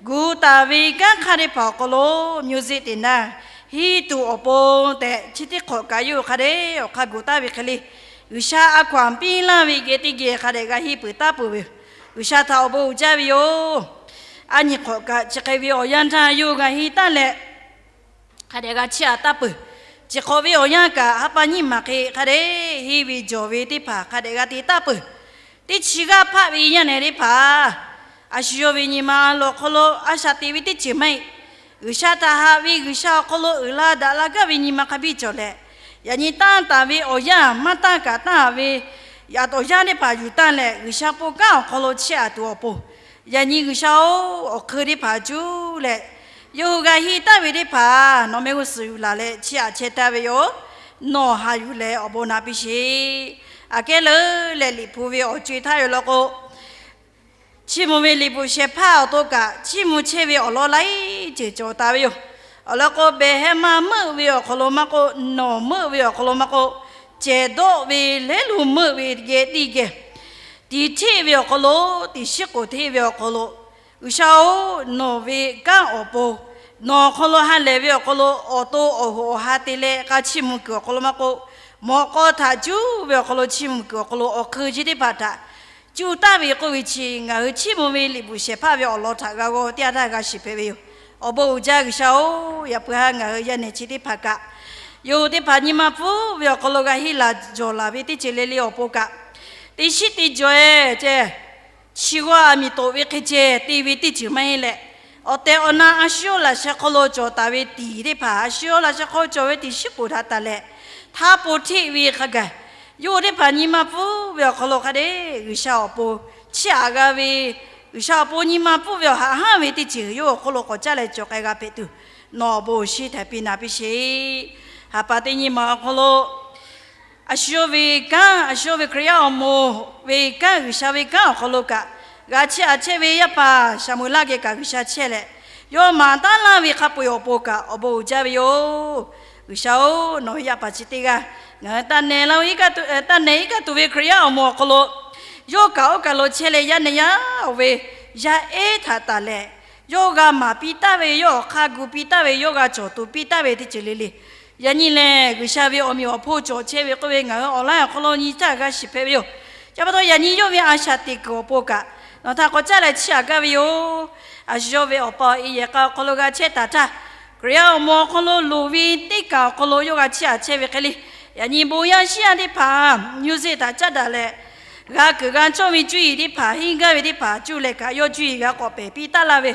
gu taˍ ve kanˉ hk'aˇ teˇ hpaˍ awˬ hk'aw lo myoˇ zeˆ teˍ naˇ hiˉ tuˬ awˬ pon tehꞈ, chi teˇ hk'awꞈ kaꞈ yawˇ hui hk'a dehꞈ awˬ hk'aˇ gu taˍ ve hk'e le, G'uiˬsha a hkaw-anˬ piˇ laˇ ve geh teˇ geh hk'a dehꞈ g'a henˇ peuˬ taˍ peuˬ ve yoˬ. G'uiˬsha htaꞈ awˬ bon uiˍ jaˇ ve yoˬ. A nyi hk'awꞈ kaꞈ chi hk'e ve awˬ yanˇ htaˇ yawˇ hui g'a henˇ taˍ leh, hk'a dehꞈ g'a chiˇ aꞈ taˍ peuˬ. Chi hk'awꞈ ve awˬ yanˇ kaꞈ ha pa nyiˇ maˬ hk'e hk'a dehꞈ henˇ ve jawˬ ve teˇ hpaˍ hk'a dehꞈ g'a te taˍ peuˬ. Teˇ chi g'aˇ hpaˆ ve yaˇ nehˬ teˇ hpaˍ, a shu yawˇ ve nyi ma a loˍ awˬ hk'aw lo a shaꞈ teꞈ ve teˇ ceuˬ maˇ heˆ. G'uiˬsha htaꞈ haꞈ ve, G'uiˬsha awˬ hk'aw lo uiˍ la daꞈ la gaˇ ve nyi ma hk'a biˇ cawˬ leh, yaꞈ nyi tanˇ taˍ ve awˬ yanˇ maˇ tanˇ kaꞈ tanˇ ve, yaꞈ awˬ yanˇ teˇ hpaˍ yuˬ tanˇ leh G'uiˬsha pon kanˉ awˬ hk'aw lo chiˇ aꞈ tuˬ awˬ pon, yaꞈ nyi G'uiˬsha-oˬ, awˬ hk'eun teˇ hpaˍ cuˇ leh, yawˇ hui g'a henˇ taˍ ve teˇ hpaˍ nawˬ mehˆ g'uˇ suhˍ yuˬ laˬ leh chiˇ aꞈ chehˇ taˍ ve yoˬ. Nawˬ haꞈ yuˬ leh awˬ bon naꞈ piˇ sheˍ. Aꞈ kehˉ leuˉ leh Liꞈ hpu ve awˬ co-e htaˇ yoˬ law k'o, chiˇ mvuh ve liꞈ bvuhꞈ shehˍ hpaˇ awˬ to kaꞈ chiˇ mvuh chehˇ ve awˬ lawn laiˉ ceuˬ cawˬ taˍ ve yoˬ. Awˬ lawn k'o, behˬ heh ma meuˆ ve awˬ hk'aw lo maˇ k'oˆ, nawˬ meuˆ ve awˬ hk'aw lo maˇ k'oˆ, cehˬ dawˆ ve lehˉ lo meuˆ ve geh teˇ geh, tiˍ hteˆ ve awˬ hk'aw lo, tiˍ shiˉ k'oˍ hteˆ ve awˬ hk'aw lo, G'uiˬsha-oˬ, nawˬ ve kanˉ awˬ pon, nawˬ awˬ hk'aw lo ha lehˬ ve awˬ hk'aw lo awˬ to awˬ hoꞈ awˬ ha te leh k'a chiˇ mvuh kuiˬ awˬ hk'aw lo maˇ k'oˆ, mawꞈ k'aw htaꞈ cuˇ ve awˬ hk'aw lo chiˇ mvuh kuiˬ awˬ hk'aw lo awˬ hk'eun chi teˇ hpaˍ htaꞈ cuˇ taˍ ve k'oˆ ve chi, ngaˬ hui chiˇ mvuh ve liꞈ bvuhꞈ shehˍ hpaˇ ve awˬ lawn htaꞈ g'a g'aw teˇ yanˇ htaˇ g'a shiˍ hpehꞈ ve yoˬ. Awˬ bon uiˍ jaˇ G'uiˬsha-oˬ, yaꞈ puiˉ haˉ ngaˬ hui yaˇ nehˬ chi teˇ hpaˍ kaꞈ, yawˇ hui teˇ hpaˍ nyi ma pfuhˇ ve awˬ hk'aw lo g'a henˇ laˬ jawˬ laˬ ve teˇ ceuˬ le le awˬ pon kaꞈ, teˇ shiˉ teˇ jawˬ-e ceh, chi g'aˇ a miˬ toꞈ ve hk'e ceh te ve teˇ ceuˬ maˇ heˆ leh, awˬ tehˬ awˬ na a shu yawˇ laꞈ sheh hk'aw lo cawˬ taˍ ve tiˍ teˇ hpaˍ, a shu yawˇ laꞈ sheh hk'aw lo cawˬ ve tiˍ shiˉ k'oˍ htaꞈ taˍ leh, htaˇ po hteˆ ve hk'a gaˬ, yawˇ hui teˇ hpaˍ nyi ma pfuhˇ ve awˬ hk'aw lo hk'a dehꞈ G'uiˬsha awˬ pon chiˇ aꞈ g'a ve, G'uiˬsha awˬ pon nyi ma pfuhˇ ve awˬ haꞈ hanˉ ve teˇ ceuˬ yawˇ awˬ hk'aw lo k'awꞈ caˇ leh cawˬ k'ai g'a hpehꞈ tuˬ, nawˬ awˬ bon awˬ shinˉ htaiˍ piˇ naꞈ piˇ sheˍ. Ha pa teˇ nyi ma awˬ hk'aw lo, a shu yawˇ ve kanˉ, a shu yawˇ ve Hkriꞈ yaˇ awˬ moˍ ve kanˉ, G'uiˬsha ve kanˉ awˬ hk'aw lo kaꞈ, g'a chehˇ aꞈ chehˇ ve yaˇ paˍ Saˍmo-eˍlaˆ geh kaꞈ G'uiˬsha chehˇ leh, yawˇ maˍ taˉ laˇ ve hk'a peu-eˬ awˬ pon kaꞈ awˬ bon uiˍ jaˇ ve yoˬ. G'uiˬsha-oˬ, nawˬ ve yaˇ paˍ chi teˇ g'aˇ ngaˬ hui taˇ nehˬ la, taˇ nehˬ iˉ kaˆ tuˬ ve Hkriꞈ yaˇ awˬ moˍ awˬ hk'aw lo, yawˇ kaꞈ oˇ kaˬ lo chehˇ leh yaˇ nehˬ yaˇ-oˬ ve, yaˇ ehˉ htaꞈ tanˬ leh, yawˇ g'a maˍ piˇ taˍ ve, yawˇ awˬ hk'aˇ gu piˇ taˍ ve, yawˇ g'a cawˬ tuˬ piˇ taˍ ve teˇ ceuˬ le le, yaꞈ nyi lehˬ G'uiˬsha ve awˬ meꞈ awˬ hponˇ cawˬ chehˇ ve k'oˆ ve ngaˬ hui awˬ laˇ awˬ hk'aw lo nyi htaˇ g'a shiˍ hpehꞈ ve yoˬ. Chi pa taw yaꞈ nyi yawˇ ve a shaꞈ teꞈ kuiˬ awˬ pon kaꞈ, nawˬ htaꞈ k'awꞈ caˉ leh chiˇ aꞈ gaˇ ve yoˬ. A shu yawˇ ve awˬ pa awˬ e yehˬ k'a awˬ hk'aw lo g'a chehˇ taˍ htaˇ, Hkriꞈ yaˇ awˬ moˍ awˬ hk'aw lo loˍ ve teˇ kaˬ awˬ hk'aw lo yawˇ g'a chiˇ aꞈ chehˇ ve hk'e le, yaꞈ nyi bon yaˇ shiˉ yaˇ teˇ hpaˍ nyi zeˇ htaꞈ caˉ daꞈ leh, g'a kuiˬ g'a cawˇ ve cuˇ yiˍ teˇ hpaˍ, henˇ gaˇ ve teˇ hpaˍ cuˇ leh kaꞈ yawˇ cuˇ yiˍ g'a k'awꞈ pehˬ piˇ taˍ laˇ ve,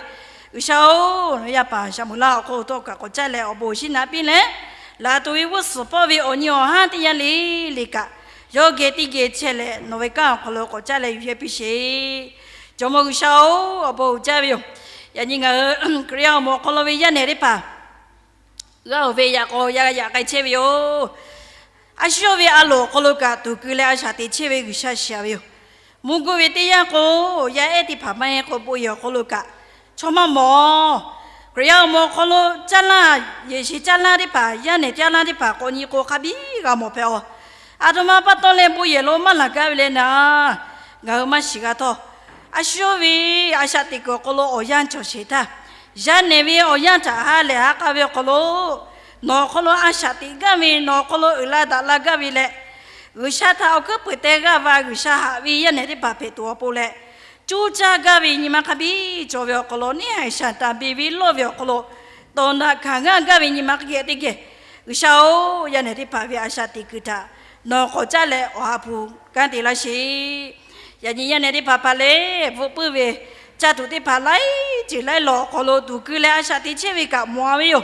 G'uiˬsha-oˬ, nawˬ yaˇ paˍ Saˍmo-eˍlaˆ awˬ hk'aw lo htawˇ kaꞈ k'awꞈ caˉ leh awˬ bon awˬ shinˉ naꞈ piˇ leh, laˬ tuˬ ve g'uˇ suhˍ pawˇ ve awˬ nyi awˬ haˉ teˇ yanˇ le le kaꞈ, yawˇ geh teˇ geh chehˇ leh nawˬ ve kanˉ awˬ hk'aw lo k'awꞈ caˉ leh yuˬ yehˇ piˇ sheˍ. Jawˇmawˇ G'uiˬsha-oˬ, awˬ bon uiˍ jaˇ ve yoˬ. Yaꞈ nyi ngaˬ hui Hkriꞈ yaˇ awˬ moˍ awˬ hk'aw lo ve yaˇ nehˬ teˇ hpaˍ g'a oˬ ve yaꞈ k'aw yaꞈ k'ai chehˇ ve yoˬ. A shu yawˇ ve a loˍ awˬ hk'aw lo kaꞈ tuˍ keu leh a shaꞈ teꞈ chehˇ ve G'uiˬsha shiˍ ve yoˬ. Mvuhˇ guˇ ve teˇ yanˇ k'o, yaˇ ehˉ teˇ hpaˍ maˇ heˆ k'o bon yehˬ awˬ hk'aw lo kaꞈ chaw maˇ mawˬ. Hkriꞈ yaˇ awˬ moˍ awˬ hk'aw lo caˇ laˇ, yehˬ shiˍ caˇ laˇ teˇ hpaˍ, yaˇ nehˬ caˇ laˇ teˇ hpaˍ k'awꞈ nyi k'o hk'a biˇ g'a mawˬ hpehꞈ-oˬ. A htoꞈ ma pa taw leh bon yehˬ lo maˇ laˬ gaˇ ve leh naˍ, ngaˬ hui maˇ shiˍ g'a htawˇ, a shu yawˇ ve a shaꞈ teꞈ kuiˬ awˬ hk'aw lo awˬ yanˇ cawˬ sheˍ htaˇ, yaˇ nehˬ ve awˬ yanˇ htaꞈ ha lehˬ ha k'a ve awˬ hk'aw lo nawˬ awˬ hk'aw lo a shaꞈ teꞈ gaˇ ve, nawˬ awˬ hk'aw lo uiˍ la daꞈ la gaˇ ve leh, G'uiˬsha htaꞈ awˬ hkuiˉ puiˍ teh g'aˇ va G'uiˬsha haꞈ ve yaˇ nehˬ teˇ hpaˍ hpehꞈ tuˬ awˬ pon leh, cuˇ caˇ gaˇ ve nyi ma hk'a biˇ cawˬ ve awˬ hk'aw lo, neˇ haiˬ shaˍ taˍ beˬ ve lawˇ ve awˬ hk'aw lo, tawˍ naꞈ hkanˍ g'aˇ gaˇ ve nyi ma hk'a geh teˇ geh, G'uiˬsha-oˬ, yaˇ nehˬ teˇ hpaˍ ve a shaꞈ teꞈ kuiˬ htaꞈ nawˬ k'awꞈ caˉ leh awˬ ha hpu kanˉ te laˇ sheˍ. Yaꞈ nyi yaˇ nehˬ teˇ hpaˍ hpaˍ lehˬ, bvuhꞈ puiˉ ve caˇ tuˬ teˇ hpaˍ laiˉ ceuˬ laiˉ lawˬ awˬ hk'aw lo tuˍ keu leh a shaꞈ teꞈ chehˇ ve kaꞈ mawˬ ve yoˬ.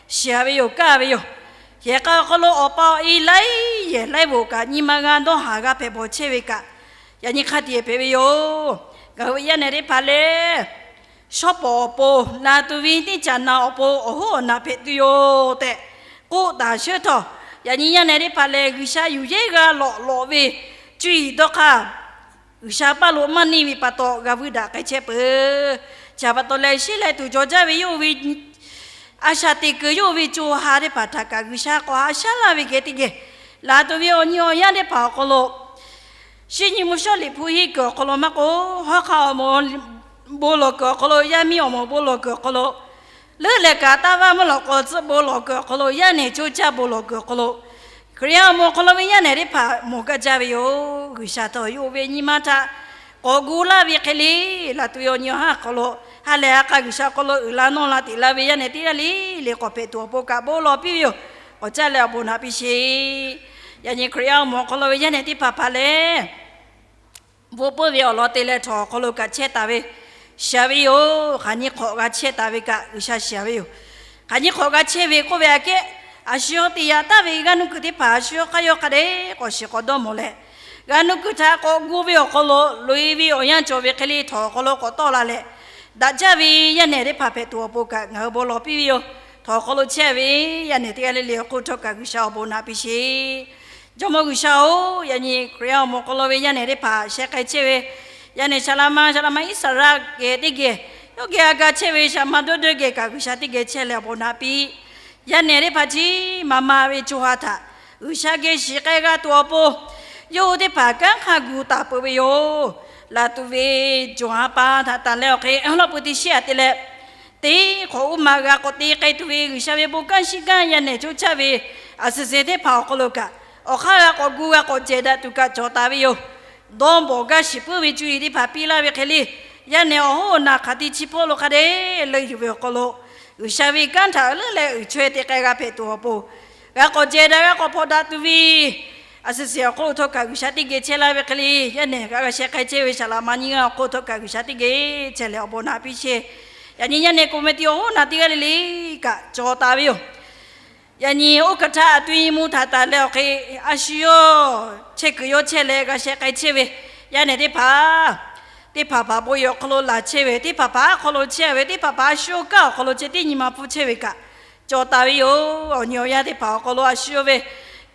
Shiˍ ve yoˬ, kaˇ ve yoˬ. Yehˬ k'a awˬ hk'aw lo awˬ pa awˬ e laiˉ yehˬ laiˉ bvuhꞈ kaꞈ nyi ma g'a dawˇ haˍ g'a hpehꞈ bawˬ chehˇ ve kaꞈ, yaꞈ nyi hk'a tiꞈ hpehꞈ ve yoˬ. Ngaˬ hui ve yaˇ nehˬ teˇ hpaˍ lehˬ, shawˉ pawˍ awˬ pon, laˬ tuˬ ve teˇ caꞈ naˍ awˬ pon awˬ hoˉ awˬ naꞈ hpehꞈ tuˬ yoˬ tehꞈ k'oˆ taˍ sheˍ htawˇ, yaꞈ nyi yaˇ nehˬ teˇ hpaˍ lehˬ, G'uiˬsha yuˬ yehˇ g'a lawꞈ lawꞈ ve cuˇ yiˍ dawˇ hk'aˇ, G'uiˬsha paˇ lo maˇ neˇ ve pa taw g'a vuiˇ daꞈ k'ai chehˇ peuˬ. Chi pa taw leh, sheˉ leh tuˬ jaw jaˇ ve yawˇ hui ve a shaꞈ teꞈ kuiˬ yawˇ hui ve co ha teˇ hpaˍ htaꞈ kaꞈ G'uiˬsha k'awꞈ haꞈ shaˉ laˇ ve geh teˇ geh, laˬ tuˬ ve awˬ nyi awˬ yanˇ teˇ hpaˍ awˬ hk'aw lo, shinˉ nyi mvuhˇ shawˉ liꞈ hpu hiˆ kuiˬ awˬ hk'aw lo maˇ k'o, hawˉ hk'aˇ awˬ moˍ bon lawˬ kuiˬ awˬ hk'aw lo, yaˇ miˇ awˬ moˍ bon lawˬ kuiˬ awˬ hk'aw lo, leuˉ leh kaꞈ taˇ vaˇ mvuhˇ lawꞈ k'aw tcuhˆ bon lawˬ kuiˬ awˬ hk'aw lo, yaˇ nehˬ co caˇ bon lawˬ kuiˬ awˬ hk'aw lo, Hkriꞈ yaˇ awˬ moˍ awˬ hk'aw lo ve yaˇ nehˬ teˇ hpaˍ mawˬ gaˇ jaˇ ve yoˬ. G'uiˬsha htawˇ yawˇ hui ve nyi ma htaꞈ k'awꞈ gu laˇ ve hk'e le, laˬ tuˬ ve awˬ nyi awˬ haˉ awˬ hk'aw lo, ha lehˬ ha k'a G'uiˬsha awˬ hk'aw lo uiˍ la nawˇ la teꞈ la ve yaˇ nehˬ teˇ g'aˇ le le k'awꞈ hpehꞈ tuˬ awˬ pon kaꞈ bon lawˬ piˇ ve yoˬ. K'awꞈ caˉ leh awˬ bon naꞈ piˇ sheˍ. Yaꞈ nyi Hkriꞈ yaˇ awˬ moˍ awˬ hk'aw lo ve yaˇ nehˬ teˇ hpaˍ hpaˍ lehˬ, bvuhꞈ puiˉ ve awˬ lawn te leh htawnˍ awˬ hk'aw lo kaꞈ chehˇ taˍ ve, shiˍ ve yoˬ. Hk'aˬ nyi hk'awꞈ g'a chehˇ taˍ ve kaꞈ G'uiˬsha shiˍ ve yoˬ. Hk'aˬ nyi hk'awꞈ g'a chehˇ ve k'oˆ ve aꞈ kehˉ, a shu yawˇ te yaꞈ taˍ ve g'aˇ nuˇ kuiˬ teˇ hpaˍ a shu yawˇ hk'aˇ yawˇ hk'a dehꞈ k'awꞈ shiˍ k'awꞈ dawˇ mawˬ leh, g'aˇ nuˇ kuiˬ htaꞈ k'awꞈ gu ve awˬ hk'aw lo loꞈ e ve awˬ yanˇ cawˬ ve hk'e le, htawnˍ awˬ hk'aw lo k'awꞈ tawˆ la leh, daꞈ jaˇ ve yaˇ nehˬ teˇ hpaˍ hpehꞈ tuˬ awˬ pon kaꞈ ngaˬ hui bon lawˬ piˇ ve yoˬ. Htawnˍ awˬ hk'aw lo chehˇ ve yaˇ nehˬ teˇ g'aˇ le le awˬ hk'oˆ htawˇ kaꞈ G'uiˬsha awˬ bon naꞈ piˇ sheˍ. Jawˇmawˇ G'uiˬsha-oˬ, yaꞈ nyi Hkriꞈ yaˇ awˬ moˍ awˬ hk'aw lo ve yaˇ nehˬ teˇ hpaˍ sheh k'ai chehˇ ve, yaˇ nehˬ Shaˍlaꞈma, Shaˍlaꞈma Iˉsaˍreˍlaˆ geh teˇ geh, yawˇ geh a ga chehˇ ve Shaˍma dawˇ dawˇ geh kaꞈ G'uiˬsha teˇ geh chehˇ leh awˬ bon naꞈ piˇ. Yaˇ nehˬ teˇ hpaˍ chi ma ma ve co ha htaꞈ G'uiˬsha geh shiˍ k'ai g'a tuˬ awˬ pon, yawˇ hui teˇ hpaˍ kanˉ hk'a gu taˍ peuˬ ve yoˬ. Laˬ tuˬ ve co ha pa htaꞈ tanˬ leh awˬ hk'e lawˇ pu teˇ shiˉ aꞈ te leh, teˇ hk'awꞈ uˉ ma g'a k'awꞈ te k'ai tuˬ ve G'uiˬsha ve bon kanˉ shiˉ kanˉ yaˇ nehˬ coˇ caˇ ve a suhˍ suhˍ teˇ hpaˍ awˬ hk'aw lo kaꞈ, awˬ hk'aˇ g'a k'awꞈ gu g'a k'awꞈ jehˬ daꞈ tuˬ kaꞈ cawˬ taˍ ve yoˬ. Dawˇ bawˬ gaˇ shiˍ puiˉ ve cuˇ yiˍ teˇ hpaˍ piˇ laˇ ve hk'e le, yaˇ nehˬ awˬ hoˉ awˬ naꞈ hk'aˬ te chi hpawˇ lo hk'a dehꞈ leuˆ yuˬ ve awˬ hk'aw lo, G'uiˬsha ve kanˉ htaꞈ leuˉ leh uiˍ chaweh te k'ai g'a hpehꞈ tuˬ awˬ pon, g'a k'awꞈ jehˬ daꞈ g'a k'awꞈ hpaw daꞈ tuˬ ve a suhˍ suhˍ awˬ hk'oˆ htawˇ kaꞈ G'uiˬsha teˇ geh chehˇ laˇ ve hk'e le, yaˇ nehˬ g'a g'a sheh k'ai chehˇ ve Shaˍlaꞈma nyiˇ g'aˇ awˬ hk'oˆ htawˇ kaꞈ G'uiˬsha teˇ geh chehˇ leh awˬ bon naꞈ piˇ sheˍ. Yaꞈ nyi yaˇ nehˬ committee awˬ hoˉ naꞈ teˇ g'aˇ le le kaꞈ cawˬ taˍ ve yoˬ. Yaꞈ nyi oˇ hkaˬ htaˇ a tu nyi mvuh htaꞈ tanˬ leh awˬ hk'e, a shu yawˇ chehˇ kuiˬ yawˇ chehˇ leh g'a sheh k'ai chehˇ ve yaˇ nehˬ teˇ hpaˍ, teˇ hpaˍ hpaˍ bon yehˬ awˬ hk'aw lo laˬ chehˇ ve, teˇ hpaˍ hpaˍ awˬ hk'aw lo chehˇ ve, teˇ hpaˍ hpaˍ a shu yawˇ kanˉ awˬ hk'aw lo chehˇ teˇ nyi ma hpfuhˇ chehˇ ve kaꞈ cawˬ taˍ ve yoˬ. Awˬ nyi awˬ yanˇ teˇ hpaˍ awˬ hk'aw lo a shu yawˇ ve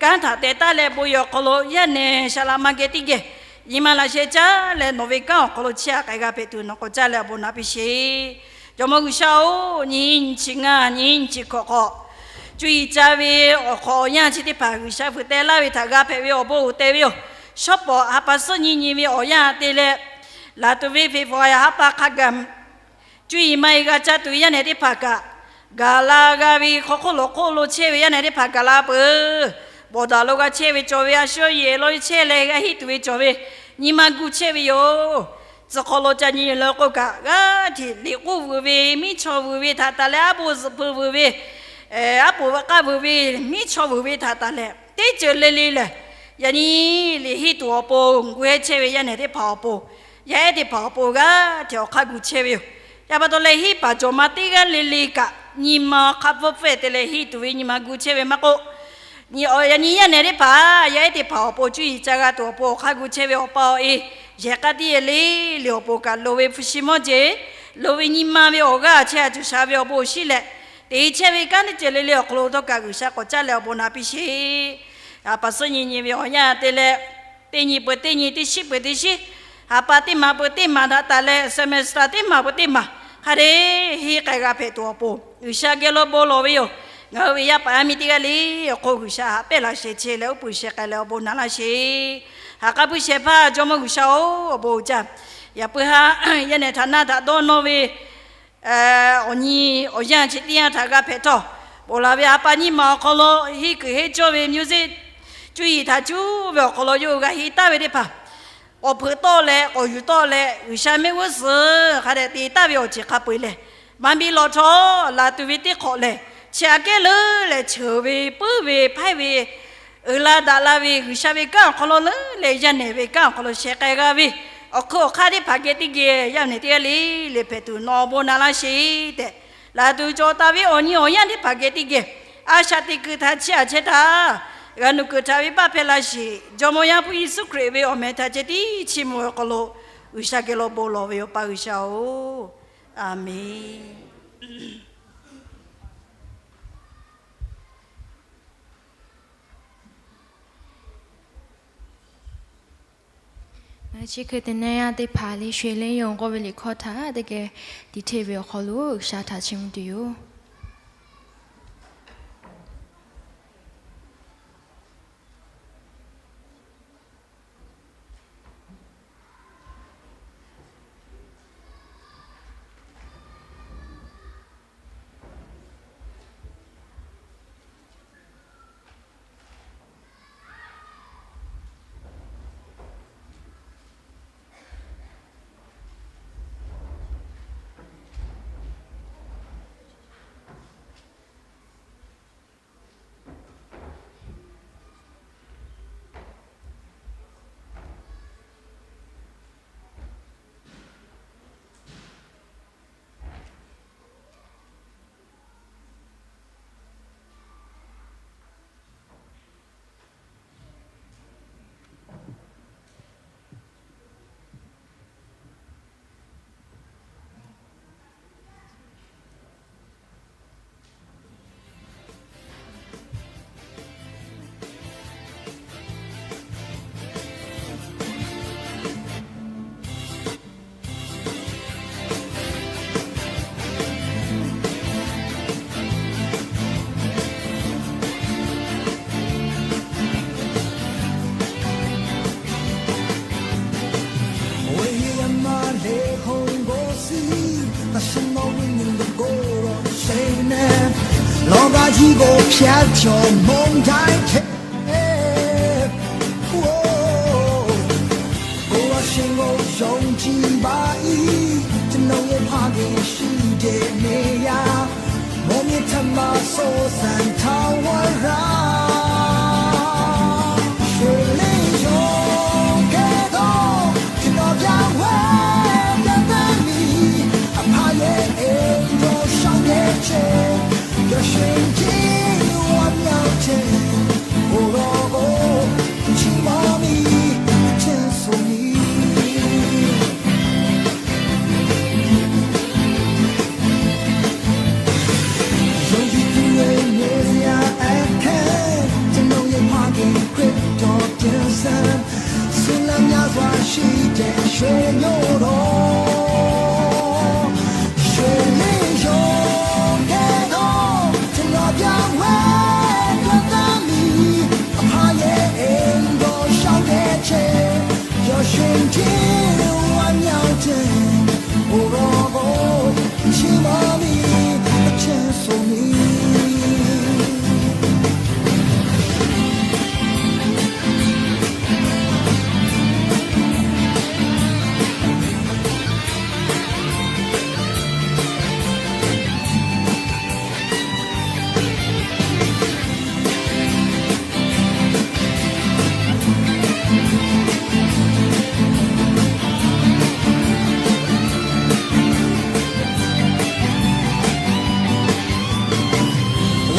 kanˉ htaꞈ teh taˉ leh bon yehˬ awˬ hk'aw lo yaˇ nehˬ Shaˍlaꞈma geh teˇ geh nyi ma laꞈ sheh caˉ leh nawˬ ve kanˉ awˬ hk'aw lo chehˇ a k'ai g'a hpehꞈ tuˬ nawˬ k'awꞈ caˇ leh awˬ bon naꞈ piˇ sheˍ. Jawˇmawˇ G'uiˬsha-oˬ, nyi nyi chi ngaˇ nyi nyi chi hkawꞈ hk'aw, cuˇ yiˍ caˇ ve awˬ hk'awꞈ awˬ yanˇ chi teˇ hpaˍ G'uiˬsha fuiˍ teh laˇ ve htaꞈ g'a hpehꞈ ve awˬ bon uiˍ te ve yoˬ. Shawˉ pawˍ ha pa suhˉ nyi nyi ve awˬ yanˇ te leh, laˬ tuˬ ve hpeꞈ hpaˍ yaꞈ ha pa hk'a gaˬ cuˇ yiˍ maˇ heˆ g'a caˇ tuˬ ve yaˇ nehˬ teˇ hpaˍ kaꞈ, gaˬ la g'a ve hk'aw hk'oˆ lawˬ hk'oˆ lo chehˇ ve yaˇ nehˬ teˇ hpaˍ gaˬ la peuˬ. Bawˬ daꞈ lo g'a chehˇ ve cawˬ ve, a shu yehˬ law chehˇ leh g'a hiˆ tuˬ ve cawˬ ve, nyi ma gu chehˇ ve yoˬ. Tcuh hk'aw lo ca nyi leh k'oˆ kaꞈ, g'aˇ hteꞈ liꞈ k'oˆ vuiˬ ve, miˉ chaw vuiˬ ve htaꞈ taˍ leh, aˉ po zuhꞈ hpu vuiˬ ve, aˉ po vaꞈ k'aˇ vuiˬ ve, miˉ chaw vuiˬ ve htaꞈ taˍ leh, teˇ ceuˬ le le lehˬ, yaꞈ nyi liꞈ hiˆ tuˬ awˬ pon gu hehˉ chehˇ ve yaˇ nehˬ teˇ hpaˍ awˬ pon, yaˇ ehˉ teˇ hpaˍ awˬ pon g'aˇ hteꞈ awˬ hk'aˇ gu chehˇ ve yoˬ. Yaꞈ pa taw leh, hiˆ paˍ cawˬ ma teˇ g'aˇ le le kaꞈ nyi ma hk'a pfuhˇ pfuhˇ te leh hiˆ tuˬ ve nyi ma gu chehˇ ve maˇ k'oˆ, yaꞈ nyi yaˇ nehˬ teˇ hpaˍ yaˇ ehˉ teˇ hpaˍ awˬ pon cuˇ yiˍ ca g'a tuˬ awˬ pon awˬ hk'aˇ gu chehˇ ve awˬ pa awˬ e, yehˬ k'a tiˉ yehˬ le le awˬ pon kaꞈ loˍ ve hpu shi mawˇ jeˬ, loˍ ve nyi ma ve awˬ g'aˇ chehˇ a cuˬ sha ve awˬ bon awˬ shinˉ leh, te chehˇ ve kanˉ teˇ ceuˬ le le awˬ hk'aw lo htawˇ kaꞈ G'uiˬsha k'awꞈ caˇ leh awˬ bon naꞈ piˇ sheˍ. Ha pa suhˉ nyi nyi ve awˬ yanˇ te leh, teˇ nyi peuˬ teˇ nyi, teˇ shinˉ peuˬ teˇ shinˉ, ha pa teˇ maˬ peuˬ teˇ maˬ htaꞈ taˍ leh, semester teˇ maˬ peuˬ teˇ maˬ, hk'a dehꞈ henˇ k'ai g'a hpehꞈ tuˬ awˬ pon G'uiˬsha geh lo bon lawˬ ve yoˬ. Ngaˬ hui ve yaˇ paˍ yaˇ miˇ teˇ g'aˇ le awˬ hk'oˆ G'uiˬsha haꞈ pehnˇ laꞈ sheh chehˇ leh uˉ peunˍ sheh k'ai leh awˬ bon naꞈ laˇ sheˍ. Ha k'aˉ puiˉ shehˍ hpaˇ Jawˇmawˇ G'uiˬsha-oˬ, awˬ bon uiˍ jaˇ. Yaꞈ puiˉ haˉ yaˇ nehˬ htaꞈ naˇ htaꞈ dawˇ nawˇ ve awˬ nyi awˬ yanˇ chi teˇ yanˇ htaꞈ g'a hpehꞈ htawˇ, ponˬ laˬ ve ha pa nyiˇ maˬ awˬ hk'aw lo henˇ kuiˬ henˇ cawˇ ve music cuˇ yiˍ htaꞈ cuˇ ve awˬ hk'aw lo yawˇ hui g'a henˇ taˍ ve teˇ hpaˍ k'awꞈ hpeuꞈ tawˆ leh k'awꞈ yuˬ tawˆ leh G'uiˬsha mehˆ g'uˇ suhˍ hk'a dehꞈ te taˍ ve awˬ ceuˬ hk'a peu-eˬ lehˬ, maˇ biˇ lawꞈ htawˇ laˬ tuˬ ve teˇ hk'awꞈ lehˬ, chi aꞈ kehˉ leuˉ leh cheuˬ ve puiˉ ve hpehˇ ve uiˍ la daꞈ la ve G'uiˬsha ve kanˉ awˬ hk'aw lo leuˉ leh yaˇ nehˬ ve kanˉ awˬ hk'aw lo sheh k'ai g'a ve awˬ hk'oˆ awˬ hk'aˇ teˇ hpaˍ geh teˇ geh yaˇ nehˬ teˇ g'aˇ le le hpehꞈ tuˬ nawˬ awˬ bon naꞈ laˇ sheˍ tehꞈ, laˬ tuˬ cawˬ taˍ ve awˬ nyi awˬ yanˇ teˇ hpaˍ geh teˇ geh a shaꞈ teꞈ kuiˬ htaꞈ chehˇ a chehˇ htaˇ, g'a nuˬ kuiˬ htaꞈ venˇbaˆ hpehˇ laˇ sheˍ. Jawˇmawˇ Yaˇ hpu Yeˍsuˆ Hkriꞈ ve awˬ meh htaꞈ ceh tiˉ chiˇ mvuh ve awˬ hk'aw lo G'uiˬsha geh lo bon lawˬ ve yoˬ, Awˬ pa G'uiˬsha-oˬ, aˍmenˍ. Chi hk'e te neˇ yaˇ teˇ hpaˍ le, Shwe Lin Yong k'oˆ ve liꞈ hkawˇ htaꞈ teˇ geh tiꞈ hteˇ ve awˬ hk'aw lo G'uiˬsha htaꞈ chiˇ mvuh tuˬ yoˬ. Chi teˇ shehˍ yawˇ htawˇ, shehˍ le yawˇ geh dawˇ, htaꞈ nawˬ byaˇ wehˉ yaˇ taˇ miˬ, a hpaˇ yehˬ eˬ dawˇ shaˉ geh chehˇ, yawˇ shehˍ tiˉ a myaˇ teˇ, oˇ rawˇ k'o, chi ma miˬ, a chehˇ suh miˬ.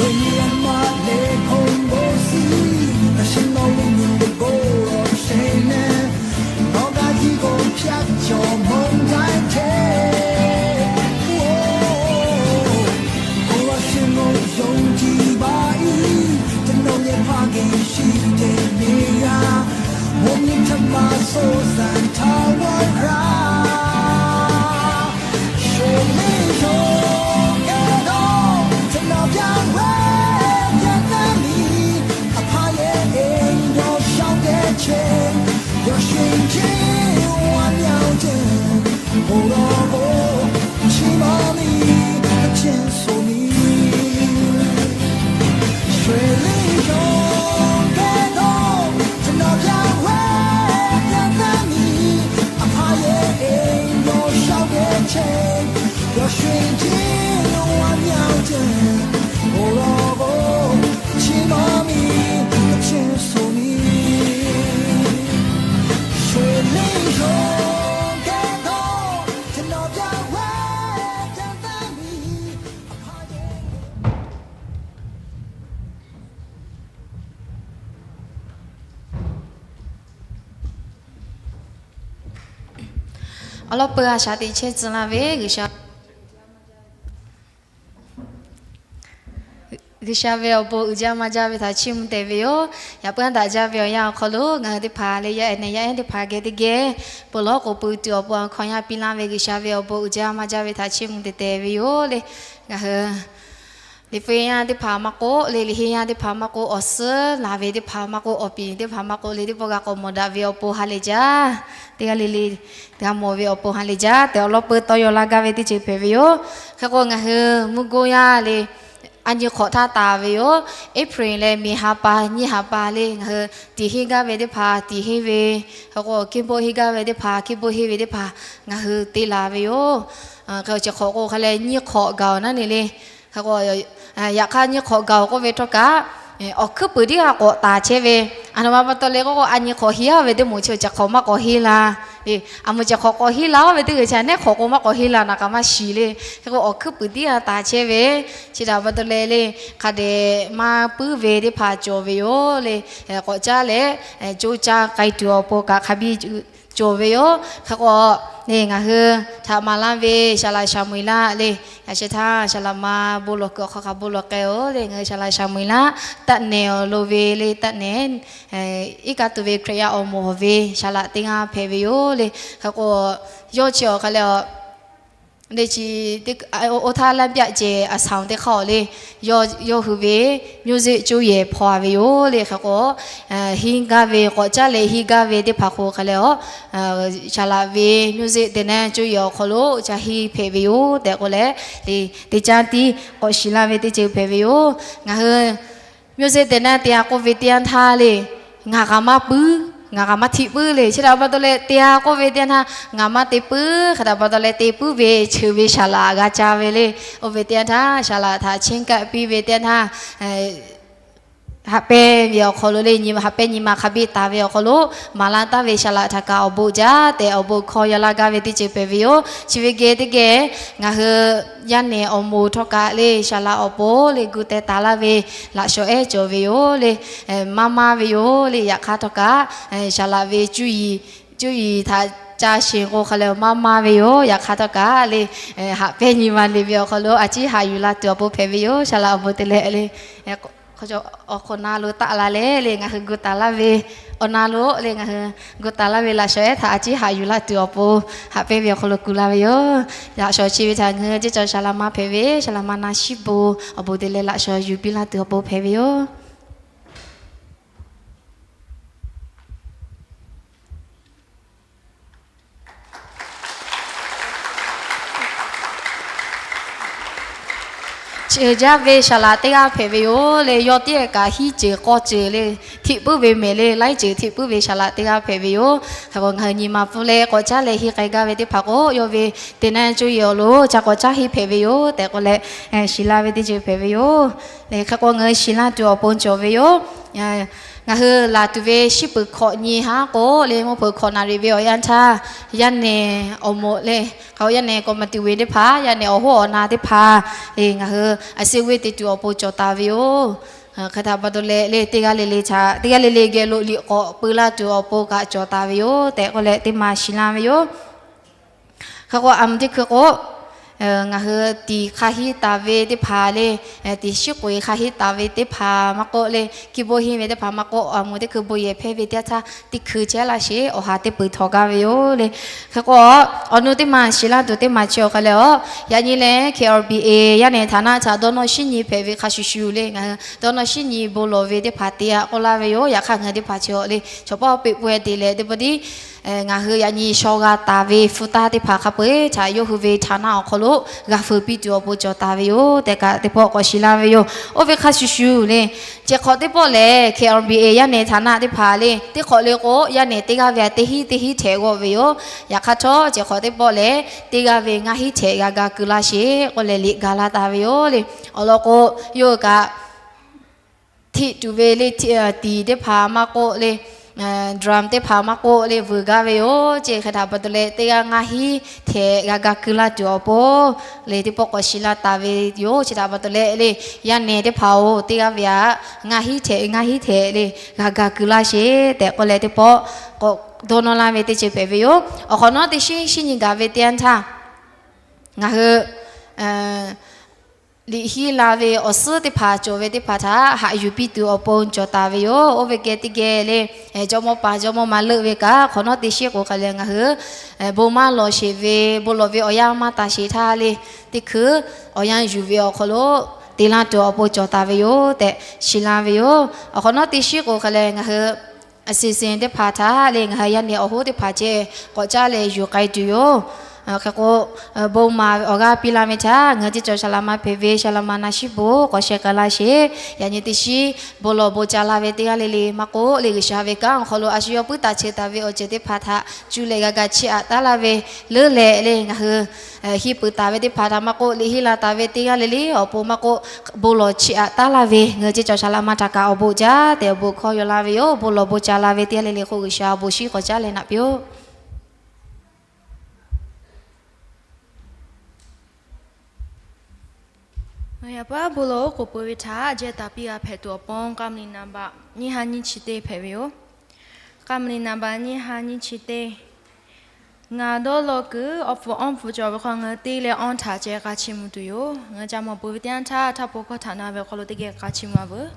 Awˬ yaˇ maˇ leh hk'aw bon shiˍ, a shu nawˬ ve nyi teˇ k'o, awˬ shehˍ nehˬ, nawˬ g'a jiˇ k'o hpaˇ cawˬ mawˬ daiˇ chehˇ. Oˇ, a shu nawˬ yonˍ jiˇ baˬ iˉ, te nawˬ yehˬ hpaˇ geh shiˍ teˇ nyi g'aˇ, mvuhˇ miˬ htaꞈ maˇ so shaˍ htaˇ g'awˇ hk'aˇ. Shehˍ le yawˇ geh dawˇ, htaꞈ nawˬ byaˇ wehˉ yaˇ taˇ miˬ, a hpaˇ yehˬ eˬ dawˇ shaˉ geh chehˇ, yawˇ shehˍ tiˉ a myaˇ teˇ, oˇ rawˇ k'o, chi ma miˬ, a chehˇ suh miˬ. Shehˍ le yawˇ geh dawˇ, htaꞈ nawˬ byaˇ wehˉ yaˇ taˇ miˬ, a hpaˇ yehˬ eˬ dawˇ shaˉ geh chehˇ, yawˇ shehˍ tiˉ a myaˇ teˇ, oˇ rawˇ k'o, chi ma miˬ, a chehˇ suh miˬ. Shehˍ le yawˇ geh dawˇ, htaꞈ nawˬ byaˇ wehˉ yaˇ taˇ miˬ, a hpaˇ yehˬ Awˬ lawn peuˬ a shaꞈ teꞈ chehˇ tcuh laˇ ve G'uiˬsha, G'uiˬsha ve awˬ bon uiˍ jaˇ maˇ jaˇ ve htaꞈ chiˇ mvuh tehꞈ ve yoˬ. Yaꞈ puiˉ aˉ daꞈ jaˇ ve awˬ yanˇ awˬ hk'aw lo ngaˬ hui teˇ hpaˍ leh yaˇ ehˉ nehˬ yaˇ ehˉ teˇ hpaˍ geh teˇ geh bon lawˉ k'oˍ pui tuˬ awˬ pon awˬ hkawˇ yaˇ piˇ laˇ ve G'uiˬsha ve awˬ bon uiˍ jaˇ maˇ jaˇ ve htaꞈ chiˇ mvuh tehꞈ tehꞈ ve yoˬ le. Ngaˬ hui liꞈ hpu yaˇ teˇ hpaˍ maˇ k'oˆ le, liꞈ heˆ yaˇ teˇ hpaˍ maˇ k'oˆ, awˬ suhˉ laˬ ve teˇ hpaˍ maˇ k'oˆ, awˬ piˍ teˇ hpaˍ maˇ k'oˆ le, teˇ pawˆ g'a k'awꞈ mawˬ daꞈ ve awˬ pon ha lehˬ jaˇ. Teˇ g'aˇ le le g'a mawˬ ve awˬ pon ha lehˬ jaˇ tehꞈ awˬ lawn peuˬ tawˇ yaw laˇ gaˇ ve teˇ ceuˬ hpehꞈ ve yoˬ. Hk'e k'o ngaˬ hui mvuhˇ goˇ yaˇ le a nyi hk'awꞈ htaˇ taˍ ve yoˬ. April leh May ha pa nyiˇ ha pa le ngaˬ hui tiꞈ henˇ gaˇ ve teˇ hpaˍ tiꞈ henˇ ve, hk'e k'o kiˇ boˆ henˇ gaˇ ve teˇ hpaˍ kiˇ boˆ henˇ ve teˇ hpaˍ ngaˬ hui te laˬ ve yoˬ. Hk'e chi hk'awꞈ k'o hk'a leh nyiˇ hk'awꞈ gaˬ-oˬ naˉ ne le. Hk'e k'o yaꞈ hk'aˇ nyiˇ hk'awꞈ gaˬ-oˬ k'oˆ ve htawˇ kaꞈ, awˬ hkuiˉ puiˍ tiˉ g'a k'awꞈ taˍ chehˇ ve. A naˍ ma pa taw leh k'oˆ k'o a nyi hk'awꞈ henˇ-a ve teˇ moˍ chi awˬ ceuˬ hk'awꞈ maˇ k'awꞈ henˇ la. A moˍ ceuˬ hk'awꞈ k'awꞈ henˇ la-oˬ ve teˇ g'uiˬ chi a nehˉ hk'awꞈ k'o maˇ k'awꞈ henˇ la naˍ k'aꞈ maˇ shiˍ le. Hk'e k'o awˬ hkuiˉ puiˍ tiˉ g'a taˍ chehˇ ve. Chi htaꞈ pa taw leh le, hk'a dehꞈ maˇ puiˉ ve teˇ hpaˍ cawˬ ve yoˬ le. K'awꞈ caˉ leh coˇ caˇ k'ai tuˬ awˬ pon kaꞈ hk'a biˇ cawˬ ve yoˬ. Hk'e k'o, ngaˬ hui htaꞈ maˍ laˇ ve Saˍ laꞈ Saˍmo-eˍlaˆ le, yaꞈ sheh htaˇ Saˍ laꞈ ma bon lawˬ kuiˬ awˬ hk'aw hk'a bon lawˬ k'ai-oˬ le, ngaˬ hui Saˍ laꞈ Saˍmo-eˍlaˆ taˆ nehˬ awˬ lo ve le, taˆ nehˬ iˉ kaˆ tuˬ ve Hkriꞈ yaˇ awˬ moˍ ve Saˍ laꞈ teˇ g'aˇ hpehꞈ ve yoˬ le. Hk'e k'o, yawˇ chi awˬ hk'a leh a le chi oˇ htaˇ laˇ pyaˆ cehˬ a saˍ teˇ hk'aˇ-oˬ le, yawˇ hui ve myoˇ zeˆ coˇ yehˬ hpaw-a ve yoˬ le. Hk'e k'o, henˇ gaˇ ve k'awꞈ caˉ leh henˇ gaˇ ve teˇ hpaˍ k'o hk'a leh a, Saˍ laꞈ ve myoˇ zeˆ te naˇ coˇ yehˬ awˬ hk'aw lo ca henˇ hpehꞈ ve yoˬ tehꞈ k'oˆ leh, teˇ caˉ tiˉ k'awꞈ shiˍ laˇ ve teˇ ceuˬ hpehꞈ ve yoˬ. Ngaˬ hui myoˇ zeˆ te naˇ te-a k'oˆ ve teˇ yanˇ htaˇ le, ngaˬ k'aꞈ maˇ puiˉ, ngaˬ k'aꞈ maˇ hteꞈ puiˉ le. Chi htaꞈ pa taw leh te-a k'oˆ ve teˇ yanˇ htaˇ ngaˬ maˇ te puiˉ. Hk'e htaꞈ pa taw leh te puiˉ ve cheuˬ ve Saˍ laꞈ g'a ca ve le. Oˇ ve teˇ yanˇ htaˇ Saˍ laꞈ htaꞈ chehˇ kaˆ piˇ ve teˇ yanˇ htaˇ, haꞈ pehnˇ ve awˬ hk'aw lo le, haꞈ pehnˇ nyi ma hk'a biˇ taˍ ve awˬ hk'aw lo maˍ laˇ taˍ ve Saˍ laꞈ htaꞈ kaꞈ awˬ bon jaˇ tehꞈ awˬ bon hkawˇ yaw laˇ gaˇ ve teˇ ceuˬ hpehꞈ ve yoˬ. Chi ve geh teˇ geh ngaˬ hui yaˇ nehˬ awˬ moˍ htawˇ kaꞈ le Saˍ laꞈ awˬ pon le gu teh taˍ laˇ ve laꞈ shawnˍ ehˉ cawˬ ve yoˬ le. Maˇ maˇ ve yoˬ le. Yaꞈ hk'aˇ htawˇ kaꞈ Saˍ laꞈ ve cuˇ yiˍ htaꞈ ca sheˍ k'o hk'a leh maˇ maˇ ve yoˬ. Yaꞈ hk'aˇ htawˇ kaꞈ le haꞈ pehnˇ nyi ma le ve awˬ hk'aw lo a ciˉ haꞈ yuˬ la tuˬ awˬ pon hpehꞈ ve yoˬ. Saˍ laꞈ awˬ bon te leh le Awˬ hk'awꞈ na lo taˆ la leh le, ngaˬ hui gu taˍ laˇ ve, awˬ na lo le ngaˬ hui gu taˍ laˇ ve laꞈ shawnˍ ehˉ htaꞈ a ciˉ haꞈ yuˬ laˇ tuˬ awˬ pon haꞈ pehnˇ ve awˬ hk'aw lo kuˬ la ve yoˬ. Laꞈ shawnˍ chi ve htaꞈ ngaˬ hui ceˇ cawˬ shaˍ laꞈ ma hpehꞈ ve, shaˍ laꞈ ma na shiˉ bon awˬ bon te leh laꞈ shawnˍ yuˬ piˇ laˇ tuˬ awˬ pon hpehꞈ ve yoˬ. Chi jaˇ ve saˍ laꞈ teˇ g'aˇ hpehꞈ ve yoˬ le. Yawˇ teˇ g'aˇ kaꞈ hiˉ ceuˬ k'awˇ ceuˬ le, hteꞈ puiˉ ve mehˍ le, laiˉ ceuˬ hteꞈ puiˉ ve saˍ laꞈ teˇ g'aˇ hpehꞈ ve yoˬ. Hk'e k'o ngaˬ hui nyi ma pfuhˇ leh k'awꞈ caˉ leh henˇ k'ai gaˇ ve teˇ hpaˍ k'o, yawˇ ve teˇ naˆ coˇ yehˬ awˬ lo ca k'awꞈ caˉ henˇ hpehꞈ ve yoˬ tehꞈ k'oˆ leh, shiˍ laˇ ve teˇ ceuˬ hpehꞈ ve yoˬ. Leh hk'e k'o ngaˬ hui shiˍ laˇ tuˬ awˬ pon cawˬ ve yoˬ. Ngaˬ hui laˬ tuˬ ve shiˉ peuˬ hkawꞈ nyi haˉ k'o le, mvuhˇ hpeuꞈ hkawꞈ naˍ riˍ ve awˬ yanˇ htaˇ, yaˇ nehˬ awˬ moˍ le, hk'e k'o yaˇ nehˬ k'awꞈ maˍ tuˬ ve teˇ hpaˍ, yaˇ nehˬ awˬ hoˉ awˬ na teˇ hpaˍ, ngaˬ hui a suh ve te tuˬ awˬ pon cawˬ taˍ ve yoˬ. Hk'e htaꞈ pa taw leh le, teˇ g'aˇ le le htaꞈ teˇ g'aˇ le le geh lo liꞈ k'awꞈ peu laˇ tuˬ awˬ pon kaꞈ cawˬ taˍ ve yoˬ tehꞈ k'oˆ leh teˇ ma shiˍ laˇ ve yoˬ. Hk'e k'o a mvuhˇ teˇ hkui k'o, ngaˬ hui tiˍ hk'a henˇ taˍ ve teˇ hpaˍ le, tiˍ shiˉ k'oꞈ e hk'a henˇ taˍ ve teˇ hpaˍ maˇ k'oˆ le, kiˇ bon henˇ ve teˇ hpaˍ maˇ k'oˆ, a mvuhˇ teˇ hkui bon yehˬ hpehˇ ve teˇ yanˇ htaˇ teˇ hkui chehˇ laˇ sheˍ, awˬ ha teˇ peuˬ htawꞈ gaˇ ve yoˬ le. Hk'e k'o, awˬ nu teˇ ma shiˍ laˇ tuˬ teˇ ma chi awˬ hk'aw leh a, yaꞈ nyi lehˬ K R B A yaˇ nehˬ htaˍ naˆ htaꞈ dawˇ nawˇ shinˉ nyi hpehꞈ ve hk'a shuˍ shuˍ le, ngaˬ hui dawˇ nawˇ shinˉ nyi bon lawˬ ve teˇ hpaˍ te a k'oˆ laˇ ve yoˬ. Yaꞈ hk'aˇ ngaˬ hui teˇ hpaˍ chi awˬ le chaw paˇ peꞈ pawehˇ te leh teˇ pawˆ tiˉ ngaˬ hui yaꞈ nyi shaw g'a taˍ ve hpu taˇ teˇ hpaˍ hk'a peu-eˬ htaꞈ yawˇ hui ve htaˍ naˆ awˬ hk'aw lo g'a feu piˇ tuˬ awˬ pon cawˬ taˍ ve yoˬ tehꞈ kaꞈ teˇ pawˆ k'awꞈ shiˍ laˇ ve yoˬ. Oˇ ve hk'a shuˍ shuˍ le, chi hk'awꞈ teˇ pawˆ lehˬ K R B A yaˇ nehˬ htaˍ naˆ teˇ hpaˍ le, teˇ hk'awꞈ le k'o yaˇ nehˬ teˇ g'aˇ ve a teˇ hinˉ teˇ hinˉ htehꞈ g'awˆ ve yoˬ. Yaꞈ hk'aˇ htawˇ, chi hk'awꞈ teˇ pawˆ lehˬ teˇ g'aˇ ve ngaˇ hinˉ htehꞈ g'a ga keu laˇ sheˍ k'oˆ leh liꞈ ga laˇ taˍ ve yoˬ le. Awˬ lawn k'o, yawˇ hui kaꞈ hteꞈ tuˬ ve le, tiˍ teˇ hpaˍ maˇ k'oˆ le, drum teˇ hpaˍ maˇ k'oˆ le vuiˬ gaˇ ve yoˬ. Chi hk'e htaꞈ pa taw leh teˇ g'aˇ ngaˇ hinˉ htehꞈ g'a ga keu laˇ tuˬ awˬ pon le teˇ pawˆ k'awꞈ shiˍ laˇ taˍ ve yoˬ. Chi htaꞈ pa taw leh le, yaˇ nehˬ teˇ hpaˍ-oˬ, teˇ g'aˇ ve a ngaˇ hinˉ htehꞈ ngaˇ hinˉ htehꞈ le g'a ga keu laˇ sheˍ tehꞈ k'oˆ leh teˇ pawˆ k'awꞈ dawˇ nawˇ laˇ ve teˇ ceuˬ hpehꞈ ve yoˬ. Awˬ hk'awꞈ nawˉ teˇ shinˉ shinˉ nyi gaˬ ve teˇ yanˇ htaˇ, ngaˬ hui liꞈ henˇ la ve awˬ suhˉ teˇ hpaˍ cawˬ ve teˇ hpaˍ htaꞈ haꞈ yuˬ piˇ tuˬ awˬ pon cawˬ taˍ ve yoˬ. Oˇ ve geh teˇ geh le, jawˇmawˇ paˍ jawˇmawˇ ma leuˆ ve kaꞈ hk'awꞈ nawˉ teˇ shinˉ k'o hk'a leh ngaˬ hui bon maˇ lawˬ sheˍ ve, bon lawˬ ve awˬ yanˇ maˇ taˍ sheˍ htaˇ le, teˇ hkui awˬ yanˇ yuˬ ve awˬ hk'aw lo te laˇ tuˬ awˬ pon cawˬ taˍ ve yoˬ tehꞈ shiˍ laˇ ve yoˬ. Awˬ hk'awꞈ nawˉ teˇ shinˉ k'o hk'a leh ngaˬ hui a sisi teˇ hpaˍ htaꞈ le ngaˬ hui yaˇ nehˬ awˬ hoˉ teˇ hpaˍ ceh k'awꞈ caˉ leh yuˬ k'ai tuˬ yoˬ. Hk'e k'o, bon maˍ awˬ g'aˇ piˇ laˇ ve htaꞈ ngaˬ hui ceˇ cawˬ shaˍ laꞈ ma hpehꞈ ve shaˍ laꞈ ma na shiˉ bon k'awꞈ sheh k'ai laˇ sheˍ. Yaꞈ nyi teˇ shinˉ bon lawˬ bon ca la ve teˇ g'aˇ le le maˇ k'oˆ le, G'uiˬsha ve kanˉ awˬ hk'aw lo a shu yawˇ puiˉ taˍ cheuˬ taˍ ve awˬ ceuˬ teˇ hpaˍ htaꞈ cuˇ leh g'a ga chiˇ aꞈ taˉ laˇ ve leuˉ leh le ngaˬ hui hiˇ peuˬ taˍ ve teˇ hpaˍ htaꞈ maˇ k'oˆ, liꞈ henˇ la taˍ ve teˇ g'aˇ le le awˬ pon maˇ k'oˆ, bon lawˬ chiˇ aꞈ taˉ laˇ ve ngaˬ hui ceˇ cawˬ shaˍ laꞈ ma htaꞈ kaꞈ awˬ bon jaˇ tehꞈ awˬ bon hkawˇ yaw laˇ ve yoˬ. Bon lawˬ bon ca la ve teˇ g'aˇ le le k'o G'uiˬsha awˬ bon shinˉ k'awꞈ caˉ leh naꞈ piˇ-oˆ. Yaꞈ paˉ bon lawˬ oˉ k'oˍ pui ve htaꞈ jehˇ taˍ piˇ g'a hpehꞈ tuˬ awˬ pon k'a mvuh liꞈ naˍ baꞈ nyiˇ ha nyiˇ chi teˇ hpehꞈ ve yoˬ. K'a mvuh liꞈ naˍ baꞈ nyiˇ ha nyiˇ chi teˇ. Ngaˬ dawˇ law kuiˬ awˬ pfuhˍ awˬ pfuhˍ cawˬ ve hk'aw ngaˬ hui te leh awˬ htaꞈ ceh k'a chiˇ mvuh tuˬ yoˬ. Ngaˬ hui ca mawˬ peuˬ ve teˇ yanˇ htaˇ htaˇ po hkawˇ htaꞈ na ve awˬ hk'aw lo teˇ geh k'a chiˇ mvuh a veuˬ.